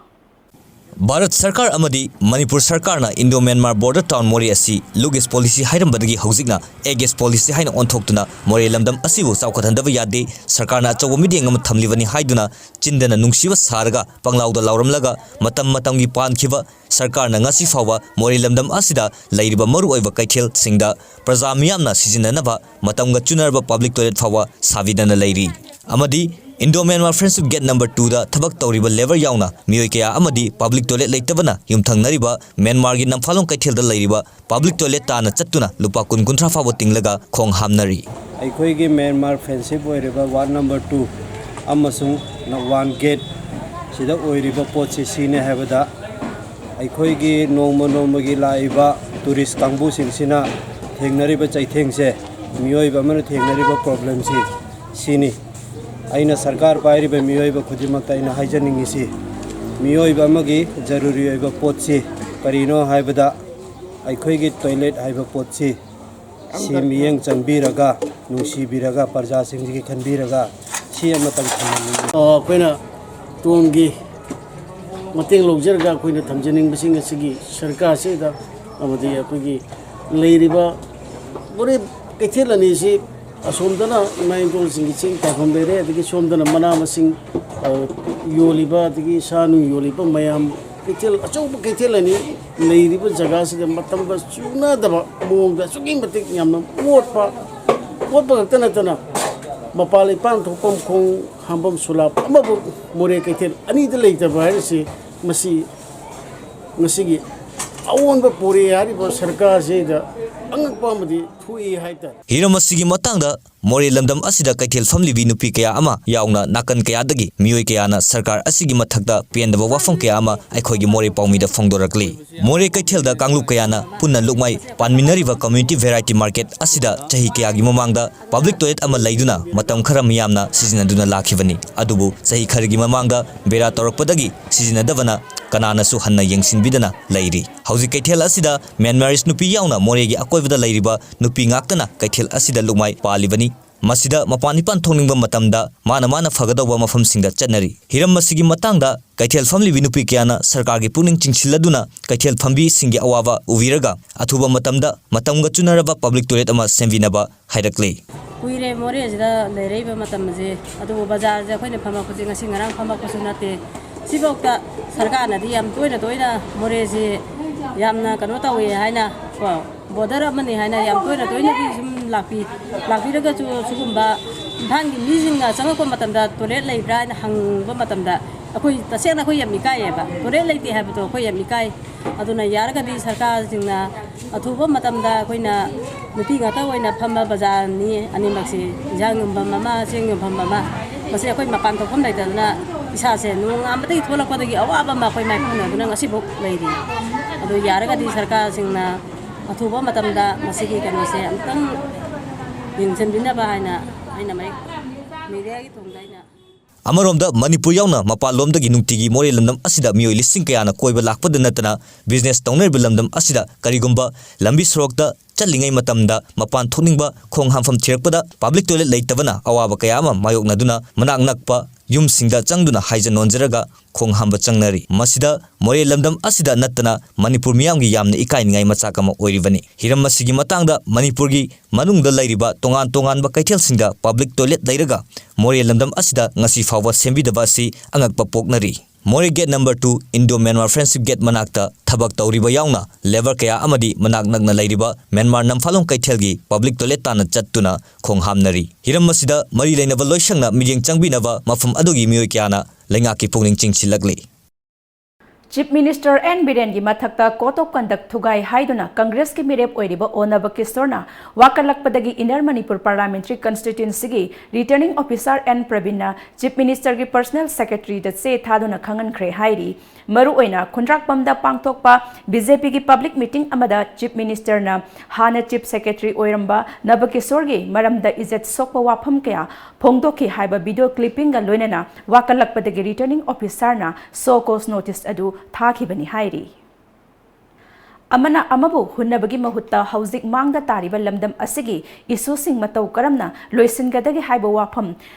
ꯚꯥꯔꯠ ꯁꯔꯀꯥꯔ ꯑꯃꯗꯤ ꯃꯅꯤꯄꯨꯔ ꯁꯔꯀꯥꯔꯅ ꯏꯟꯗꯣ ꯃ꯭ꯌꯥꯟꯃꯥꯔ ꯕꯣꯔꯗꯔ ꯇꯥꯎꯟ ꯃꯣꯔꯦ ꯑꯁꯤ ꯂꯨꯛ ꯏꯁ ꯄꯣꯂꯤꯁꯤ ꯍꯥꯏꯔꯝꯕꯗꯒꯤ ꯍꯧꯖꯤꯛꯅ ꯑꯦꯒ ꯏꯁ ꯄꯣꯂꯤꯁꯤ ꯍꯥꯏꯅ ꯑꯣꯟꯊꯣꯛꯇꯨꯅ ꯃꯣꯔꯦ ꯂꯝꯗꯝ ꯑꯁꯤꯕꯨ ꯆꯥꯎꯈꯠꯍꯟꯗꯕ ꯌꯥꯗꯦ, ꯁꯔꯀꯥꯔꯅ ꯑꯆꯧꯕ ꯃꯤꯠꯌꯦꯡ ꯑꯃ ꯊꯝꯂꯤꯕꯅꯤ ꯍꯥꯏꯗꯨꯅ ꯆꯤꯟꯗꯅ ꯅꯨꯡꯁꯤꯕ ꯁꯥꯔꯒ ꯄꯪꯂꯥꯎꯗ ꯂꯥꯎꯔꯝꯂꯒ ꯃꯇꯝ ꯃꯇꯝꯒꯤ ꯄꯥꯟꯈꯤꯕ ꯁꯔꯀꯥꯔꯅ ꯉꯁꯤ ꯐꯥꯎꯕ ꯃꯣꯔꯦ ꯂꯝꯗꯝ ꯑꯁꯤꯗ ꯂꯩꯔꯤꯕ ꯃꯔꯨꯑꯣꯏꯕ ꯀꯩꯊꯦꯜꯁꯤꯡꯗ ꯄ꯭ꯔꯖꯥ ꯃꯤꯌꯥꯝꯅ ꯁꯤꯖꯤꯟꯅꯅꯕ ꯃꯇꯝꯒ ꯆꯨꯅꯔꯕ ꯄꯕ꯭ꯂꯤꯛ ꯇꯣꯏꯂꯦꯠ ꯐꯥꯎꯕ ꯁꯥꯕꯤꯗꯅ ꯂꯩꯔꯤ꯫ ꯑꯃꯗꯤ ꯏꯟꯗꯣ ꯃ꯭ꯌꯥꯟꯃꯥꯔ ꯐ꯭ꯔꯦꯟꯗꯁꯤꯞ ꯒꯦꯠ ꯅꯝꯕꯔ ꯇꯨꯗ ꯊꯕꯛ ꯇꯧꯔꯤꯕ ꯂꯦꯕꯔ ꯌꯥꯎꯅ ꯃꯤꯑꯣꯏ ꯀꯌꯥ ꯑꯃꯗꯤ ꯄꯕ꯭ꯂꯤꯛ ꯇꯣꯏꯂꯦꯠ ꯂꯩꯇꯕꯅ ꯌꯨꯝꯊꯪꯅꯔꯤꯕ ꯃ꯭ꯌꯥꯟꯃꯥꯔꯒꯤ ꯅꯝꯐꯥꯂꯣꯡ ꯀꯩꯊꯦꯜꯗ ꯂꯩꯔꯤꯕ ꯄꯕ꯭ꯂꯤꯛ ꯇꯣꯏꯂꯦꯠ ꯇꯥꯟꯅ ꯆꯠꯇꯨꯅ ꯂꯨꯄꯥ ꯀꯨꯟ ꯀꯨꯟꯊ꯭ꯔꯥ ꯐꯥꯎꯕ ꯇꯤꯡꯂꯒ ꯈꯣꯡ ꯍꯥꯝꯅꯔꯤ꯫ ꯑꯩꯈꯣꯏꯒꯤ ꯃ꯭ꯌꯥꯟꯃꯥꯔ ꯐ꯭ꯔꯦꯟꯗꯁꯤꯞ ꯑꯣꯏꯔꯤꯕ ꯋꯥꯔꯗ ꯅꯝꯕꯔ ꯇꯨ ꯑꯃꯁꯨꯡ ꯋꯥꯟ ꯒꯦꯠ ꯁꯤꯗ ꯑꯣꯏꯔꯤꯕ ꯄꯣꯠꯁꯤ ꯁꯤꯅꯤ ꯍꯥꯏꯕꯗ ꯑꯩꯈꯣꯏꯒꯤ ꯅꯣꯡꯃ ꯅꯣꯡꯃꯒꯤ ꯂꯥꯛꯏꯕ ꯇꯨꯔꯤꯁ ꯀꯥꯡꯕꯨꯁꯤꯡꯁꯤꯅ ꯊꯦꯡꯅꯔꯤꯕ ꯆꯩꯊꯦꯡꯁꯦ, ꯃꯤꯑꯣꯏꯕ ꯑꯃꯅ ꯊꯦꯡꯅꯔꯤꯕ ꯄ꯭ꯔꯣꯕ꯭ꯂꯦꯝꯁꯤ ꯁꯤꯅꯤ꯫ ꯑꯩꯅ ꯁꯔꯀꯥꯔ ꯄꯥꯏꯔꯤꯕ ꯃꯤꯑꯣꯏꯕ ꯈꯨꯗꯤꯡꯃꯛꯇ ꯑꯩꯅ ꯍꯥꯏꯖꯅꯤꯡꯉꯤꯁꯤ, ꯃꯤꯑꯣꯏꯕ ꯑꯃꯒꯤ ꯖꯔꯨꯔꯤ ꯑꯣꯏꯕ ꯄꯣꯠꯁꯤ ꯀꯔꯤꯅꯣ ꯍꯥꯏꯕꯗ, ꯑꯩꯈꯣꯏꯒꯤ ꯇꯣꯏꯂꯦꯠ ꯍꯥꯏꯕ ꯄꯣꯠꯁꯤ ꯁꯤ ꯃꯤꯠꯌꯦꯡ ꯆꯪꯕꯤꯔꯒ, ꯅꯨꯡꯁꯤꯕꯤꯔꯒ, ꯄ꯭ꯔꯖꯥꯁꯤꯡꯁꯤꯒꯤ ꯈꯟꯕꯤꯔꯒ ꯁꯤ ꯑꯃꯇꯪ ꯊꯝꯍꯟꯅꯤꯡꯉꯤ꯫ ꯑ, ꯑꯩꯈꯣꯏꯅ ꯇꯣꯝꯒꯤ ꯃꯇꯦꯡ ꯂꯧꯖꯔꯒ ꯑꯩꯈꯣꯏꯅ ꯊꯝꯖꯅꯤꯡꯕꯁꯤꯡ ꯑꯁꯤꯒꯤ ꯁꯔꯀꯥꯔꯁꯤꯗ ꯑꯃꯗꯤ ꯑꯩꯈꯣꯏꯒꯤ ꯂꯩꯔꯤꯕ ꯃꯣꯔꯦ ꯀꯩꯊꯦꯜ ꯑꯅꯤꯁꯤ, ꯑꯁꯣꯝꯗꯅ ꯏꯃꯥ ꯏꯪꯈꯣꯜꯁꯤꯡꯒꯤ ꯆꯦꯡ ꯇꯥꯐꯝ ꯂꯩꯔꯦ, ꯑꯗꯒꯤ ꯁꯣꯝꯗꯅ ꯃꯅꯥ ꯃꯁꯤꯡ, ꯑ, ꯌꯣꯜꯂꯤꯕ, ꯑꯗꯒꯤ ꯁꯥ ꯅꯨꯡ ꯌꯣꯜꯂꯤꯕ ꯃꯌꯥꯝ, ꯀꯩꯊꯦꯜ, ꯑꯆꯧꯕ ꯀꯩꯊꯦꯜ ꯑꯅꯤ ꯂꯩꯔꯤꯕ ꯖꯒꯥꯁꯤꯗ ꯃꯇꯝꯒ ꯆꯨꯅꯗꯕ ꯃꯑꯣꯡꯗ ꯑꯁꯨꯛꯀꯤ ꯃꯇꯤꯛ ꯌꯥꯝꯅ ꯃꯣꯠꯄ, ꯃꯣꯠꯄ ꯈꯛꯇ ꯅꯠꯇꯅ ꯃꯄꯥꯟ ꯏꯄꯥꯟ ꯊꯣꯛꯐꯝ, ꯈꯣꯡ ꯍꯥꯝꯐꯝ ꯁꯨꯂꯥꯞ ꯑꯃꯕꯨ ꯃꯣꯔꯦ ꯀꯩꯊꯦꯜ ꯑꯅꯤꯗ ꯂꯩꯇꯕ ꯍꯥꯏꯔꯤꯁꯤ, ꯃꯁꯤ ꯉꯁꯤꯒꯤ ꯑꯑꯣꯟꯕ ꯄꯨꯔꯛꯑꯦ ꯍꯥꯏꯔꯤꯕ ꯁꯔꯀꯥꯔꯁꯤꯗ ꯑꯉꯛꯄ ꯑꯃꯗꯤ ꯊꯣꯛꯏ ꯍꯥꯏꯇꯥꯔꯦ꯫ ꯍꯤꯔꯝ ꯑꯁꯤꯒꯤ ꯃꯇꯥꯡꯗ ꯃꯣꯔꯦ ꯂꯝꯗꯝ ꯑꯁꯤꯗ ꯀꯩꯊꯦꯜ ꯐꯝꯂꯤꯕꯤ ꯅꯨꯄꯤ ꯀꯌꯥ ꯑꯃ ꯌꯥꯎꯅ ꯅꯥꯀꯟ ꯀꯌꯥꯗꯒꯤ ꯃꯤꯑꯣꯏ ꯀꯌꯥꯅ ꯁꯔꯀꯥꯔ ꯑꯁꯤꯒꯤ ꯃꯊꯛꯇ ꯄꯦꯟꯗꯕ ꯋꯥꯐꯝ ꯀꯌꯥ ꯑꯃ ꯑꯩꯈꯣꯏꯒꯤ ꯃꯣꯔꯦ ꯄꯥꯎꯃꯤꯗ ꯐꯣꯡꯗꯣꯔꯛꯂꯤ꯫ ꯃꯣꯔꯦ ꯀꯩꯊꯦꯜꯗ ꯀꯥꯡꯂꯨꯞ ꯀꯌꯥꯅ ꯄꯨꯟꯅ ꯂꯨꯞꯃꯥꯏ ꯄꯥꯟꯃꯤꯟꯅꯔꯤꯕ community variety market ꯑꯁꯤꯗ ꯆꯍꯤ ꯀꯌꯥꯒꯤ ꯃꯃꯥꯡꯗ public toilet ꯑꯃ ꯂꯩꯗꯨꯅ ꯃꯇꯝ ꯈꯔ ꯃꯤꯌꯥꯝꯅ ꯁꯤꯖꯤꯟꯅꯗꯨꯅ ꯂꯥꯛꯈꯤꯕꯅꯤ꯫ ꯑꯗꯨꯕꯨ ꯆꯍꯤ ꯈꯔꯒꯤ ꯃꯃꯥꯡꯗ ꯕꯦꯔꯥ ꯇꯧꯔꯛꯄꯗꯒꯤ ꯁꯤꯖꯤꯟꯅꯗꯕꯅ ꯀꯅꯥꯅꯁꯨ ꯍꯟꯅ ꯌꯦꯡꯁꯤꯟꯕꯤꯗꯅ ꯂꯩꯔꯤ꯫ ꯍꯧꯖꯤꯛ ꯀꯩꯊꯦꯜ ꯑꯁꯤꯗ Myanmarese ꯅꯨꯄꯤ ꯌꯥꯎꯅ ꯃꯣꯔꯦꯒꯤ ꯑꯀꯣꯏꯕꯗ ꯂꯩꯔꯤꯕ ꯅꯨꯄꯤ ꯉꯥꯛꯇꯅ ꯀꯩꯊꯦꯜ ꯑꯁꯤꯗ ꯂꯨꯛꯃꯥꯏ ꯄꯥꯜꯂꯤꯕꯅꯤ꯫ ꯃꯁꯤꯗ ꯃꯄꯥꯟ ꯏꯄꯥꯟ ꯊꯣꯛꯅꯤꯡꯕ ꯃꯇꯝꯗ ꯃꯥꯅ ꯃꯥꯅ ꯐꯒꯗꯧꯕ ꯃꯐꯝꯁꯤꯡꯗ ꯆꯠꯅꯔꯤ꯫ ꯍꯤꯔꯝ ꯑꯁꯤꯒꯤ ꯃꯇꯥꯡꯗ ꯀꯩꯊꯦꯜ ꯐꯝꯂꯤꯕꯤ ꯅꯨꯄꯤ ꯀꯌꯥꯅ ꯁꯔꯀꯥꯔꯒꯤ ꯄꯨꯛꯅꯤꯡ ꯆꯤꯡꯁꯤꯜꯂꯗꯨꯅ ꯀꯩꯊꯦꯜ ꯐꯝꯕꯤꯁꯤꯡꯒꯤ ꯑꯋꯥꯕ ꯎꯕꯤꯔꯒ ꯑꯊꯨꯕ ꯃꯇꯝꯗ ꯃꯇꯝꯒ ꯆꯨꯅꯔꯕ public toilet ꯑꯃ ꯁꯦꯝꯕꯤꯅꯕ ꯍꯥꯏꯔꯛꯂꯤ꯫ ꯀꯨꯏꯔꯦ ꯃꯣꯔꯦꯁꯤꯗ ꯂꯩꯔꯛꯏꯕ ꯃꯇꯝ ꯑꯁꯦ, ꯑꯗꯨꯕꯨ ꯕꯖꯥꯔꯁꯦ ꯑꯩꯈꯣꯏꯅ ꯐꯝꯃꯛꯄꯁꯦ ꯉꯁꯤ ꯉꯔꯥꯡ ꯐꯝꯃꯛꯄꯁꯨ ꯅꯠꯇꯦ꯫ ꯁꯤꯐꯥꯎꯗ ꯁꯔꯀꯥꯔꯅꯗꯤ ꯌꯥꯝ ꯇꯣꯏꯅ ꯇꯣꯏꯅ ꯃꯣꯔꯦꯁꯤ ꯌꯥꯝꯅ ꯀꯩꯅꯣ ꯇꯧꯏ ꯍꯥꯏꯅ ꯀꯣ, border ꯑꯃꯅꯤ ꯍꯥꯏꯅ ꯌꯥꯝ ꯇꯣꯏꯅ ꯇꯣꯏꯅꯗꯤ ꯁꯨꯝ ꯂꯥꯛꯄꯤ꯫ ꯂꯥꯛꯄꯤꯔꯒꯁꯨ ꯁꯤꯒꯨꯝꯕ ꯏꯝꯐꯥꯜꯒꯤ ꯃꯤꯁꯤꯡꯅ ꯆꯪꯉꯛꯄ ꯃꯇꯝꯗ toilet ꯂꯩꯕ꯭ꯔꯥ ꯍꯥꯏꯅ ꯍꯪꯕ ꯃꯇꯝꯗ ꯑꯩꯈꯣꯏ ꯇꯁꯦꯡꯅ ꯑꯩꯈꯣꯏ ꯌꯥꯝ ꯏꯀꯥꯏꯌꯦꯕ꯫ Toilet ꯂꯩꯇꯦ ꯍꯥꯏꯕꯗꯣ ꯑꯩꯈꯣꯏ ꯌꯥꯝ ꯏꯀꯥꯏ꯫ ꯑꯗꯨꯅ ꯌꯥꯔꯒꯗꯤ ꯁꯔꯀꯥꯔꯁꯤꯡꯅ ꯑꯊꯨꯕ ꯃꯇꯝꯗ ꯑꯩꯈꯣꯏꯅ ꯅꯨꯄꯤ ꯉꯥꯛꯇ ꯑꯣꯏꯅ ꯐꯝꯕ ꯕꯖꯥꯔꯅꯤ ꯑꯅꯤꯃꯛꯁꯤ, ꯏꯟꯖꯥꯡ ꯌꯣꯟꯐꯝ ꯑꯃ, ꯆꯦꯡ ꯌꯣꯟꯐꯝ ꯑꯃ, ꯃꯁꯤ ꯑꯩꯈꯣꯏ ꯃꯄꯥꯟ ꯊꯣꯛꯐꯝ ꯂꯩꯇꯗꯅ ꯏꯁꯥꯁꯦ ꯅꯣꯡꯉꯥꯟꯕꯗꯒꯤ ꯊꯣꯛꯂꯛꯄꯗꯒꯤ ꯑꯋꯥꯕ ꯑꯃ ꯑꯩꯈꯣꯏ ꯃꯥꯏꯄꯨꯅꯗꯨꯅ ꯉꯁꯤꯐꯥꯎ ꯂꯩꯔꯤ꯫ ꯑꯗꯨ ꯌꯥꯔꯒꯗꯤ ꯁꯔꯀꯥꯔꯁꯤꯡꯅ ꯑꯊꯨꯕ ꯃꯇꯝꯗ ꯃꯁꯤꯒꯤ ꯀꯩꯅꯣꯁꯦ ꯑꯃꯨꯛꯇꯪ ꯌꯦꯡꯁꯤꯟꯕꯤꯅꯕ ꯍꯥꯏꯅ ꯑꯩꯅ ꯃꯌꯦꯛ, mediaꯒꯤ ꯊꯣꯡꯗ ꯑꯩꯅ ꯑꯃꯔꯣꯝꯗ ꯃꯅꯤꯄꯨꯔ ꯌꯥꯎꯅ ꯃꯄꯥꯟꯂꯣꯝꯗꯒꯤ ꯅꯨꯡꯇꯤꯒꯤ ꯃꯣꯔꯦ ꯂꯝꯗꯝ ꯑꯁꯤꯗ ꯃꯤꯑꯣꯏ ꯂꯤꯁꯤꯡ ꯀꯌꯥꯅ ꯀꯣꯏꯕ ꯂꯥꯛꯄꯗ ꯅꯠꯇꯅ business ꯇꯧꯅꯔꯤꯕ ꯂꯝꯗꯝ ꯑꯁꯤꯗ ꯀꯔꯤꯒꯨꯝꯕ ꯂꯝꯕꯤ ꯁꯣꯔꯣꯛꯇ ꯆꯠꯂꯤꯉꯩ ꯃꯇꯝꯗ ꯃꯄꯥꯟ ꯊꯣꯛꯅꯤꯡꯕ ꯈꯣꯡ ꯍꯥꯝꯐꯝ ꯊꯤꯔꯛꯄꯗ public toilet ꯂꯩꯇꯕꯅ ꯑꯋꯥꯕ ꯀꯌꯥ ꯑꯃ ꯃꯥꯌꯣꯛꯅꯗꯨꯅ ꯃꯅꯥꯛ ꯅꯛꯄ ꯌꯨꯝꯁꯤꯡꯗ ꯆꯪꯗꯨꯅ ꯍꯥꯏꯖ ꯅꯣꯟꯖꯔꯒ ꯈꯣꯡ ꯍꯥꯝꯕ ꯆꯪꯅꯔꯤ꯫ ꯃꯁꯤꯗ ꯃꯣꯔꯦ ꯂꯝꯗꯝ ꯑꯁꯤꯗ ꯅꯠꯇꯅ ꯃꯅꯤꯄꯨꯔ ꯃꯤꯌꯥꯝꯒꯤ ꯌꯥꯝꯅ ꯏꯀꯥꯏꯅꯤꯡꯉꯥꯏ ꯃꯆꯥꯛ ꯑꯃ ꯑꯣꯏꯔꯤꯕꯅꯤ꯫ ꯍꯤꯔꯝ ꯑꯁꯤꯒꯤ ꯃꯇꯥꯡꯗ ꯃꯅꯤꯄꯨꯔꯒꯤ ꯃꯅꯨꯡꯗ ꯂꯩꯔꯤꯕ ꯇꯣꯉꯥꯟ ꯇꯣꯉꯥꯟꯕ ꯀꯩꯊꯦꯜꯁꯤꯡꯗ public toilet ꯂꯩꯔꯒ ꯃꯣꯔꯦ ꯂꯝꯗꯝ ꯑꯁꯤꯗ ꯉꯁꯤ ꯐꯥꯎꯕ ꯁꯦꯝꯕꯤꯗꯕ ꯑꯁꯤ ꯑꯉꯛꯄ ꯄꯣꯛꯅꯔꯤ꯫ ꯃꯣꯔꯦ gate number two Indo Myanmar Friendship Gate ꯃꯅꯥꯛꯇ ꯊꯕꯛ ꯇꯧꯔꯤꯕ ꯌꯥꯎꯅ labour ꯀꯌꯥ ꯑꯃꯗꯤ ꯃꯅꯥꯛ ꯅꯛꯅ ꯂꯩꯔꯤꯕ ꯃ꯭ꯌꯥꯟꯃꯥꯔ ꯅꯝꯐꯥꯂꯣꯡ ꯀꯩꯊꯦꯜꯒꯤ public toilet ꯇꯥꯟꯅ ꯆꯠꯇꯨꯅ ꯈꯣꯡ ꯍꯥꯝꯅꯔꯤ꯫ ꯍꯤꯔꯝ ꯑꯁꯤꯗ ꯃꯔꯤ ꯂꯩꯅꯕ ꯂꯣꯏꯁꯪꯅ ꯃꯤꯠꯌꯦꯡ ꯆꯪꯕꯤꯅꯕ ꯃꯐꯝ ꯑꯗꯨꯒꯤ ꯃꯤꯑꯣꯏ ꯀꯌꯥꯅ ꯂꯩꯉꯥꯛꯀꯤ ꯄꯨꯛꯅꯤꯡ ꯆꯤꯡꯁꯤꯜꯂꯛꯂꯤ꯫ Chief Minister N ꯕꯤꯔꯦꯟꯒꯤ ꯃꯊꯛꯇ Code of Conduct ꯊꯨꯒꯥꯏ ꯍꯥꯏꯗꯨꯅ ꯀꯪꯒ꯭ꯔꯦꯁꯀꯤ ꯃꯤꯔꯦꯞ ꯑꯣꯏꯔꯤꯕ ꯑꯣ ꯅꯕꯀꯤꯁꯣꯔꯅ ꯋꯥꯀꯠꯂꯛꯄꯗꯒꯤ Inner Manipur Parliamentary Constituencyꯒꯤ Returning Officer N ꯄ꯭ꯔꯕꯤꯟꯅ Chief Ministerꯒꯤ personal secretaryꯗ ꯆꯦ ꯊꯥꯗꯨꯅ ꯈꯪꯍꯟꯈ꯭ꯔꯦ ꯍꯥꯏꯔꯤ꯫ ꯃꯔꯨꯑꯣꯏꯅ ꯈꯨꯟꯗ꯭ꯔꯥꯛꯄꯝꯗ ꯄꯥꯡꯊꯣꯛꯄ BJPꯒꯤ public meeting ꯑꯃꯗ Chief Ministerꯅ ꯍꯥꯟꯅ Chief Secretary ꯑꯣꯏꯔꯝꯕ ꯅꯕꯀꯤꯁꯣꯔꯒꯤ ꯃꯔꯝꯗ ꯏꯖꯠ ꯁꯣꯛꯄ ꯋꯥꯐꯝ ꯀꯌꯥ ꯐꯣꯡꯗꯣꯛꯈꯤ ꯍꯥꯏꯕ video clippingꯒ ꯂꯣꯏꯅꯅ ꯋꯥꯀꯠꯂꯛꯄꯗꯒꯤ Returning Officerꯅ show cause notice ꯑꯗꯨ ꯊꯥꯈꯤꯕꯅꯤ ꯍꯥꯏꯔꯤ꯫ ꯑꯃꯅ ꯑꯃꯕꯨ ꯍꯨꯟꯅꯕꯒꯤ ꯃꯍꯨꯠꯇ ꯍꯧꯖꯤꯛ ꯃꯥꯡꯗ ꯇꯥꯔꯤꯕ ꯂꯝꯗꯝ ꯑꯁꯤꯒꯤ issueꯁꯤꯡ ꯃꯇꯧ ꯀꯔꯝꯅ ꯂꯣꯏꯁꯤꯟꯒꯗꯒꯦ ꯍꯥꯏꯕ ꯋꯥꯐꯝ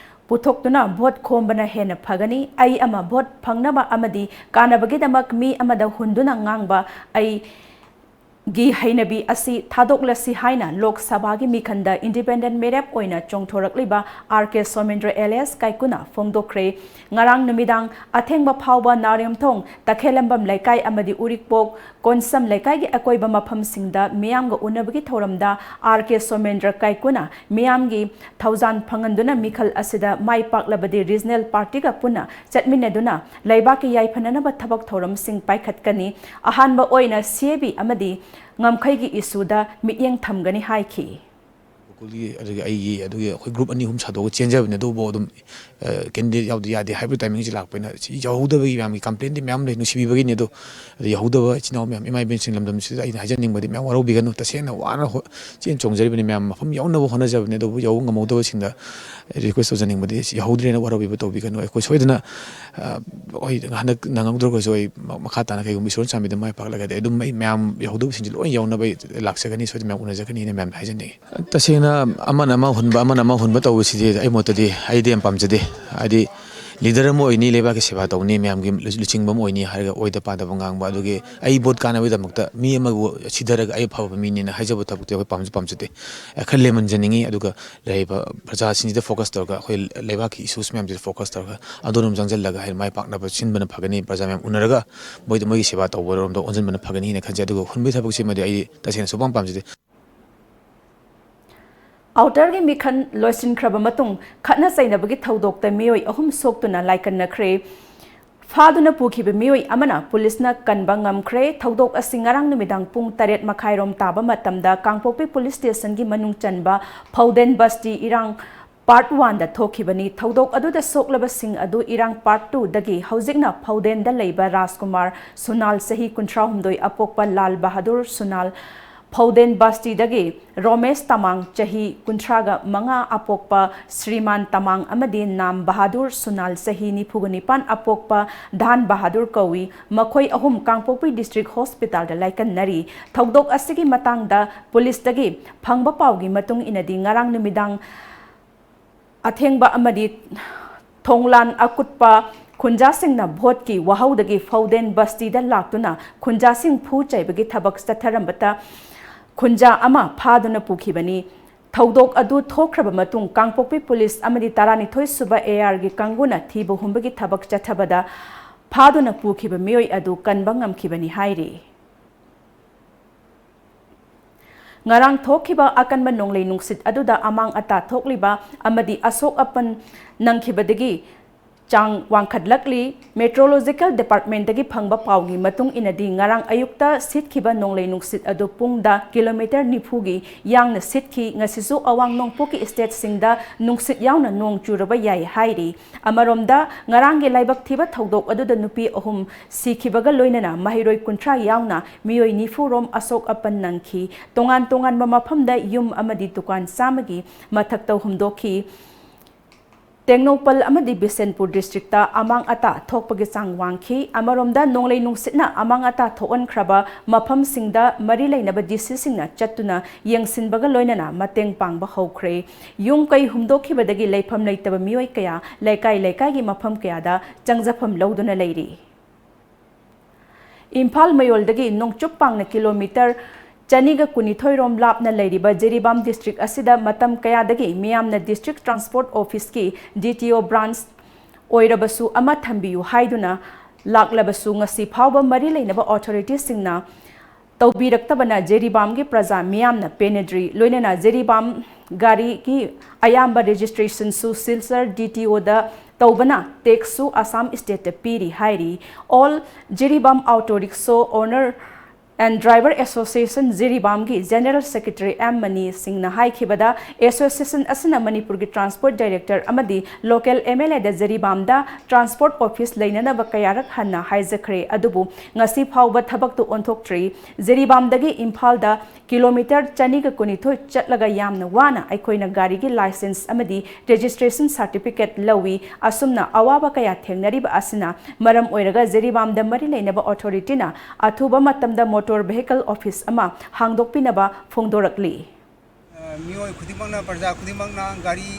ꯄꯨꯊꯣꯛꯇꯨꯅ vote ꯈꯣꯝꯕꯅ ꯍꯦꯟꯅ ꯐꯒꯅꯤ꯫ ꯑꯩ ꯑꯃ vote ꯐꯪꯅꯕ ꯑꯃꯗꯤ ꯀꯥꯟꯅꯕꯒꯤꯗꯃꯛ ꯃꯤ ꯑꯃꯗ ꯍꯨꯟꯗꯨꯅ ꯉꯥꯡꯕ ꯑꯩꯒꯤ ꯍꯩꯅꯕꯤ ꯑꯁꯤ ꯊꯥꯗꯣꯛꯂꯁꯤ ꯍꯥꯏꯅ ꯂꯣꯛ ꯁꯚꯥꯒꯤ ꯃꯤꯈꯟꯗ independent ꯃꯤꯔꯦꯞ ꯑꯣꯏꯅ ꯆꯣꯡꯊꯣꯔꯛꯂꯤꯕ R K ꯁꯣꯃꯦꯟꯗ꯭ꯔ alias ꯀꯥꯏꯀꯨꯅ ꯐꯣꯡꯗꯣꯛꯈ꯭ꯔꯦ꯫ ꯉꯔꯥꯡ ꯅꯨꯃꯤꯗꯥꯡ ꯑꯊꯦꯡꯕ ꯐꯥꯎꯕ ꯅꯥꯔꯦꯝꯊꯣꯡ, ꯇꯈꯦꯂꯝꯕꯝ ꯂꯩꯀꯥꯏ ꯑꯃꯗꯤ ꯎꯔꯤꯛꯄꯣꯛ ꯀꯣꯟꯁꯝ ꯂꯩꯀꯥꯏꯒꯤ ꯑꯀꯣꯏꯕ ꯃꯐꯝꯁꯤꯡꯗ ꯃꯤꯌꯥꯝꯒ ꯎꯅꯕꯒꯤ ꯊꯧꯔꯝꯗ R K ꯁꯣꯃꯦꯟꯗ꯭ꯔ ꯀꯥꯏꯀꯨꯅ ꯃꯤꯌꯥꯝꯒꯤ ꯊꯧꯖꯥꯟ ꯐꯪꯍꯟꯗꯨꯅ ꯃꯤꯈꯜ ꯑꯁꯤꯗ ꯃꯥꯏ ꯄꯥꯛꯂꯕꯗꯤ regional partyꯒ ꯄꯨꯟꯅ ꯆꯠꯃꯤꯟꯅꯗꯨꯅ ꯂꯩꯕꯥꯛꯀꯤ ꯌꯥꯏꯐꯅꯅꯕ ꯊꯕꯛ ꯊꯧꯔꯝꯁꯤꯡ ꯄꯥꯏꯈꯠꯀꯅꯤ꯫ ꯑꯍꯥꯟꯕ ꯑꯣꯏꯅ CAB ꯑꯃꯗꯤ ꯉꯝꯈꯩꯒꯤ issueꯗ ꯃꯤꯠꯌꯦꯡ ꯊꯝꯒꯅꯤ ꯍꯥꯏꯈꯤ꯫ ꯁ꯭ꯀꯨꯜꯒꯤ ꯑꯗꯨꯒꯤ ꯑꯩꯒꯤ ꯑꯗꯨꯒꯤ ꯑꯩꯈꯣꯏ ꯒ꯭ꯔꯨꯞ ꯑꯅꯤ ꯑꯍꯨꯝ ꯁꯥꯗꯣꯛꯑꯒ ꯆꯦꯟꯖꯕꯅꯦ꯫ ꯑꯗꯨꯕꯨ ꯑꯗꯨꯝ ꯀꯦꯟꯗꯤꯗꯦꯠ ꯌꯥꯎꯗ ꯌꯥꯗꯦ ꯍꯥꯏꯕ ꯇꯥꯏꯃꯤꯡꯁꯤ ꯂꯥꯛꯄꯅꯤꯅ, ꯁꯤ ꯌꯧꯍꯧꯗꯕꯒꯤ ꯃꯌꯥꯝꯒꯤ ꯀꯝꯄ꯭ꯂꯦꯟꯗꯤ ꯃꯌꯥꯝ ꯂꯩ, ꯅꯨꯡꯁꯤꯕꯤꯕꯒꯤꯅꯤ꯫ ꯑꯗꯣ ꯑꯗꯨ ꯌꯧꯍꯧꯗꯕ ꯏꯆꯤꯟ ꯏꯅꯥꯎ ꯃꯌꯥꯝ, ꯏꯃꯥ ꯏꯕꯦꯟꯁꯤꯡ, ꯂꯝꯗꯝꯁꯤꯗ ꯑꯩꯅ ꯍꯥꯏꯖꯅꯤꯡꯕꯗꯤ, ꯃꯌꯥꯝ ꯋꯥꯔꯧꯕꯤꯒꯅꯨ꯫ ꯇꯁꯦꯡꯅ ꯋꯥꯅ ꯍꯣ-, ꯆꯦꯟ ꯆꯣꯡꯖꯔꯤꯕꯅꯤ ꯃꯌꯥꯝ, ꯃꯐꯝ ꯌꯧꯅꯕ ꯍꯣꯠꯅꯖꯕꯅꯤ꯫ ꯑꯗꯨꯕꯨ ꯌꯧꯕ ꯉꯝꯍꯧꯗꯕꯁꯤꯡꯗ ꯔꯤꯀ꯭ꯋꯦꯁ ꯇꯧꯖꯅꯤꯡꯕꯗꯤ, ꯌꯧꯍꯧꯗ꯭ꯔꯦꯅ ꯋꯥꯔꯧꯕꯤꯕ ꯇꯧꯕꯤꯒꯅꯨ꯫ ꯑꯩꯈꯣꯏ ꯁꯣꯏꯗꯅ, ꯑ, ꯍꯣꯏ, ꯍꯟꯗꯛ ꯅꯪꯍꯧꯗ꯭ꯔꯒꯁꯨ ꯑꯩ ꯃ-, ꯃꯈꯥ ꯇꯥꯅ ꯀꯩꯒꯨꯝꯕ ꯏꯁꯣꯔꯅ ꯆꯥꯟꯕꯤꯗꯨꯅ ꯃꯥꯏ ꯄꯥꯛꯂꯒꯗꯤ ꯑꯩ ꯑꯗꯨꯝ ꯑꯩ ꯃꯌꯥꯝ ꯌꯧꯍꯧꯗꯕꯁꯤꯡꯁꯤ ꯂꯣꯏ ꯌꯧꯅꯕ ꯑꯩ ꯂꯥꯛꯆꯒꯅꯤ, ꯁꯣꯏꯗꯅ ꯃꯌꯥꯝ ꯎꯅꯖꯒꯅꯤꯅ ꯃꯌꯥꯝꯗ ꯍꯥꯏꯖꯅꯤꯡꯉꯤ꯫ ꯇꯁꯦꯡꯅ ꯑꯃꯅ ꯑꯃ ꯍꯨꯟꯕ, ꯑꯃꯅ ꯑꯃ ꯍꯨꯟꯕ ꯇꯧꯕꯁꯤꯗꯤ ꯑꯩ ꯃꯣꯠꯇꯗꯤ ꯑꯩꯗꯤ ꯌꯥꯝ ꯄꯥꯝꯖꯗꯦ꯫ ꯍꯥꯏꯗꯤ ꯂꯤꯗꯔ ꯑꯃ ꯑꯣꯏꯅꯤ, ꯂꯩꯕꯥꯛꯀꯤ ꯁꯦꯕꯥ ꯇꯧꯅꯤ, ꯃꯌꯥꯝꯒꯤ ꯂꯨ-, ꯂꯨꯆꯤꯡꯕ ꯑꯃ ꯑꯣꯏꯅꯤ ꯍꯥꯏꯔꯒ ꯑꯣꯏꯗ ꯄꯥꯗꯕ ꯉꯥꯡꯕ, ꯑꯗꯨꯒꯤ ꯑꯩ ꯚꯣꯠ ꯀꯥꯟꯅꯕꯒꯤꯗꯃꯛꯇ ꯃꯤ ꯑꯃꯕꯨ ꯁꯤꯊꯔꯒ ꯑꯩ ꯑꯐꯕ ꯃꯤꯅꯦꯅ ꯍꯥꯏꯖꯕ ꯊꯕꯛꯇꯤ ꯑꯩꯈꯣꯏ ꯄꯥꯝꯁꯨ ꯄꯥꯝꯖꯗꯦ꯫ ꯑꯦ, ꯈꯔ ꯂꯦꯝꯍꯟꯖꯅꯤꯡꯉꯤ, ꯑꯗꯨꯒ ꯂꯩꯔꯤꯕ ꯄ꯭ꯔꯖꯥꯁꯤꯡꯁꯤꯗ ꯐꯣꯀꯁ ꯇꯧꯔꯒ, ꯑꯩꯈꯣꯏ ꯂꯩꯕꯥꯛꯀꯤ ꯏꯁꯨꯁ ꯃꯌꯥꯝꯁꯤꯗ ꯐꯣꯀꯁ ꯇꯧꯔꯒ ꯑꯗꯣꯝꯗ ꯆꯪꯁꯤꯜꯂꯒ ꯍꯥꯏꯗꯤ ꯃꯥꯏ ꯄꯥꯛꯅꯕ ꯁꯤꯟꯕꯅ ꯐꯒꯅꯤ, ꯄ꯭ꯔꯖꯥ ꯃꯌꯥꯝ ꯎꯅꯔꯒ ꯃꯣꯏꯗ, ꯃꯣꯏꯒꯤ ꯁꯦꯕꯥ ꯇꯧꯕꯔꯣꯝꯗ ꯑꯣꯟꯁꯤꯟꯕꯅ ꯐꯒꯅꯤꯅ ꯈꯟꯖꯩ꯫ ꯑꯗꯨꯒ ꯍꯨꯟꯕꯒꯤ ꯊꯕꯛꯁꯤꯃꯗꯤ ꯑꯩ ꯇꯁꯦꯡꯅ ꯁꯨꯡꯄꯥꯝ ꯄꯥꯝꯖꯗꯦ꯫ ꯑꯥꯎꯇꯔꯒꯤ ꯃꯤꯈꯜ ꯂꯣꯏꯁꯤꯟꯈ꯭ꯔꯕ ꯃꯇꯨꯡ ꯈꯠꯅ ꯆꯩꯅꯕꯒꯤ ꯊꯧꯗꯣꯛꯇ ꯃꯤꯑꯣꯏ ꯑꯍꯨꯝ ꯁꯣꯛꯇꯨꯅ ꯂꯥꯏꯀꯠꯅꯈ꯭ꯔꯦ꯫ ꯐꯥꯗꯨꯅ ꯄꯨꯈꯤꯕ ꯃꯤꯑꯣꯏ ꯑꯃꯅ ꯄꯨꯂꯤꯁꯅ ꯀꯟꯕ ꯉꯝꯈ꯭ꯔꯦ꯫ ꯊꯧꯗꯣꯛ ꯑꯁꯤ ꯉꯔꯥꯡ ꯅꯨꯃꯤꯗꯥꯡ ꯄꯨꯡ ꯇꯔꯦꯠ ꯃꯈꯥꯏꯔꯣꯝ ꯇꯥꯕ ꯃꯇꯝꯗ ꯀꯥꯡꯄꯣꯛꯄꯤ ꯄꯨꯂꯤꯁ ꯁ꯭ꯇꯦꯁꯟꯒꯤ ꯃꯅꯨꯡ ꯆꯟꯕ ꯐꯧꯗꯦꯟ ꯕꯁꯇꯤ ꯏꯔꯥꯡ ꯄꯥꯔꯠ ꯋꯥꯟꯗ ꯊꯣꯛꯈꯤꯕꯅꯤ꯫ ꯊꯧꯗꯣꯛ ꯑꯗꯨꯗ ꯁꯣꯛꯂꯕꯁꯤꯡ ꯑꯗꯨ ꯏꯔꯥꯡ ꯄꯥꯔꯠ ꯇꯨꯗꯒꯤ ꯍꯧꯖꯤꯛꯅ ꯐꯧꯗꯦꯟꯗ ꯂꯩꯕ ꯔꯥꯖꯀꯨꯃꯥꯔ ꯁꯨꯅꯥꯜ, ꯆꯍꯤ ꯀꯨꯟꯊ꯭ꯔꯥꯍꯨꯝꯗꯣꯏ, ꯑꯄꯣꯛꯄ ꯂꯥꯜ ꯕꯍꯥꯗꯨꯔ ꯁꯨꯅꯥꯜ, ꯐꯧꯗꯦꯟ ꯕꯁꯇꯤꯗꯒꯤ ꯔꯣꯃꯦꯁ ꯇꯃꯥꯡ, ꯆꯍꯤ ꯀꯨꯟꯊ꯭ꯔꯥꯒ ꯃꯉꯥ, ꯑꯄꯣꯛꯄ ꯁ꯭ꯔꯤꯃꯥꯟ ꯇꯃꯥꯡ ꯑꯃꯗꯤ ꯅꯥꯝ ꯕꯍꯥꯗꯨꯔ ꯁꯨꯅꯥꯜ, ꯆꯍꯤ ꯅꯤꯐꯨꯒ ꯅꯤꯄꯥꯟ, ꯑꯄꯣꯛꯄ ꯙꯥꯟ ꯕꯍꯥꯗꯨꯔ ꯀꯧꯏ꯫ ꯃꯈꯣꯏ ꯑꯍꯨꯝ ꯀꯥꯡꯄꯣꯛꯄꯤ ꯗꯤꯁꯇ꯭ꯔꯤꯛ ꯍꯣꯁꯄꯤꯇꯥꯜꯗ ꯂꯥꯏꯀꯠꯅꯔꯤ꯫ ꯊꯧꯗꯣꯛ ꯑꯁꯤꯒꯤ ꯃꯇꯥꯡꯗ ꯄꯨꯂꯤꯁꯇꯒꯤ ꯐꯪꯕ ꯄꯥꯎꯒꯤ ꯃꯇꯨꯡ ꯏꯟꯅꯗꯤ, ꯉꯔꯥꯡ ꯅꯨꯃꯤꯗꯥꯡ ꯑꯊꯦꯡꯕ ꯑꯃꯗꯤ ꯊꯣꯡꯂꯥꯟ ꯑꯀꯨꯠꯄ ꯈꯨꯟꯖꯥꯁꯤꯡꯅ ꯚꯣꯠꯀꯤ ꯋꯥꯍꯧꯗꯒꯤ ꯐꯧꯗꯦꯟ ꯕꯁꯇꯤꯗ ꯂꯥꯛꯇꯨꯅ ꯈꯨꯟꯖꯥꯁꯤꯡ ꯐꯨ ꯆꯩꯕꯒꯤ ꯊꯕꯛ ꯆꯠꯊꯔꯝꯕꯗ ꯈꯨꯟꯖꯥ ꯑꯃ ꯐꯥꯗꯨꯅ ꯄꯨꯈꯤꯕꯅꯤ꯫ ꯊꯧꯗꯣꯛ ꯑꯗꯨ ꯊꯣꯛꯈ꯭ꯔꯕ ꯃꯇꯨꯡ ꯀꯥꯡꯄꯣꯛꯄꯤ ꯄꯨꯂꯤꯁ ꯑꯃꯗꯤ ꯇꯔꯥꯅꯤꯊꯣꯏ ꯁꯨꯕ ꯑꯦ ꯑꯥꯔꯒꯤ ꯀꯥꯡꯕꯨꯅ ꯊꯤꯕ ꯍꯨꯝꯕꯒꯤ ꯊꯕꯛ ꯆꯠꯊꯕꯗ ꯐꯥꯗꯨꯅ ꯄꯨꯈꯤꯕ ꯃꯤꯑꯣꯏ ꯑꯗꯨ ꯀꯟꯕ ꯉꯝꯈꯤꯕꯅꯤ ꯍꯥꯏꯔꯤ꯫ ꯉꯔꯥꯡ ꯊꯣꯛꯈꯤꯕ ꯑꯀꯟꯕ ꯅꯣꯡꯂꯩ ꯅꯨꯡꯁꯤꯠ ꯑꯗꯨꯗ ꯑꯃꯥꯡ ꯑꯇꯥ ꯊꯣꯛꯂꯤꯕ ꯑꯃꯗꯤ ꯑꯁꯣꯛ ꯑꯄꯟ ꯅꯪꯈꯤꯕꯗꯒꯤ ꯆꯥꯡ ꯋꯥꯡꯈꯠꯂꯛꯂꯤ꯫ Meteorological Department ꯇꯒꯤ ꯐꯪꯕ ꯄꯥꯎꯒꯤ ꯃꯇꯨꯡ ꯏꯟꯅꯗꯤ, ꯉꯔꯥꯡ ꯑꯌꯨꯛꯇ ꯁꯤꯠꯈꯤꯕ ꯅꯣꯡꯂꯩ ꯅꯨꯡꯁꯤꯠ ꯑꯗꯨ ꯄꯨꯡꯗ ꯀꯤꯂꯣꯃꯤꯇꯔ ꯅꯤꯐꯨꯒꯤ ꯌꯥꯡꯅ ꯁꯤꯠꯈꯤ꯫ ꯉꯁꯤꯁꯨ ꯑꯋꯥꯡ ꯅꯣꯡꯄꯣꯛꯀꯤ state ꯁꯤꯡꯗ ꯅꯨꯡꯁꯤꯠ ꯌꯥꯎꯅ ꯅꯣꯡ ꯆꯨꯔꯕ ꯌꯥꯏ ꯍꯥꯏꯔꯤ꯫ ꯑꯃꯔꯣꯝꯗ, ꯉꯔꯥꯡꯒꯤ ꯂꯥꯏꯕꯛ ꯊꯤꯕ ꯊꯧꯗꯣꯛ ꯑꯗꯨꯗ ꯅꯨꯄꯤ ꯑꯍꯨꯝ ꯁꯤꯈꯤꯕꯒ ꯂꯣꯏꯅꯅ ꯃꯍꯩꯔꯣꯏ ꯀꯨꯟꯊ꯭ꯔꯥ ꯌꯥꯎꯅ ꯃꯤꯑꯣꯏ ꯅꯤꯐꯨ ꯔꯣꯝ ꯑꯁꯣꯛ ꯑꯄꯟ ꯅꯪꯈꯤ꯫ ꯇꯣꯉꯥꯟ ꯇꯣꯉꯥꯟꯕ ꯃꯐꯝꯗ ꯌꯨꯝ ꯑꯃꯗꯤ ꯗꯨꯀꯥꯟ ꯆꯥꯝꯃꯒꯤ ꯃꯊꯛꯇ ꯍꯨꯝꯗꯣꯛꯈꯤ꯫ ꯇꯦꯡꯅꯧꯄꯜ ꯑꯃꯗꯤ ꯕꯤꯁꯦꯟꯄꯨꯔ district ꯇ ꯑꯃꯥꯡ ꯑꯇꯥ ꯊꯣꯛꯄꯒꯤ ꯆꯥꯡ ꯋꯥꯡꯈꯤ꯫ ꯑꯃꯔꯣꯝꯗ, ꯅꯣꯡꯂꯩ ꯅꯨꯡꯁꯤꯠꯅ ꯑꯃꯥꯡ ꯑꯇꯥ ꯊꯣꯛꯍꯟꯈ꯭ꯔꯕ ꯃꯐꯝꯁꯤꯡꯗ ꯃꯔꯤ ꯂꯩꯅꯕ D C ꯁꯤꯡꯅ ꯆꯠꯇꯨꯅ ꯌꯦꯡꯁꯤꯟꯕꯒ ꯂꯣꯏꯅꯅ ꯃꯇꯦꯡ ꯄꯥꯡꯕ ꯍꯧꯈ꯭ꯔꯦ꯫ ꯌꯨꯝ ꯀꯩ ꯍꯨꯝꯗꯣꯛꯈꯤꯕꯗꯒꯤ ꯂꯩꯐꯝ ꯂꯩꯇꯕ ꯃꯤꯑꯣꯏ ꯀꯌꯥ ꯂꯩꯀꯥꯏ ꯂꯩꯀꯥꯏꯒꯤ ꯃꯐꯝ ꯀꯌꯥꯗ ꯆꯪꯖꯐꯝ ꯂꯧꯗꯨꯅ ꯂꯩꯔꯤ꯫ ꯏꯝꯐꯥꯜ ꯃꯌꯣꯜꯗꯒꯤ ꯅꯣꯡꯆꯨꯞ ꯄꯥꯡꯅ ꯀꯤꯂꯣꯃꯤꯇꯔ ꯆꯅꯤꯒ ꯀꯨꯟꯅꯤꯊꯣꯏ ꯔꯣꯝ ꯂꯥꯞꯅ ꯂꯩꯔꯤꯕ ꯖꯤꯔꯤꯕꯥꯝ district ꯑꯁꯤꯗ ꯃꯇꯝ ꯀꯌꯥꯗꯒꯤ ꯃꯤꯌꯥꯝꯅ district transport office ꯀꯤ D T O branch ꯑꯣꯏꯔꯕꯁꯨ ꯑꯃ ꯊꯝꯕꯤꯌꯨ ꯍꯥꯏꯗꯨꯅ ꯂꯥꯛꯂꯕꯁꯨ, ꯉꯁꯤ ꯐꯥꯎꯕ ꯃꯔꯤ ꯂꯩꯅꯕ authority ꯁꯤꯡꯅ ꯇꯧꯕꯤꯔꯛꯇꯕꯅ ꯖꯤꯔꯤꯕꯥꯝꯒꯤ ꯄ꯭ꯔꯖꯥ ꯃꯤꯌꯥꯝꯅ ꯄꯦꯟꯅꯗ꯭ꯔꯤ꯫ ꯂꯣꯏꯅꯅ ꯖꯤꯔꯤꯕꯥꯝ ꯒꯥꯔꯤꯒꯤ ꯑꯌꯥꯝꯕ registration ꯁꯨ ꯁꯤꯜꯆꯔ D T O ꯗ ꯇꯧꯕꯅ tax ꯁꯨ ꯑꯁꯥꯝ state ꯇ ꯄꯤꯔꯤ ꯍꯥꯏꯔꯤ꯫ All Jiribam Auto Rickshaw Owner and Driver Association ꯖꯤꯔꯤꯕꯥꯝꯒꯤ General Secretary M ꯃꯅꯤ ꯁꯤꯡꯅ ꯍꯥꯏꯈꯤꯕꯗ, association ꯑꯁꯤꯅ ꯃꯅꯤꯄꯨꯔꯒꯤ transport director ꯑꯃꯗꯤ local M L A the ꯖꯤꯔꯤꯕꯥꯝꯗ transport office ꯂꯩꯅꯅꯕ ꯀꯌꯥꯔꯛ ꯍꯟꯅ ꯍꯥꯏꯖꯈ꯭ꯔꯦ, ꯑꯗꯨꯕꯨ ꯉꯁꯤ ꯐꯥꯎꯕ ꯊꯕꯛꯇꯨ ꯑꯣꯟꯊꯣꯛꯇ꯭ꯔꯤ꯫ ꯖꯤꯔꯤꯕꯥꯝꯗꯒꯤ ꯏꯝꯐꯥꯜꯗ ꯀꯤꯂꯣꯃꯤꯇꯔ ꯆꯅꯤꯒ ꯀꯨꯟꯅꯤꯊꯣꯏ ꯆꯠꯂꯒ ꯌꯥꯝꯅ ꯋꯥꯅ ꯑꯩꯈꯣꯏꯅ ꯒꯥꯔꯤꯒꯤ license ꯑꯃꯗꯤ registration certificate ꯂꯧꯏ꯫ ꯑꯁꯨꯝꯅ ꯑꯋꯥꯕ ꯀꯌꯥ ꯊꯦꯡꯅꯔꯤꯕ ꯑꯁꯤꯅ ꯃꯔꯝ ꯑꯣꯏꯔꯒ ꯖꯤꯔꯤꯕꯥꯝꯗ ꯃꯔꯤ ꯂꯩꯅꯕ authority ꯅ ꯑꯊꯨꯕ ꯃꯇꯝꯗ motor vehicle office ꯑꯃ ꯍꯥꯡꯗꯣꯛꯄꯤꯅꯕ ꯐꯣꯡꯗꯣꯔꯛꯂꯤ꯫ ꯃꯤꯑꯣꯏ ꯈꯨꯗꯤꯡꯃꯛꯅ, ꯄ꯭ꯔꯖꯥ ꯈꯨꯗꯤꯡꯃꯛꯅ ꯒꯥꯔꯤ,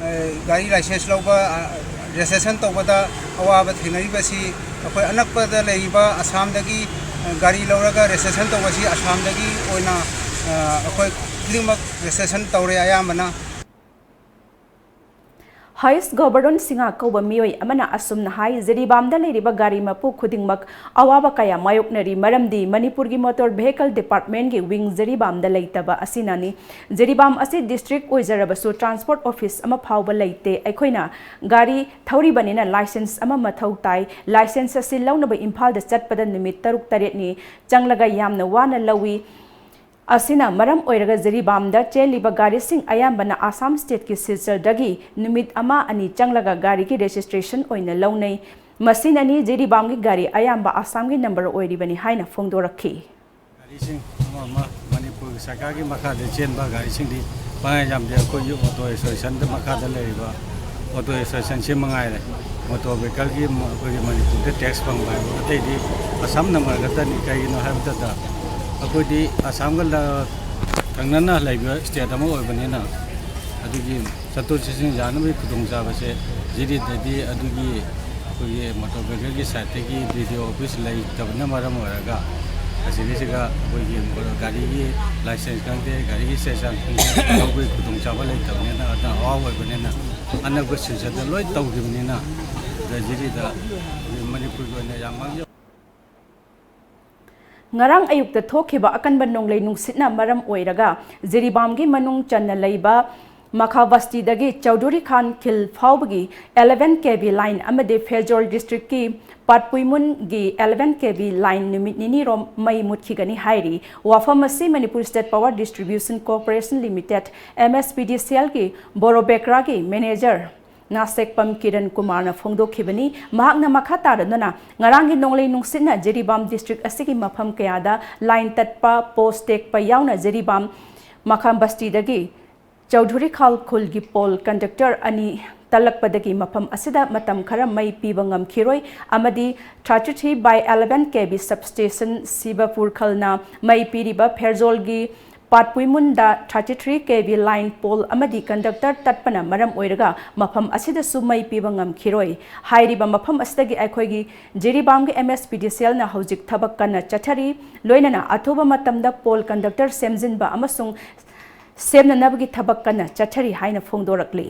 ꯑ, ꯒꯥꯔꯤ license ꯂꯧꯕ, ꯑ, registration ꯇꯧꯕꯗ ꯑꯋꯥꯕ ꯊꯦꯡꯅꯔꯤꯕꯁꯤ ꯑꯩꯈꯣꯏ ꯑꯅꯛꯄꯗ ꯂꯩꯔꯤꯕ ꯑꯁꯥꯝꯗꯒꯤ, ꯑ, ꯒꯥꯔꯤ ꯂꯧꯔꯒ registration ꯇꯧꯕꯁꯤ ꯑꯁꯥꯝꯗꯒꯤ ꯑꯣꯏꯅ, ꯑ, ꯑꯩꯈꯣꯏ ꯈꯨꯗꯤꯡꯃꯛ registration ꯇꯧꯔꯦ ꯑꯌꯥꯝꯕꯅ꯫ ꯍꯩꯁ ꯒꯣꯕꯔꯙꯟ ꯁꯤꯡꯍ ꯀꯧꯕ ꯃꯤꯑꯣꯏ ꯑꯃꯅ ꯑꯁꯨꯝꯅ ꯍꯥꯏ, ꯖꯤꯔꯤꯕꯥꯝꯗ ꯂꯩꯔꯤꯕ ꯒꯥꯔꯤ ꯃꯄꯨ ꯈꯨꯗꯤꯡꯃꯛ ꯑꯋꯥꯕ ꯀꯌꯥ ꯃꯥꯌꯣꯛꯅꯔꯤ, ꯃꯔꯝꯗꯤ ꯃꯅꯤꯄꯨꯔꯒꯤ ꯃꯣꯇꯣꯔ ꯚꯦꯍꯤꯀꯜ ꯗꯤꯄꯥꯔꯠꯃꯦꯟꯒꯤ ꯋꯤꯡ ꯖꯤꯔꯤꯕꯥꯝꯗ ꯂꯩꯇꯕ ꯑꯁꯤꯅꯅꯤ꯫ ꯖꯤꯔꯤꯕꯥꯝ ꯑꯁꯤ ꯗꯤꯁꯇ꯭ꯔꯤꯛ ꯑꯣꯏꯖꯔꯕꯁꯨ ꯇ꯭ꯔꯥꯟꯁꯄꯣꯔꯠ ꯑꯣꯐꯤꯁ ꯑꯃ ꯐꯥꯎꯕ ꯂꯩꯇꯦ꯫ ꯑꯩꯈꯣꯏꯅ ꯒꯥꯔꯤ ꯊꯧꯔꯤꯕꯅꯤꯅ ꯂꯥꯏꯁꯦꯟꯁ ꯑꯃ ꯃꯊꯧ ꯇꯥꯏ꯫ ꯂꯥꯏꯁꯦꯟꯁ ꯑꯁꯤ ꯂꯧꯅꯕ ꯏꯝꯐꯥꯜꯗ ꯆꯠꯄꯗ ꯅꯨꯃꯤꯠ ꯇꯔꯨꯛ ꯇꯔꯦꯠꯅꯤ ꯆꯪꯂꯒ ꯌꯥꯝꯅ ꯋꯥꯅ ꯂꯧꯏ꯫ ꯑꯁꯤꯅ ꯃꯔꯝ ꯑꯣꯏꯔꯒ ꯖꯤꯔꯤꯕꯥꯝꯗ ꯆꯦꯜꯂꯤꯕ ꯒꯥꯔꯤꯁꯤꯡ ꯑꯌꯥꯝꯕꯅ ꯑꯁꯥꯝ ꯁ꯭ꯇꯦꯠꯀꯤ ꯁꯤꯜꯆꯔꯗꯒꯤ ꯅꯨꯃꯤꯠ ꯑꯃ ꯑꯅꯤ ꯆꯪꯂꯒ ꯒꯥꯔꯤꯒꯤ ꯔꯦꯖꯤꯁꯇ꯭ꯔꯦꯁꯟ ꯑꯣꯏꯅ ꯂꯧꯅꯩ꯫ ꯃꯁꯤꯅꯅꯤ ꯖꯤꯔꯤꯕꯥꯝꯒꯤ ꯒꯥꯔꯤ ꯑꯌꯥꯝꯕ ꯑꯁꯥꯝꯒꯤ ꯅꯝꯕꯔ ꯑꯣꯏꯔꯤꯕꯅꯤ ꯍꯥꯏꯅ ꯐꯣꯡꯗꯣꯔꯛꯈꯤ꯫ ꯒꯥꯔꯤꯁꯤꯡ ꯑꯃ ꯑꯃ ꯃꯅꯤꯄꯨꯔꯒꯤ ꯁꯔꯀꯥꯔꯒꯤ ꯃꯈꯥꯗ ꯆꯦꯟꯕ ꯒꯥꯔꯤꯁꯤꯡꯗꯤ ꯄꯪꯌꯥꯝ ꯌꯥꯝꯗꯦ꯫ ꯑꯩꯈꯣꯏꯒꯤ ꯑꯣꯇꯣ ꯑꯦꯁꯣꯁꯤꯌꯦꯁꯟꯗ ꯃꯈꯥꯗ ꯂꯩꯔꯤꯕ ꯑꯣꯇꯣ ꯑꯦꯁꯣꯁꯤꯌꯦꯁꯟꯁꯤ ꯃꯉꯥꯏꯔꯦ꯫ ꯃꯣꯇꯣꯔ ꯚꯦꯍꯤꯀꯜꯒꯤ ꯃ-, ꯑꯩꯈꯣꯏꯒꯤ ꯃꯅꯤꯄꯨꯔꯗ ꯇꯦꯛꯁ ꯐꯪꯕ ꯍꯥꯏꯕ ꯑꯇꯩꯗꯤ ꯑꯁꯥꯝ ꯅꯝꯕꯔ ꯈꯛꯇꯅꯤ꯫ ꯀꯩꯒꯤꯅꯣ ꯍꯥꯏꯕ ꯃꯇꯝꯗ ꯑꯩꯈꯣꯏꯗꯤ ꯑꯁꯥꯝꯒ ꯂ-, ꯊꯪꯅꯅ ꯂꯩꯕ ꯁ꯭ꯇꯦꯠ ꯑꯃ ꯑꯣꯏꯕꯅꯤꯅ, ꯑꯗꯨꯒꯤ ꯆꯠꯊꯣꯛ ꯆꯠꯁꯤꯟ ꯌꯥꯅꯕꯒꯤ ꯈꯨꯗꯣꯡꯆꯥꯕꯁꯦ ꯖꯤꯔꯤꯗꯗꯤ ꯑꯗꯨꯒꯤ ꯑꯩꯈꯣꯏꯒꯤ ꯃꯣꯇꯣꯔ ꯚꯦꯍꯤꯀꯜꯒꯤ ꯁꯥꯏꯠꯇꯒꯤ ꯗꯤ ꯗꯤ ꯑꯣ ꯑꯣꯐꯤꯁ ꯂꯩꯇꯕꯅ ꯃꯔꯝ ꯑꯣꯏꯔꯒ ꯑꯁꯤꯒꯤꯁꯤꯒ ꯑꯩꯈꯣꯏꯒꯤ ꯒꯥꯔꯤꯒꯤ ꯂꯥꯏꯁꯦꯟꯁ ꯈꯪꯗꯦ, ꯒꯥꯔꯤꯒꯤ ꯆꯦ ꯆꯥꯡ ꯈꯪꯗꯦ, ꯂꯧꯕꯒꯤ ꯈꯨꯗꯣꯡꯆꯥꯕ ꯂꯩꯇꯕꯅꯤꯅ, ꯑꯗꯨꯅ ꯑꯋꯥꯕ ꯑꯣꯏꯕꯅꯤꯅ ꯑꯅꯛꯄ ꯁꯤꯜꯆꯔꯗ ꯂꯣꯏ ꯇꯧꯈꯤꯕꯅꯤꯅ, ꯑꯗ ꯖꯤꯔꯤꯗ ꯃꯅꯤꯄꯨꯔꯒꯤ ꯑꯣꯏꯅ ꯌꯥꯝ ꯃꯥꯡꯖꯕ꯫ ꯉꯔꯥꯡ ꯑꯌꯨꯛꯇ ꯊꯣꯛꯈꯤꯕ ꯑꯀꯟꯕ ꯅꯣꯡꯂꯩ ꯅꯨꯡꯁꯤꯠꯅ ꯃꯔꯝ ꯑꯣꯏꯔꯒ ꯖꯤꯔꯤꯕꯥꯝꯒꯤ ꯃꯅꯨꯡ ꯆꯟꯅ ꯂꯩꯕ ꯃꯈꯥ ꯕꯁꯇꯤꯗꯒꯤ ꯆꯧꯙꯨꯔꯤ ꯈꯥꯟ ꯈꯤꯜ ꯐꯥꯎꯕꯒꯤ eleven K V line ꯑꯃꯗꯤ ꯐꯦꯔꯖꯣꯜ ꯗꯤꯁꯇ꯭ꯔꯤꯛꯀꯤ ꯄꯥꯠꯄꯨꯏꯃꯨꯟꯒꯤ eleven K V line ꯅꯨꯃꯤꯠ ꯅꯤꯅꯤꯔꯣꯝ ꯃꯩ ꯃꯨꯠꯈꯤꯒꯅꯤ ꯍꯥꯏꯔꯤ꯫ ꯋꯥꯐꯝ ꯑꯁꯤ Manipur state power distribution corporation limited, M S P D C L ꯒꯤ ꯕꯣꯔꯣꯕꯦꯀ꯭ꯔꯥꯒꯤ ꯃꯦꯅꯦꯖꯔ ꯅꯥꯁꯦꯛꯄꯝ ꯀꯤꯔꯟ ꯀꯨꯃꯥꯔꯅ ꯐꯣꯡꯗꯣꯛꯈꯤꯕꯅꯤ꯫ ꯃꯍꯥꯛꯅ ꯃꯈꯥ ꯇꯥꯔꯗꯨꯅ ꯉꯔꯥꯡꯒꯤ ꯅꯣꯡꯂꯩ ꯅꯨꯡꯁꯤꯠꯅ ꯖꯤꯔꯤꯕꯥꯝ ꯗꯤꯁꯇ꯭ꯔꯤꯛ ꯑꯁꯤꯒꯤ ꯃꯐꯝ ꯀꯌꯥꯗ ꯂꯥꯏꯟ ꯇꯠꯄ, ꯄꯣꯁ ꯇꯦꯛꯄ ꯌꯥꯎꯅ ꯖꯤꯔꯤꯕꯥꯝ ꯃꯈꯥꯝ ꯕꯁꯇꯤꯗꯒꯤ ꯆꯧꯙꯨꯔꯤ ꯈꯥꯜ ꯈꯨꯜꯒꯤ ꯄꯣꯜ ꯀꯟꯗꯛꯇꯔ ꯑꯅꯤ ꯇꯠꯂꯛꯄꯗꯒꯤ ꯃꯐꯝ ꯑꯁꯤꯗ ꯃꯇꯝ ꯈꯔ ꯃꯩ ꯄꯤꯕ ꯉꯝꯈꯤꯔꯣꯏ ꯑꯃꯗꯤ thirty three by eleven K V substation ꯁꯤꯕꯄꯨꯔ ꯈꯜꯅ ꯃꯩ ꯄꯤꯔꯤꯕ ꯐꯦꯔꯖꯣꯜꯒꯤ ꯄꯥꯠꯄꯨꯏꯃꯨꯟꯗ thirty three K V line pole ꯑꯃꯗꯤ conductor ꯇꯠꯄꯅ ꯃꯔꯝ ꯑꯣꯏꯔꯒ ꯃꯐꯝ ꯑꯁꯤꯗꯁꯨ ꯃꯩ ꯄꯤꯕ ꯉꯝꯈꯤꯔꯣꯏ꯫ ꯍꯥꯏꯔꯤꯕ ꯃꯐꯝ ꯑꯁꯤꯗꯒꯤ ꯑꯩꯈꯣꯏꯒꯤ ꯖꯤꯔꯤꯕꯥꯝꯒꯤ M S P D C L ꯅ ꯍꯧꯖꯤꯛ ꯊꯕꯛ ꯀꯟꯅ ꯆꯠꯊꯔꯤ꯫ ꯂꯣꯏꯅꯅ ꯑꯊꯨꯕ ꯃꯇꯝꯗ pole conductor ꯁꯦꯝꯖꯤꯟꯕ ꯑꯃꯁꯨꯡ ꯁꯦꯝꯅꯅꯕꯒꯤ ꯊꯕꯛ ꯀꯟꯅ ꯆꯠꯊꯔꯤ ꯍꯥꯏꯅ ꯐꯣꯡꯗꯣꯔꯛꯂꯤ꯫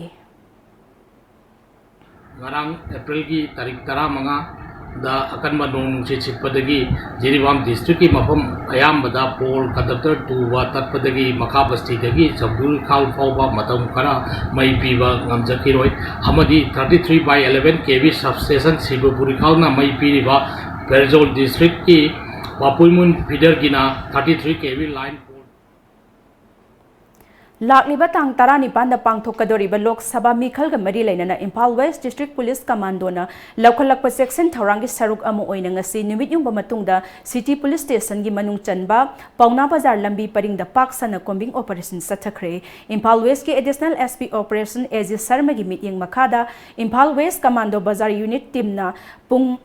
ꯉꯔꯥꯡ ꯑꯦꯄ꯭ꯔꯤꯜꯒꯤ ꯇꯥꯔꯤꯛ ꯇꯔꯥꯃꯉꯥꯗ ꯑꯀꯟꯕ ꯅꯣꯡ ꯅꯨꯡꯁꯤꯠ ꯁꯤꯠꯄꯗꯒꯤ ꯖꯤꯔꯤꯕꯥꯝ ꯗꯤꯁꯇ꯭ꯔꯤꯛꯀꯤ ꯃꯐꯝ ꯑꯌꯥꯝꯕꯗ ꯄꯣꯜ ꯀꯟꯗꯛꯇꯔ ꯇꯨꯕ ꯇꯠꯄꯗꯒꯤ ꯃꯈꯥ ꯕꯁꯇꯤꯗꯒꯤ ꯆꯧꯗꯨꯔꯤꯈꯥꯜ ꯐꯥꯎꯕ ꯃꯇꯝ ꯈꯔ ꯃꯩ ꯄꯤꯕ ꯉꯝꯖꯈꯤꯔꯣꯏ ꯑꯃꯗꯤ thirty three by eleven K V substation ꯁꯤꯕꯄꯨꯔꯤꯈꯥꯜꯅ ꯃꯩ ꯄꯤꯔꯤꯕ ꯐꯦꯔꯖꯣꯜ ꯗꯤꯁꯇ꯭ꯔꯤꯛꯀꯤ ꯄꯥꯄꯨꯏꯃꯨꯟ ꯐꯤꯗꯔꯒꯤꯅ thirty three K V line pole ꯂꯥꯛꯂꯤꯕ ꯇꯥꯡ ꯇꯔꯥꯅꯤꯄꯥꯟꯗ ꯄꯥꯡꯊꯣꯛꯀꯗꯧꯔꯤꯕ ꯂꯣꯛ ꯁꯚꯥ ꯃꯤꯈꯜꯒ ꯃꯔꯤ ꯂꯩꯅꯅ ꯏꯝꯐꯥꯜ ꯋꯦꯁ ꯗꯤꯁꯇ꯭ꯔꯤꯛ ꯄꯨꯂꯤꯁ ꯀꯃꯥꯟꯗꯣꯅ ꯂꯧꯈꯠꯂꯛꯄ ꯆꯦꯛꯁꯤꯟ ꯊꯧꯔꯥꯡꯒꯤ ꯁꯔꯨꯛ ꯑꯃ ꯑꯣꯏꯅ ꯉꯁꯤ ꯅꯨꯃꯤꯠ ꯌꯨꯡꯕ ꯃꯇꯨꯡꯗ ꯁꯤꯇꯤ ꯄꯨꯂꯤꯁ ꯁ꯭ꯇꯦꯁꯟꯒꯤ ꯃꯅꯨꯡ ꯆꯟꯕ ꯄꯥꯎꯅꯥ ꯕꯖꯥꯔ ꯂꯝꯕꯤ ꯄꯔꯤꯡꯗ ꯄꯥꯛ ꯁꯟꯅ ꯀꯣꯝꯕꯤꯡ ꯑꯣꯄꯔꯦꯁꯟ ꯆꯠꯊꯈ꯭ꯔꯦ꯫ ꯏꯝꯐꯥꯜ ꯋꯦꯁꯀꯤ additional S P operation A G ꯁꯔꯃꯒꯤ ꯃꯤꯠꯌꯦꯡ ꯃꯈꯥꯗ ꯏꯝꯐꯥꯜ ꯋꯦꯁ ꯀꯃꯥꯟꯗꯣ ꯕꯖꯥꯔ ꯌꯨꯅꯤꯠ ꯇꯤꯝꯅ ꯄꯨꯡ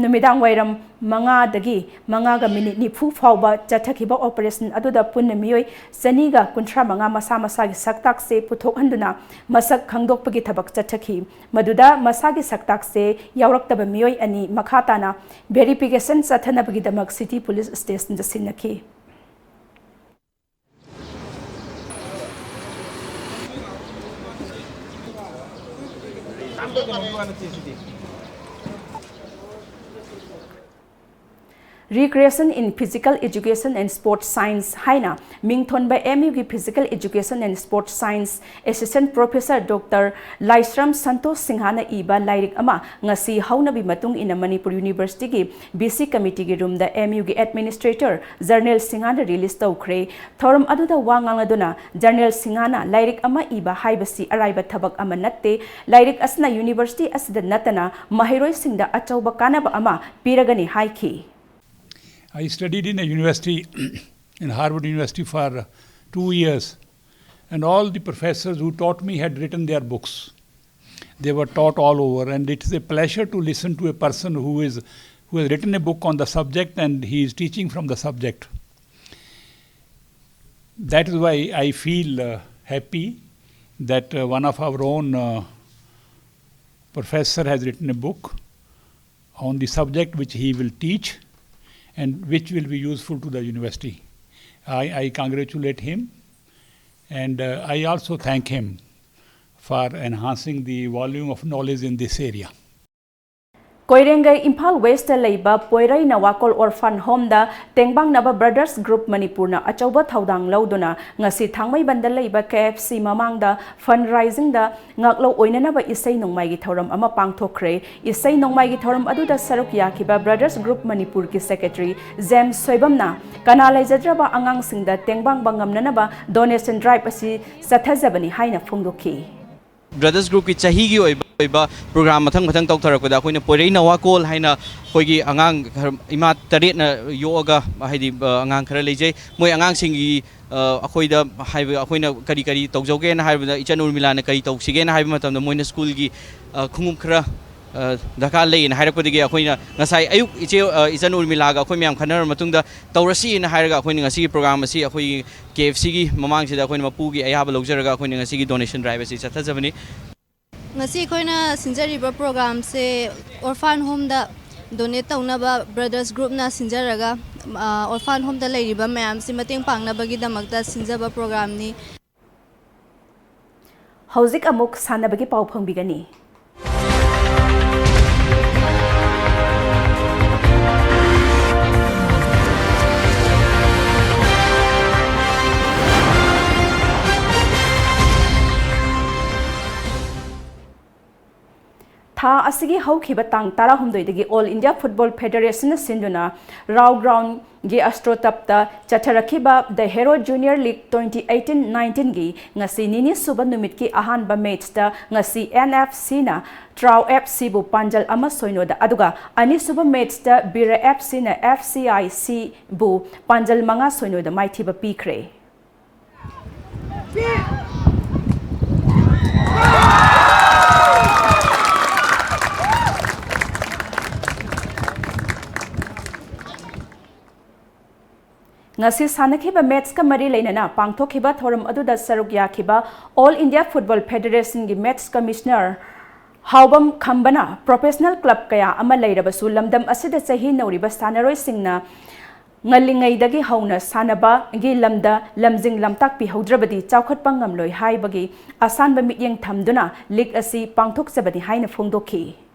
ꯅꯨꯃꯤꯗꯥꯡ ꯋꯥꯏꯔꯝ ꯃꯉꯥꯗꯒꯤ ꯃꯉꯥꯒ ꯃꯤꯅꯤꯠ ꯅꯤꯐꯨ ꯐꯥꯎꯕ ꯆꯠꯊꯈꯤꯕ ꯑꯣꯄꯔꯦꯁꯟ ꯑꯗꯨꯗ ꯄꯨꯟꯅ ꯃꯤꯑꯣꯏ ꯆꯅꯤꯒ ꯀꯨꯟꯊ꯭ꯔꯥ ꯃꯉꯥ ꯃꯁꯥ ꯃꯁꯥꯒꯤ ꯁꯛꯇꯥꯛꯁꯦ ꯄꯨꯊꯣꯛꯍꯟꯗꯨꯅ ꯃꯁꯛ ꯈꯪꯗꯣꯛꯄꯒꯤ ꯊꯕꯛ ꯆꯠꯊꯈꯤ꯫ ꯃꯗꯨꯗ ꯃꯁꯥꯒꯤ ꯁꯛꯇꯥꯛꯁꯦ ꯌꯥꯎꯔꯛꯇꯕ ꯃꯤꯑꯣꯏ ꯑꯅꯤ ꯃꯈꯥ ꯇꯥꯅ ꯚꯦꯔꯤꯐꯤꯀꯦꯁꯟ ꯆꯠꯊꯅꯕꯒꯤꯗꯃꯛ ꯁꯤꯇꯤ ꯄꯨꯂꯤꯁ ꯁ꯭ꯇꯦꯁꯟꯗ ꯁꯤꯟꯅꯈꯤ꯫ Recreation in Physical Education and Sports Science ꯍꯥꯏꯅ ꯃꯤꯡꯊꯣꯟꯕ ꯑꯦꯝ ꯌꯨꯒꯤ Physical Education and Sports Science Assistant Professor Doctor ꯂꯥꯏꯁ꯭ꯔꯝ ꯁꯟꯇꯣꯁ ꯁꯤꯡꯍꯥꯅ ꯏꯕ ꯂꯥꯏꯔꯤꯛ ꯑꯃ ꯉꯁꯤ ꯍꯧꯅꯕꯤ ꯃꯇꯨꯡ ꯏꯟꯅ ꯃꯅꯤꯄꯨꯔ ꯌꯨꯅꯤꯚꯔꯁꯤꯇꯤꯒꯤ ꯕꯤ ꯁꯤ ꯀꯃꯤꯇꯤꯒꯤ ꯔꯨꯝꯗ ꯑꯦꯝ ꯌꯨꯒꯤ ꯑꯦꯗꯃꯤꯅꯤꯁꯇ꯭ꯔꯦꯇꯔ ꯖꯔꯅꯦꯜ ꯁꯤꯡꯍꯥꯅ ꯔꯤꯂꯤꯖ ꯇꯧꯈ꯭ꯔꯦ꯫ ꯊꯧꯔꯝ ꯑꯗꯨꯗ ꯋꯥ ꯉꯥꯡꯂꯗꯨꯅ ꯖꯔꯅꯦꯜ ꯁꯤꯡꯍꯥꯅ ꯂꯥꯏꯔꯤꯛ ꯑꯃ ꯏꯕ ꯍꯥꯏꯕꯁꯤ ꯑꯔꯥꯏꯕ ꯊꯕꯛ ꯑꯃ ꯅꯠꯇꯦ, ꯂꯥꯏꯔꯤꯛ ꯑꯁꯤꯅ ꯌꯨꯅꯤꯚꯔꯁꯤꯇꯤ ꯑꯁꯤꯗ ꯅꯠꯇꯅ ꯃꯍꯩꯔꯣꯏꯁꯤꯡꯗ ꯑꯆꯧꯕ ꯀꯥꯟꯅꯕ ꯑꯃ ꯄꯤꯔꯒꯅꯤ ꯍꯥꯏꯈꯤ꯫ I studied in a university, in Harvard University, for uh, two years, and all the professors who taught me had written their books. They were taught all over, and it is a pleasure to listen to a person who is who has written a book on the subject and he is teaching from the subject. That is why I feel uh, happy that uh, one of our own uh, professor has written a book on the subject which he will teach and which will be useful to the university. I, I congratulate him, and uh, I also thank him for enhancing the volume of knowledge in this area. Koirengei, Imphal west ꯂꯩꯕ Poirei Nawakol orphan ꯍꯣꯝꯗ ꯇꯦꯡꯕꯥꯡꯅꯕ brothers group ꯃꯅꯤꯄꯨꯔꯅ ꯑꯆꯧꯕ ꯊꯧꯗꯥꯡ ꯂꯧꯗꯨꯅ ꯉꯁꯤ ꯊꯥꯡꯃꯩꯕꯟꯗ ꯂꯩꯕ ꯀꯦ F C ꯃꯃꯥꯡꯗ ꯐꯟ ꯔꯥꯏꯖꯤꯡꯗ ꯉꯥꯛꯂꯧ ꯑꯣꯏꯅꯅꯕ ꯏꯁꯩ ꯅꯣꯡꯃꯥꯏꯒꯤ ꯊꯧꯔꯝ ꯑꯃ ꯄꯥꯡꯊꯣꯛꯈ꯭ꯔꯦ꯫ ꯏꯁꯩ ꯅꯣꯡꯃꯥꯏꯒꯤ ꯊꯧꯔꯝ ꯑꯗꯨꯗ ꯁꯔꯨꯛ ꯌꯥꯈꯤꯕ ꯕ꯭ꯔꯗꯔꯁ ꯒ꯭ꯔꯨꯞ ꯃꯅꯤꯄꯨꯔꯒꯤ ꯁꯦꯀ꯭ꯔꯦꯇꯔꯤ ꯖꯦꯝꯁ ꯁꯣꯏꯕꯝꯅ ꯀꯅꯥ ꯂꯩꯖꯗ꯭ꯔꯕ ꯑꯉꯥꯡꯁꯤꯡꯗ ꯇꯦꯡꯕꯥꯡꯕ ꯉꯝꯅꯅꯕ ꯗꯣꯅꯦꯁꯟ ꯗ꯭ꯔꯥꯏꯚ ꯑꯁꯤ ꯆꯠꯊꯖꯕꯅꯤ ꯍꯥꯏꯅ ꯐꯣꯡꯗꯣꯛꯈꯤ꯫ ꯕ꯭ꯔꯗꯔꯁ ꯒ꯭ꯔꯨꯞꯀꯤ ꯆꯍꯤꯒꯤ ꯑꯣꯏꯕ ꯑꯣꯏꯕ ꯄ꯭ꯔꯣꯒ꯭ꯔꯥꯝ ꯃꯊꯪ ꯃꯊꯪ ꯇꯧꯊꯔꯛꯄꯗ ꯑꯩꯈꯣꯏꯅ ꯄꯣꯏꯔꯩ ꯅꯋꯥꯀꯣꯜ ꯍꯥꯏꯅ ꯑꯩꯈꯣꯏꯒꯤ ꯑꯉꯥꯡ ꯈꯔ, ꯏꯃꯥ ꯇꯔꯦꯠꯅ ꯌꯣꯛꯑꯒ, ꯍꯥꯏꯗꯤ, ꯑ, ꯑꯉꯥꯡ ꯈꯔ ꯂꯩꯖꯩ꯫ ꯃꯣꯏ ꯑꯉꯥꯡꯁꯤꯡꯒꯤ, ꯑ, ꯑꯩꯈꯣꯏꯗ ꯍꯥꯏꯕ, ꯑꯩꯈꯣꯏꯅ ꯀꯔꯤ ꯀꯔꯤ ꯇꯧꯖꯧꯒꯦꯅ ꯍꯥꯏꯕꯗ, ꯏꯆꯟ ꯎꯔꯃꯤꯂꯥꯅ ꯀꯔꯤ ꯇꯧꯁꯤꯒꯦꯅ ꯍꯥꯏꯕ ꯃꯇꯝꯗ ꯃꯣꯏꯅ ꯁ꯭ꯀꯨꯜꯒꯤ, ꯑ, ꯈꯣꯡꯎꯞ ꯈꯔ, ꯑ, ꯗꯔꯀꯥꯔ ꯂꯩꯌꯦꯅ ꯍꯥꯏꯔꯛꯄꯗꯒꯤ ꯑꯩꯈꯣꯏꯅ ꯉꯁꯥꯏ ꯑꯌꯨꯛ ꯏꯆꯦ, ꯑ, ꯏꯆꯟ ꯎꯔꯃꯤꯂꯥꯒ ꯑꯩꯈꯣꯏ ꯃꯌꯥꯝ ꯈꯟꯅꯔꯕ ꯃꯇꯨꯡꯗ ꯇꯧꯔꯁꯤꯅ ꯍꯥꯏꯔꯒ ꯑꯩꯈꯣꯏꯅ ꯉꯁꯤꯒꯤ ꯄ꯭ꯔꯣꯒ꯭ꯔꯥꯝ ꯑꯁꯤ ꯑꯩꯈꯣꯏꯒꯤ ꯀꯦ ꯑꯦꯐ ꯁꯤꯒꯤ ꯃꯃꯥꯡꯁꯤꯗ ꯑꯩꯈꯣꯏꯅ ꯃꯄꯨꯒꯤ ꯑꯌꯥꯕ ꯂꯧꯖꯔꯒ ꯑꯩꯈꯣꯏꯅ ꯉꯁꯤꯒꯤ ꯗꯣꯅꯦꯁꯟ ꯗ꯭ꯔꯥꯏꯚ ꯑꯁꯤ ꯆꯠꯊꯖꯕꯅꯤ꯫ ꯉꯁꯤ ꯑꯩꯈꯣꯏꯅ ꯁꯤꯟꯖꯔꯤꯕ ꯄ꯭ꯔꯣꯒ꯭ꯔꯥꯝꯁꯦ ꯑꯣꯔꯐꯥꯟ ꯍꯣꯝꯗ ꯗꯣꯅꯦꯠ ꯇꯧꯅꯕ ꯕ꯭ꯔꯗꯔꯁ ꯒ꯭ꯔꯨꯞꯅ ꯁꯤꯟꯖꯔꯒ, ꯑ, ꯑꯣꯔꯐꯥꯟ ꯍꯣꯝꯗ ꯂꯩꯔꯤꯕ ꯃꯌꯥꯝꯁꯤ ꯃꯇꯦꯡ ꯄꯥꯡꯅꯕꯒꯤꯗꯃꯛꯇ ꯁꯤꯟꯖꯕ ꯄ꯭ꯔꯣꯒ꯭ꯔꯥꯝꯅꯤ꯫ ꯍꯧꯖꯤꯛ ꯑꯃꯨꯛ ꯁꯥꯟꯅꯕꯒꯤ ꯄꯥꯎ ꯐꯪꯕꯤꯒꯅꯤ꯫ ꯊꯥ ꯑꯁꯤꯒꯤ ꯍꯧꯈꯤꯕ ꯇꯥꯡ ꯇꯔꯥꯍꯨꯝꯗꯣꯏꯗꯒꯤ All India Football Federation ꯅ ꯁꯤꯟꯗꯨꯅ Rao ꯒ꯭ꯔꯥꯎꯟꯒꯤ ꯑꯁꯇ꯭ꯔꯣꯇꯞꯇ ꯆꯠꯊꯔꯛꯈꯤꯕ The Hero Junior League twenty eighteen nineteen ꯒꯤ ꯉꯁꯤ ꯅꯤꯅꯤ ꯁꯨꯕ ꯅꯨꯃꯤꯠꯀꯤ ꯑꯍꯥꯟꯕ ꯃꯦꯠꯆꯇ ꯉꯁꯤ ꯑꯦꯟ ꯑꯦꯐ ꯁꯤꯅ ꯇ꯭ꯔꯥꯎ ꯑꯦꯐ ꯁꯤꯕꯨ ꯄꯥꯟꯖꯜ ꯑꯃ ꯁꯣꯏꯅꯣꯗ, ꯑꯗꯨꯒ ꯑꯅꯤꯁꯨꯕ ꯃꯦꯠꯆꯇ ꯕꯤꯔ ꯑꯦꯐ ꯁꯤꯅ ꯑꯦꯐ ꯁꯤ ꯑꯥꯏ ꯁꯤꯕꯨ ꯄꯥꯟꯖꯜ ꯃꯉꯥ ꯁꯣꯏꯅꯣꯗ ꯃꯥꯏꯊꯤꯕ ꯄꯤꯈ꯭ꯔꯦ꯫ ꯉꯁꯤ ꯁꯥꯟꯅꯈꯤꯕ ꯃꯦꯠꯁꯀ ꯃꯔꯤ ꯂꯩꯅꯅ ꯄꯥꯡꯊꯣꯛꯈꯤꯕ ꯊꯧꯔꯝ ꯑꯗꯨꯗ ꯁꯔꯨꯛ ꯌꯥꯈꯤꯕ All India Football Federation ꯒꯤ ꯃꯦꯠꯁ ꯀꯃꯤꯁꯅꯔ ꯍꯥꯎꯕꯝ ꯈꯝꯕꯅ ꯄ꯭ꯔꯣꯐꯦꯁꯅꯦꯜ ꯀ꯭ꯂꯕ ꯀꯌꯥ ꯑꯃ ꯂꯩꯔꯕꯁꯨ ꯂꯝꯗꯝ ꯑꯁꯤꯗ ꯆꯍꯤ ꯅꯧꯔꯤꯕ ꯁꯥꯟꯅꯔꯣꯏꯁꯤꯡꯅ ꯉꯜꯂꯤꯉꯩꯗꯒꯤ ꯍꯧꯅ ꯁꯥꯟꯅꯕꯒꯤ ꯂꯝꯗ ꯂꯝꯖꯤꯡ ꯂꯝꯇꯥꯛꯄꯤꯍꯧꯗ꯭ꯔꯕꯗꯤ ꯆꯥꯎꯈꯠꯄ ꯉꯝꯂꯣꯏ ꯍꯥꯏꯕꯒꯤ ꯑꯁꯥꯟꯕ ꯃꯤꯠꯌꯦꯡ ꯊꯝꯗꯨꯅ ꯂꯤꯒ ꯑꯁꯤ ꯄꯥꯡꯊꯣꯛꯆꯕꯅꯤ ꯍꯥꯏꯅ ꯐꯣꯡꯗꯣꯛꯈꯤ꯫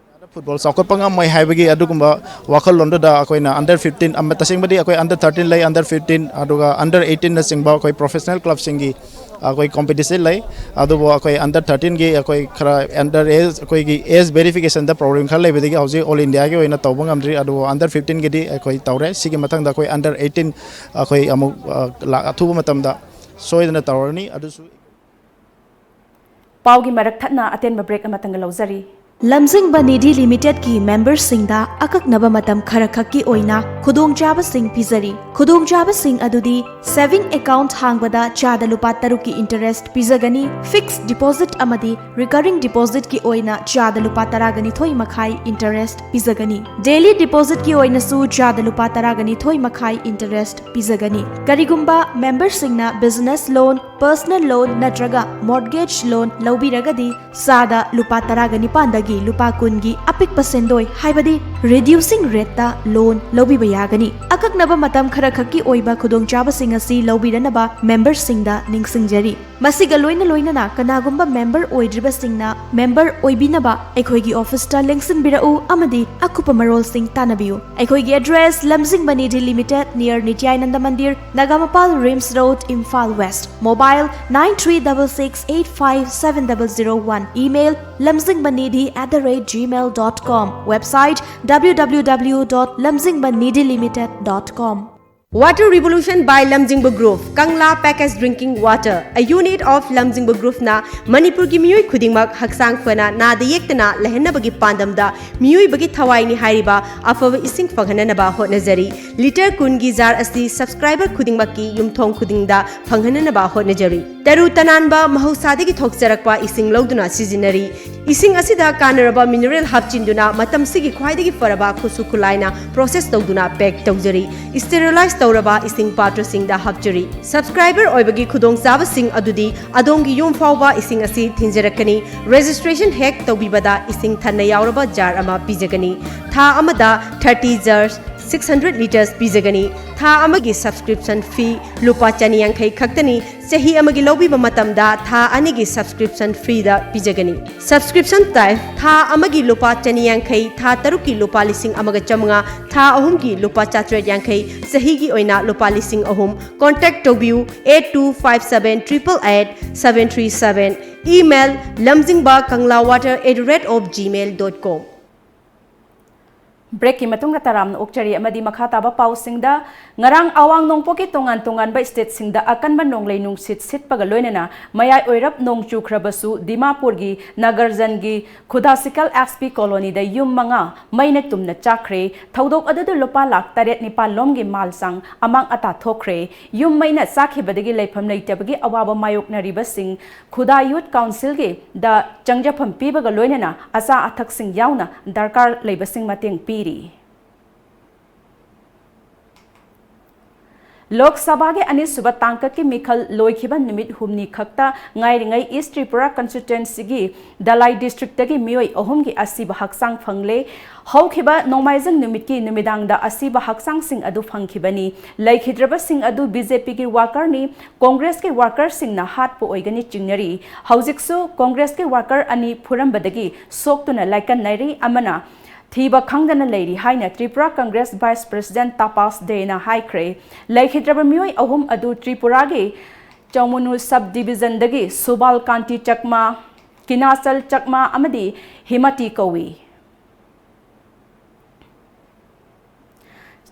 ꯐꯨꯠꯕꯣꯜ ꯆꯥꯎꯈꯠꯄ ꯉꯝꯃꯣꯏ ꯍꯥꯏꯕꯒꯤ ꯑꯗꯨꯒꯨꯝꯕ ꯋꯥꯈꯜꯂꯣꯟꯗꯨꯗ ꯑꯩꯈꯣꯏꯅ under fifteen, ꯑꯃ, ꯇꯁꯦꯡꯕꯗꯤ ꯑꯩꯈꯣꯏ under thirteen ꯂꯩ, under fifteen, ꯑꯗꯨꯒ under eighteenꯅꯆꯤꯡꯕ ꯑꯩꯈꯣꯏ professional clubꯁꯤꯡꯒꯤ ꯑꯩꯈꯣꯏ competition ꯂꯩ꯫ ꯑꯗꯨꯕꯨ ꯑꯩꯈꯣꯏ under thirteenꯒꯤ ꯑꯩꯈꯣꯏ ꯈꯔ under age, ꯑꯩꯈꯣꯏꯒꯤ age verificationꯗ problem ꯈꯔ ꯂꯩꯕꯗꯒꯤ ꯍꯧꯖꯤꯛ all Indiaꯒꯤ ꯑꯣꯏꯅ ꯇꯧꯕ ꯉꯝꯗ꯭ꯔꯤ꯫ ꯑꯗꯨꯕꯨ under fifteenꯒꯤꯗꯤ ꯑꯩꯈꯣꯏ ꯇꯧꯔꯦ꯫ ꯁꯤꯒꯤ ꯃꯊꯪꯗ ꯑꯩꯈꯣꯏ under eighteen ꯑꯩꯈꯣꯏ ꯑꯃꯨꯛ, ꯑ, ꯂꯥꯛ-, ꯑꯊꯨꯕ ꯃꯇꯝꯗ ꯁꯣꯏꯗꯅ ꯇꯧꯔꯅꯤ꯫ ꯑꯗꯨꯁꯨ ꯄꯥꯎꯒꯤ ꯃꯔꯛ ꯊꯠꯅ ꯑꯇꯦꯟꯕ break ꯑꯃꯇꯪꯒ ꯂꯧꯖꯔꯤ꯫ ꯂꯝꯖꯤꯡꯕ ꯅꯤꯙꯤ ꯂꯤꯃꯤꯇꯦꯗꯀꯤ ꯃꯦꯝꯕꯔꯁꯤꯡꯗ ꯑꯀꯛꯅꯕ ꯃꯇꯝ ꯈꯔꯈꯛꯀꯤ ꯑꯣꯏꯅ ꯈꯨꯗꯣꯡꯆꯥꯕꯁꯤꯡ ꯄꯤꯖꯔꯤ꯫ ꯈꯨꯗꯣꯡꯆꯥꯕꯁꯤꯡ ꯑꯗꯨꯗꯤ saving account ꯍꯥꯡꯕꯗ ꯆꯥꯗ ꯂꯨꯄꯥ ꯇꯔꯨꯛꯀꯤ interest ꯄꯤꯖꯒꯅꯤ, fixed deposit ꯑꯃꯗꯤ recurring depositꯀꯤ ꯑꯣꯏꯅ ꯆꯥꯗ ꯂꯨꯄꯥ ꯇꯔꯥꯒ ꯅꯤꯊꯣꯏ ꯃꯈꯥꯏ interest ꯄꯤꯖꯒꯅꯤ꯫ Daily depositꯀꯤ ꯑꯣꯏꯅꯁꯨ ꯆꯥꯗ ꯂꯨꯄꯥ ꯇꯔꯥꯒ ꯅꯤꯊꯣꯏ ꯃꯈꯥꯏ interest ꯄꯤꯖꯒꯅꯤ꯫ ꯀꯔꯤꯒꯨꯝꯕ ꯃꯦꯝꯕꯔꯁꯤꯡꯅ business loan, personal loan ꯅꯠꯇ꯭ꯔꯒ mortgage loan ꯂꯧꯕꯤꯔꯒꯗꯤ ꯆꯥꯗ ꯂꯨꯄꯥ ꯇꯔꯥꯒ ꯅꯤꯄꯥꯟꯗꯒꯤ ꯂꯨꯄꯥ ꯀꯨꯟꯒꯤ ꯑꯄꯤꯛꯄ ꯁꯦꯟꯗꯣꯏ ꯍꯥꯏꯕꯗꯤ reducing rateꯇ loan ꯂꯧꯕꯤꯕ ꯌꯥꯒꯅꯤ꯫ ꯑꯀꯛꯅꯕ ꯃꯇꯝ ꯈꯔꯈꯛꯀꯤ ꯑꯣꯏꯕ ꯈꯨꯗꯣꯡꯆꯥꯕꯁꯤꯡ ꯑꯁꯤ ꯂꯧꯕꯤꯔꯅꯕ ꯃꯦꯝꯕꯔꯁꯤꯡꯗ ꯅꯤꯡꯁꯤꯡꯖꯔꯤ꯫ ꯃꯁꯤꯒ ꯂꯣꯏꯅ ꯂꯣꯏꯅꯅ ꯀꯅꯥꯒꯨꯝꯕ ꯃꯦꯝꯕꯔ ꯑꯣꯏꯗ꯭ꯔꯤꯕꯁꯤꯡꯅ ꯃꯦꯝꯕꯔ ꯑꯣꯏꯕꯤꯅꯕ ꯑꯩꯈꯣꯏꯒꯤ ꯑꯣꯐꯤꯁꯇ ꯂꯦꯡꯁꯤꯟꯕꯤꯔꯛꯎ ꯑꯃꯗꯤ ꯑꯀꯨꯞꯄ ꯃꯔꯣꯜꯁꯤꯡ ꯇꯥꯟꯅꯕꯤꯌꯨ꯫ ꯑꯩꯈꯣꯏꯒꯤ address, Lamjingba Nidhi limited, near Nityananda Mandir, Nagampal, RIMS road, Imphal west. Mobile nine three double six eight five seven double zero one. Email, lamjingbanidhi at the rate gmail dot com. Website, W W W dot lamjingbanidhilimited dot com. Water Revolution by Lamjingba Group, Kangla Packaged Drinking Water, a unit of Lamjingba Groupꯅ ꯃꯅꯤꯄꯨꯔꯒꯤ ꯃꯤꯑꯣꯏ ꯈꯨꯗꯤꯡꯃꯛ ꯍꯛꯆꯥꯡ ꯐꯅ, ꯅꯥꯗ ꯌꯦꯛꯇꯅ ꯂꯩꯍꯟꯅꯕꯒꯤ ꯄꯥꯟꯗꯝꯗ ꯃꯤꯑꯣꯏꯕꯒꯤ ꯊꯋꯥꯏꯅꯤ ꯍꯥꯏꯔꯤꯕ ꯑꯐꯕ ꯏꯁꯤꯡ ꯐꯪꯍꯟꯅꯅꯕ ꯍꯣꯠꯅꯖꯔꯤ꯫ ꯂꯤꯇꯔ ꯀꯨꯟꯒꯤ ꯖꯥꯔ ꯑꯁꯤ subscriber ꯈꯨꯗꯤꯡꯃꯛꯀꯤ ꯌꯨꯝꯊꯣꯡ ꯈꯨꯗꯤꯡꯗ ꯐꯪꯍꯟꯅꯅꯕ ꯍꯣꯠꯅꯖꯔꯤ꯫ ꯇꯔꯨ ꯇꯅꯥꯟꯕ ꯃꯍꯧꯁꯥꯗꯒꯤ ꯊꯣꯛꯆꯔꯛꯄ ꯏꯁꯤꯡ ꯂꯧꯗꯨꯅ ꯁꯤꯖꯤꯟꯅꯔꯤ꯫ ꯏꯁꯤꯡ ꯑꯁꯤꯗ ꯀꯥꯟꯅꯔꯕ mineral ꯍꯥꯞꯆꯤꯟꯗꯨꯅ ꯃꯇꯝꯁꯤꯒꯤ ꯈ꯭ꯋꯥꯏꯗꯒꯤ ꯐꯔꯕ ꯈꯨꯠꯁꯨ ꯈꯨꯠꯂꯥꯏꯅ process ꯇꯧꯗꯨꯅ pack ꯇꯧꯖꯔꯤ꯫ Sterilize ꯇꯧꯔꯕ ꯏꯁꯤꯡ ꯄꯥꯇ꯭ꯔꯁꯤꯡꯗ ꯍꯥꯞꯆꯔꯤ꯫ Subscriber ꯑꯣꯏꯕꯒꯤ ꯈꯨꯗꯣꯡꯆꯥꯕꯁꯤꯡ ꯑꯗꯨꯗꯤ ꯑꯗꯣꯝꯒꯤ ꯌꯨꯝ ꯐꯥꯎꯕ ꯏꯁꯤꯡ ꯑꯁꯤ ꯊꯤꯟꯖꯔꯛꯀꯅꯤ꯫ Registration ꯍꯦꯛ ꯇꯧꯕꯤꯕꯗ ꯏꯁꯤꯡ ꯊꯟꯅ ꯌꯥꯎꯔꯕ ꯖꯥꯔ ꯑꯃ ꯄꯤꯖꯒꯅꯤ꯫ ꯊꯥ ꯑꯃꯗ thirty jar six hundred litres ꯄꯤꯖꯒꯅꯤ꯫ ꯊꯥ ꯑꯃꯒꯤ ꯁꯕꯁꯀ꯭ꯔꯤꯞꯁꯟ ꯐꯤ ꯂꯨꯄꯥ ꯆꯅꯤ ꯌꯥꯡꯈꯩ ꯈꯛꯇꯅꯤ꯫ ꯆꯍꯤ ꯑꯃꯒꯤ ꯂꯧꯕꯤꯕ ꯃꯇꯝꯗ ꯊꯥ ꯑꯅꯤꯒꯤ ꯁꯕꯁꯀ꯭ꯔꯤꯞꯁꯟ ꯐ꯭ꯔꯤꯗ ꯄꯤꯖꯒꯅꯤ꯫ ꯁꯕꯁꯀ꯭ꯔꯤꯞꯁꯟ ꯇꯥꯏꯞ: ꯊꯥ ꯑꯃꯒꯤ ꯂꯨꯄꯥ ꯆꯅꯤ ꯌꯥꯡꯈꯩ, ꯊꯥ ꯇꯔꯨꯛꯀꯤ ꯂꯨꯄꯥ ꯂꯤꯁꯤꯡ ꯑꯃꯒ ꯆꯥꯃꯉꯥ, ꯊꯥ ꯑꯍꯨꯝꯒꯤ ꯂꯨꯄꯥ ꯆꯥꯇ꯭ꯔꯦꯠ ꯌꯥꯡꯈꯩ, ꯆꯍꯤꯒꯤ ꯑꯣꯏꯅ ꯂꯨꯄꯥ ꯂꯤꯁꯤꯡ ꯑꯍꯨꯝ꯫ Contact ꯇꯧꯕꯤꯌꯨ, eight two five seven triple eight seven three seven꯫ Email: lamjingba kangla water at the rate of gmail dot com꯫ ꯕ꯭ꯔꯦꯛꯀꯤ ꯃꯇꯨꯡꯗ ꯇꯔꯥꯝꯅ ꯑꯣꯛꯆꯔꯤ ꯑꯃꯗꯤ ꯃꯈꯥ ꯇꯥꯕ ꯄꯥꯎꯁꯤꯡꯗ: ꯉꯔꯥꯡ ꯑꯋꯥꯡ ꯅꯣꯡꯄꯣꯛꯀꯤ ꯇꯣꯉꯥꯟ ꯇꯣꯉꯥꯟꯕ ꯁ꯭ꯇꯦꯠꯁꯤꯡꯗ ꯑꯀꯟꯕ ꯅꯣꯡꯂꯩ ꯅꯨꯡꯁꯤꯠ ꯁꯤꯠꯄꯒ ꯂꯣꯏꯅꯅ ꯃꯌꯥꯏ ꯑꯣꯏꯔꯞ ꯅꯣꯡ ꯆꯨꯈ꯭ꯔꯕꯁꯨ, ꯗꯤꯃꯥꯄꯨꯔꯒꯤ ꯅꯒꯔꯖꯟꯒꯤ ꯈꯨꯗꯥꯁꯤꯀꯜ ꯑꯦꯁ ꯄꯤ ꯀꯣꯂꯣꯅꯤꯗ ꯌꯨꯝ ꯃꯉꯥ ꯃꯩꯅ ꯇꯨꯝꯅ ꯆꯥꯛꯈ꯭ꯔꯦ꯫ ꯊꯧꯗꯣꯛ ꯑꯗꯨꯗ ꯂꯨꯄꯥ ꯂꯥꯈ ꯇꯔꯦꯠ ꯅꯤꯄꯥꯜ ꯂꯣꯝꯒꯤ ꯃꯥꯜ ꯆꯥꯡ ꯑꯃꯥꯡ ꯑꯇꯥ ꯊꯣꯛꯈ꯭ꯔꯦ꯫ ꯌꯨꯝ ꯃꯩꯅ ꯆꯥꯛꯈꯤꯕꯗꯒꯤ ꯂꯩꯐꯝ ꯂꯩꯇꯕꯒꯤ ꯑꯋꯥꯕ ꯃꯥꯌꯣꯛꯅꯔꯤꯕꯁꯤꯡ ꯈꯨꯗꯥ ꯌꯨꯠ ꯀꯥꯎꯟꯁꯤꯜꯒꯤ ꯗ ꯆꯪꯖꯐꯝ ꯄꯤꯕꯒ ꯂꯣꯏꯅꯅ ꯑꯆꯥ ꯑꯊꯛꯁꯤꯡ ꯌꯥꯎꯅ ꯗꯔꯀꯥꯔ ꯂꯩꯕꯁꯤꯡ ꯃꯇꯦꯡ ꯄꯤꯔꯤ꯫ ꯂꯣꯛ ꯁꯚꯥꯒꯤ ꯑꯅꯤꯁꯨꯕ ꯇꯥꯡꯀꯛꯀꯤ ꯃꯤꯈꯜ ꯂꯣꯏꯈꯤꯕ ꯅꯨꯃꯤꯠ ꯍꯨꯝꯅꯤ ꯈꯛꯇ ꯉꯥꯏꯔꯤꯉꯩ ꯏꯁ ꯇ꯭ꯔꯤꯄꯨꯔꯥ ꯀꯟꯁꯇꯤꯇ꯭ꯋꯦꯟꯁꯤꯒꯤ ꯙꯂꯥꯏ ꯗꯤꯁꯇ꯭ꯔꯤꯛꯇꯒꯤ ꯃꯤꯑꯣꯏ ꯑꯍꯨꯝꯒꯤ ꯑꯁꯤꯕ ꯍꯛꯆꯥꯡ ꯐꯪꯂꯦ꯫ ꯍꯧꯈꯤꯕ ꯅꯣꯡꯃꯥꯏꯖꯤꯡ ꯅꯨꯃꯤꯠꯀꯤ ꯅꯨꯃꯤꯗꯥꯡꯗ ꯑꯁꯤꯕ ꯍꯛꯆꯥꯡꯁꯤꯡ ꯑꯗꯨ ꯐꯪꯈꯤꯕꯅꯤ꯫ ꯂꯩꯈꯤꯗ꯭ꯔꯕꯁꯤꯡ ꯑꯗꯨ ꯕꯤ ꯖꯦ ꯄꯤꯒꯤ ꯋꯥꯀꯔꯅꯤ, ꯀꯣꯡꯒ꯭ꯔꯦꯁꯀꯤ ꯋꯥꯀꯔꯁꯤꯡꯅ ꯍꯥꯠꯄ ꯑꯣꯏꯒꯅꯤ ꯆꯤꯡꯅꯔꯤ꯫ ꯍꯧꯖꯤꯛꯁꯨ ꯀꯣꯡꯒ꯭ꯔꯦꯁꯀꯤ ꯋꯥꯀꯔ ꯑꯅꯤ ꯐꯨꯔꯝꯕꯗꯒꯤ ꯁꯣꯛꯇꯨꯅ ꯂꯥꯏꯀꯠꯅꯔꯤ꯫ ꯑꯃꯅ ꯊꯤꯕ ꯈꯪꯗꯅ ꯂꯩꯔꯤ ꯍꯥꯏꯅ ꯇ꯭ꯔꯤꯄꯨꯔꯥ ꯀꯪꯒ꯭ꯔꯦꯁ ꯚꯥꯏꯁ ꯄ꯭ꯔꯦꯁꯤꯗꯦꯟꯠ ꯇꯥꯄꯥꯁ ꯗꯦꯅ ꯍꯥꯏꯈ꯭ꯔꯦ꯫ ꯂꯩꯈꯤꯗ꯭ꯔꯕ ꯃꯤꯑꯣꯏ ꯑꯍꯨꯝ ꯑꯗꯨ ꯇ꯭ꯔꯤꯄꯨꯔꯥꯒꯤ ꯆꯧꯃꯨꯅꯨ ꯁꯕ ꯗꯤꯕꯤꯖꯟꯗꯒꯤ ꯁꯨꯕꯥꯜ ꯀꯥꯟꯇꯤ ꯆꯛꯃꯥ, ꯀꯤꯅꯥꯆꯜ ꯆꯛꯃꯥ ꯑꯃꯗꯤ ꯍꯤꯃꯇꯤ ꯀꯧꯏ꯫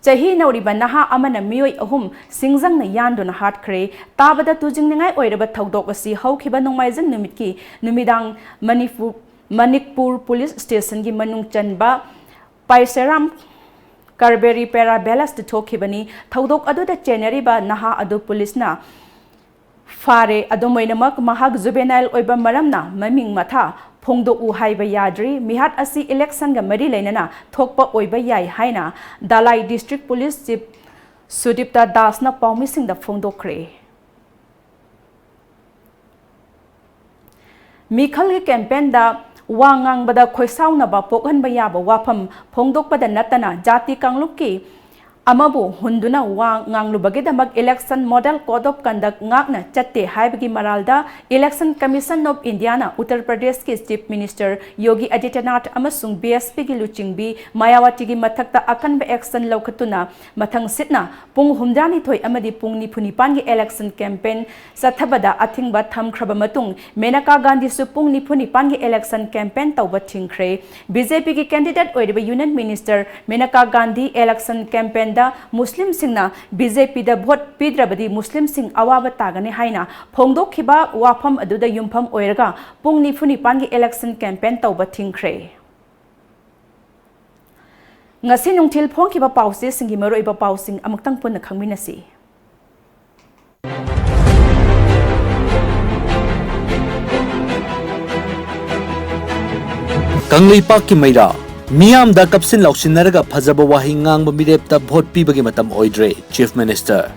ꯆꯍꯤ ꯅꯧꯔꯤꯕ ꯅꯍꯥ ꯑꯃꯅ ꯃꯤꯑꯣꯏ ꯑꯍꯨꯝ ꯁꯤꯡꯖꯪꯅ ꯌꯥꯟꯗꯨꯅ ꯍꯥꯠꯈ꯭ꯔꯦ꯫ ꯇꯥꯕꯗ ꯇꯨꯖꯤꯡꯅꯤꯡꯉꯥꯏ ꯑꯣꯏꯔꯕ ꯊꯧꯗꯣꯛ ꯑꯁꯤ ꯍꯧꯈꯤꯕ ꯅꯣꯡꯃꯥꯏꯖꯤꯡ ꯅꯨꯃꯤꯠꯀꯤ ꯅꯨꯃꯤꯗꯥꯡ ꯃꯅꯤꯄꯨꯔ, ꯃꯅꯤꯛꯄꯨꯔ ꯄꯨꯂꯤꯁ ꯁ꯭ꯇꯦꯁꯟꯒꯤ ꯃꯅꯨꯡ ꯆꯟꯕ ꯄꯥꯏꯁꯦꯔꯥꯝ ꯀꯥꯔꯕꯦꯔꯤ ꯄꯦꯔꯥ ꯚꯦꯂꯦꯖꯇ ꯊꯣꯛꯈꯤꯕꯅꯤ꯫ ꯊꯧꯗꯣꯛ ꯑꯗꯨꯗ ꯆꯦꯟꯅꯔꯤꯕ ꯅꯍꯥ ꯑꯗꯨ ꯄꯨꯂꯤꯁꯅ ꯐꯥꯔꯦ꯫ ꯑꯗꯨꯝ ꯑꯣꯏꯅꯃꯛ, ꯃꯍꯥꯛ ꯖꯨꯕꯦꯅꯥꯏꯜ ꯑꯣꯏꯕ ꯃꯔꯝꯅ ꯃꯃꯤꯡ ꯃꯊꯥ ꯐꯣꯡꯗꯣꯛꯎ ꯍꯥꯏꯕ ꯌꯥꯗ꯭ꯔꯤ꯫ ꯃꯤꯍꯥꯠ ꯑꯁꯤ ꯏꯂꯦꯛꯁꯟꯒ ꯃꯔꯤ ꯂꯩꯅꯅ ꯊꯣꯛꯄ ꯑꯣꯏꯕ ꯌꯥꯏ ꯍꯥꯏꯅ ꯙꯂꯥꯏ ꯗꯤꯁꯇ꯭ꯔꯤꯛ ꯄꯨꯂꯤꯁ ꯆꯤꯐ ꯁꯨꯗꯤꯞꯇ ꯗꯥꯁꯅ ꯄꯥꯎꯃꯤꯁꯤꯡꯗ ꯐꯣꯡꯗꯣꯛꯈ꯭ꯔꯦ꯫ ꯃꯤꯈꯜꯒꯤ ꯀꯦꯝꯄꯦꯟꯗ ꯋꯥ ꯉꯥꯡꯕꯗ ꯈꯣꯏꯁꯥꯎꯅꯕ ꯄꯣꯛꯍꯟꯕ ꯌꯥꯕ ꯋꯥꯐꯝ ꯐꯣꯡꯗꯣꯛꯄꯗ ꯅꯠꯇꯅ ꯖꯥꯇꯤ ꯀꯥꯡꯂꯨꯞꯀꯤ ꯑꯃꯕꯨ ꯍꯨꯟꯗꯨꯅ ꯋꯥ ꯉꯥꯡꯂꯨꯕꯒꯤꯗꯃꯛ Election Model Code of Conduct ꯉꯥꯛꯅ ꯆꯠꯇꯦ ꯍꯥꯏꯕꯒꯤ ꯃꯔꯥꯜꯗ Election Commission of Indiaꯅ ꯎꯠꯇꯔ ꯄ꯭ꯔꯗꯦꯁꯀꯤ Chief Minister ꯌꯣꯒꯤ ꯑꯗꯤꯇ꯭ꯌꯅꯥꯊ ꯑꯃꯁꯨꯡ BSPꯒꯤ ꯂꯨꯆꯤꯡꯕꯤ ꯃꯥꯌꯥꯋꯇꯤꯒꯤ ꯃꯊꯛꯇ ꯑꯀꯟꯕ action ꯂꯧꯈꯠꯇꯨꯅ ꯃꯊꯪ ꯁꯤꯠꯅ ꯄꯨꯡ ꯍꯨꯝꯗ꯭ꯔꯥꯅꯤꯊꯣꯏ ꯑꯃꯗꯤ ꯄꯨꯡ ꯅꯤꯐꯨ ꯅꯤꯄꯥꯟꯒꯤ election campaign ꯆꯠꯊꯕꯗ ꯑꯊꯤꯡꯕ ꯊꯝꯈ꯭ꯔꯕ ꯃꯇꯨꯡ, ꯃꯦꯅꯀꯥ ꯒꯥꯟꯙꯤꯁꯨ ꯄꯨꯡ ꯅꯤꯐꯨ ꯅꯤꯄꯥꯟꯒꯤ election campaign ꯇꯧꯕ ꯊꯤꯡꯈ꯭ꯔꯦ꯫ BJPꯒꯤ candidate ꯑꯣꯏꯔꯤꯕ Union Minister Menaka Gandhi election campaignꯗ ꯃꯨꯁꯂꯤꯝꯁꯤꯡꯅ BJPꯗ vote ꯄꯤꯗ꯭ꯔꯕꯗꯤ ꯃꯨꯁꯂꯤꯝꯁꯤꯡ ꯑꯋꯥꯕ ꯇꯥꯒꯅꯤ ꯍꯥꯏꯅ ꯐꯣꯡꯗꯣꯛꯈꯤꯕ ꯋꯥꯐꯝ ꯑꯗꯨꯗ ꯌꯨꯝꯐꯝ ꯑꯣꯏꯔꯒ ꯄꯨꯡ ꯅꯤꯐꯨ ꯅꯤꯄꯥꯟꯒꯤ election campaign ꯇꯧꯕ ꯊꯤꯡꯈ꯭ꯔꯦ꯫ ꯉꯁꯤ ꯅꯨꯡꯊꯤꯜ ꯐꯣꯡꯈꯤꯕ ꯄꯥꯎꯆꯦꯁꯤꯡꯒꯤ ꯃꯔꯨꯑꯣꯏꯕ ꯄꯥꯎꯁꯤꯡ ꯑꯃꯨꯛꯇꯪ ꯄꯨꯟꯅ ꯈꯪꯃꯤꯟꯅꯁꯤ꯫ ꯀꯪꯂꯩꯄꯥꯛꯀꯤ ꯃꯩꯔꯥ, ꯃꯤꯌꯥꯝꯗ ꯀꯞꯁꯤꯟ ꯂꯥꯎꯁꯤꯟꯅꯔꯒ ꯐꯖꯕ ꯋꯥꯍꯩ ꯉꯥꯡꯕ ꯃꯤꯔꯦꯞꯇ vote ꯄꯤꯕꯒꯤ ꯃꯇꯝ ꯑꯣꯏꯗ꯭ꯔꯦ, Chief Minister꯫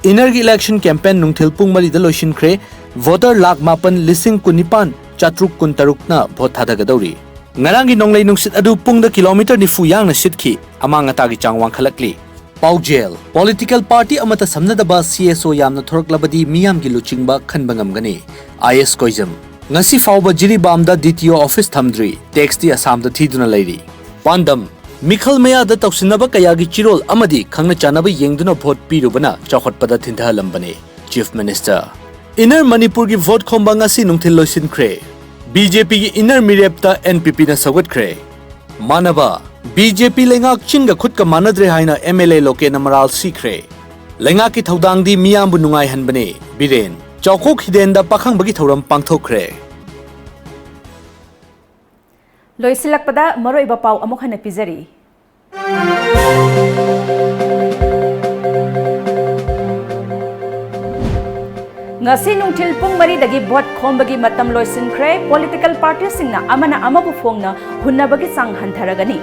Innerꯒꯤ election campaign ꯅꯨꯡꯊꯤꯜ ꯄꯨꯡ ꯃꯔꯤꯗ ꯂꯣꯏꯁꯤꯟꯈ꯭ꯔꯦ꯫ Voter ꯂꯥꯈ ꯃꯥꯄꯟ ꯂꯤꯁꯤꯡ ꯀꯨꯟꯅꯤꯄꯥꯟ ꯆꯥꯇ꯭ꯔꯨꯛ ꯀꯨꯟꯇꯔꯨꯛꯅ vote ꯊꯥꯗꯒꯗꯧꯔꯤ꯫ ꯉꯔꯥꯡꯒꯤ ꯅꯣꯡꯂꯩ ꯅꯨꯡꯁꯤꯠ ꯑꯗꯨ ꯄꯨꯡꯗ kilometre ꯅꯤꯐꯨ ꯌꯥꯡꯅ ꯁꯤꯠꯈꯤ꯫ ꯑꯃꯥꯡ ꯑꯇꯥꯒꯤ ꯆꯥꯡ ꯋꯥꯡꯈꯠꯂꯛꯂꯤ꯫ ꯄꯥꯎꯖꯦꯜ: Political party ꯑꯃꯠꯇ ꯁꯝꯅꯗꯕ CSO ꯌꯥꯝꯅ ꯊꯣꯔꯛꯂꯕꯗꯤ ꯃꯤꯌꯥꯝꯒꯤ ꯂꯨꯆꯤꯡꯕ ꯈꯟꯕ ꯉꯝꯒꯅꯤ꯫ IAS ꯀꯣꯏꯖꯝ: ꯉꯁꯤ ꯐꯥꯎꯕ ꯖꯤꯔꯤꯕꯥꯝꯗ DTO office ꯊꯝꯗ꯭ꯔꯤ, taxꯇꯤ ꯑꯁꯥꯝꯗ ꯊꯤꯗꯨꯅ ꯂꯩꯔꯤ꯫ ꯄꯥꯟꯗꯝ: ꯃꯤꯈꯜ ꯃꯌꯥꯗ ꯇꯧꯁꯤꯟꯅꯕ ꯀꯌꯥꯒꯤ ꯆꯤꯔꯣꯜ ꯑꯃꯗꯤ ꯈꯪꯅ ꯆꯥꯟꯅꯕ ꯌꯦꯡꯗꯨꯅ vote ꯄꯤꯔꯨꯕꯅ ꯆꯥꯎꯈꯠꯄꯗ ꯊꯤꯟꯊꯍꯜꯂꯝꯕꯅꯤ, Chief Minister꯫ Inner ꯃꯅꯤꯄꯨꯔꯒꯤ vote ꯈꯣꯝꯕ ꯉꯁꯤ ꯅꯨꯡꯊꯤꯜ ꯂꯣꯏꯁꯤꯟꯈ꯭ꯔꯦ꯫ BJPꯒꯤ inner ꯃꯤꯔꯦꯞꯇ NPPꯅ ꯁꯧꯒꯠꯈ꯭ꯔꯦ꯫ ꯃꯥꯟꯅꯕ: BJP ꯂꯩꯉꯥꯛ ꯆꯤꯟꯒ ꯈꯨꯠꯀ ꯃꯥꯟꯅꯗ꯭ꯔꯦ ꯍꯥꯏꯅ MLA ꯂꯣꯀꯦꯟꯅ ꯃꯔꯥꯜ ꯁꯤꯈ꯭ꯔꯦ꯫ ꯂꯩꯉꯥꯛꯀꯤ ꯊꯧꯗꯥꯡꯗꯤ ꯃꯤꯌꯥꯝꯕꯨ ꯅꯨꯡꯉꯥꯏꯍꯟꯕꯅꯤ, ꯕꯤꯔꯦꯟ꯫ ꯆꯥꯎꯈꯣꯛ ꯍꯤꯗꯦꯟꯗ ꯄꯥꯈꯪꯕꯒꯤ ꯊꯧꯔꯝ ꯄꯥꯡꯊꯣꯛꯈ꯭ꯔꯦ꯫ ꯂꯣꯏꯁꯤꯜꯂꯛꯄꯗ ꯃꯔꯨꯑꯣꯏꯕ ꯄꯥꯎ ꯑꯃꯨꯛ ꯍꯟꯅ ꯄꯤꯖꯔꯤ꯫ ꯉꯁꯤ ꯅꯨꯡꯊꯤꯜ ꯄꯨꯡ ꯃꯔꯤꯗꯒꯤ vote ꯈꯣꯝꯕꯒꯤ ꯃꯇꯝ ꯂꯣꯏꯁꯤꯟꯈ꯭ꯔꯦ꯫ Political partyꯁꯤꯡꯅ ꯑꯃꯅ ꯑꯃꯕꯨ ꯐꯣꯡꯅ ꯍꯨꯟꯅꯕꯒꯤ ꯆꯥꯡ ꯍꯟꯊꯔꯒꯅꯤ꯫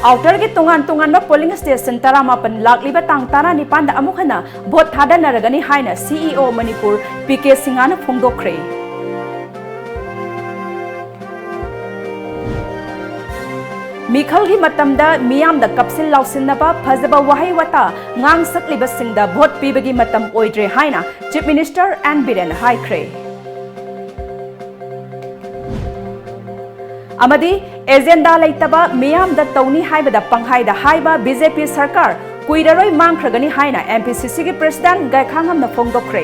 ꯑꯥꯎꯇꯔꯒꯤ ꯇꯣꯉꯥꯟ ꯇꯣꯉꯥꯟꯕ ꯄꯣꯂꯤꯡ ꯁ꯭ꯇꯦꯁꯟ ꯇꯔꯥꯃꯥꯄꯟ ꯂꯥꯛꯂꯤꯕ ꯇꯥꯡ ꯇꯔꯥꯅꯤꯄꯥꯟꯗ ꯑꯃꯨꯛ ꯍꯟꯅ ꯚꯣꯠ ꯊꯥꯗꯅꯔꯒꯅꯤ ꯍꯥꯏꯅ ꯁꯤ ꯏ ꯑꯣ ꯃꯅꯤꯄꯨꯔ ꯄꯤ ꯀꯦ ꯁꯤꯡꯍꯅ ꯐꯣꯡꯗꯣꯛꯈ꯭ꯔꯦ꯫ ꯃꯤꯈꯜꯒꯤ ꯃꯇꯝꯗ ꯃꯤꯌꯥꯝꯗ ꯀꯞꯁꯤꯟ ꯂꯥꯎꯁꯤꯟꯅꯕ, ꯐꯖꯕ ꯋꯥꯍꯩ ꯋꯥꯇꯥ ꯉꯥꯡꯁꯛꯂꯤꯕꯁꯤꯡꯗ ꯚꯣꯠ ꯄꯤꯕꯒꯤ ꯃꯇꯝ ꯑꯣꯏꯗ꯭ꯔꯦ ꯍꯥꯏꯅ ꯆꯤꯐ ꯃꯤꯅꯤꯁꯇꯔ ꯑꯦꯟ ꯕꯤꯔꯦꯟ ꯍꯥꯏꯈ꯭ꯔꯦ꯫ ꯑꯃꯗꯤ ꯑꯦꯖꯦꯟꯗꯥ ꯂꯩꯇꯕ ꯃꯤꯌꯥꯝꯗ ꯇꯧꯅꯤ ꯍꯥꯏꯕꯗ ꯄꯪꯍꯥꯏꯗ ꯍꯥꯏꯕ ꯕꯤ ꯖꯦ ꯄꯤ ꯁꯔꯀꯥꯔ ꯀꯨꯏꯔꯔꯣꯏ ꯃꯥꯡꯈ꯭ꯔꯒꯅꯤ ꯍꯥꯏꯅ ꯑꯦꯝ ꯄꯤ ꯁꯤ ꯁꯤꯒꯤ ꯄ꯭ꯔꯁꯤꯗꯦꯟ ꯒꯥꯏꯈꯥꯉꯝꯅ ꯐꯣꯡꯗꯣꯛꯈ꯭ꯔꯦ꯫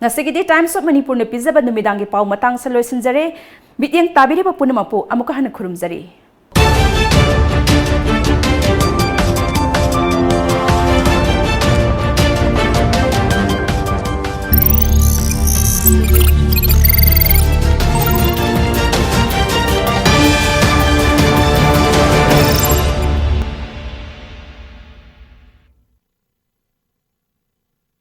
ꯉꯁꯤꯒꯤꯗꯤ Times of ꯃꯅꯤꯄꯨꯔꯅ ꯄꯤꯖꯕ ꯅꯨꯃꯤꯗꯥꯡꯒꯤ ꯄꯥꯎ ꯃꯇꯥꯡꯁꯦ ꯂꯣꯏꯁꯤꯟꯖꯔꯦ꯫ ꯃꯤꯠꯌꯦꯡ ꯇꯥꯕꯤꯔꯤꯕ ꯄꯨꯝꯅꯃꯛꯄꯨ ꯑꯃꯨꯛꯀ ꯍꯟꯅ ꯈꯨꯔꯨꯝꯖꯔꯤ꯫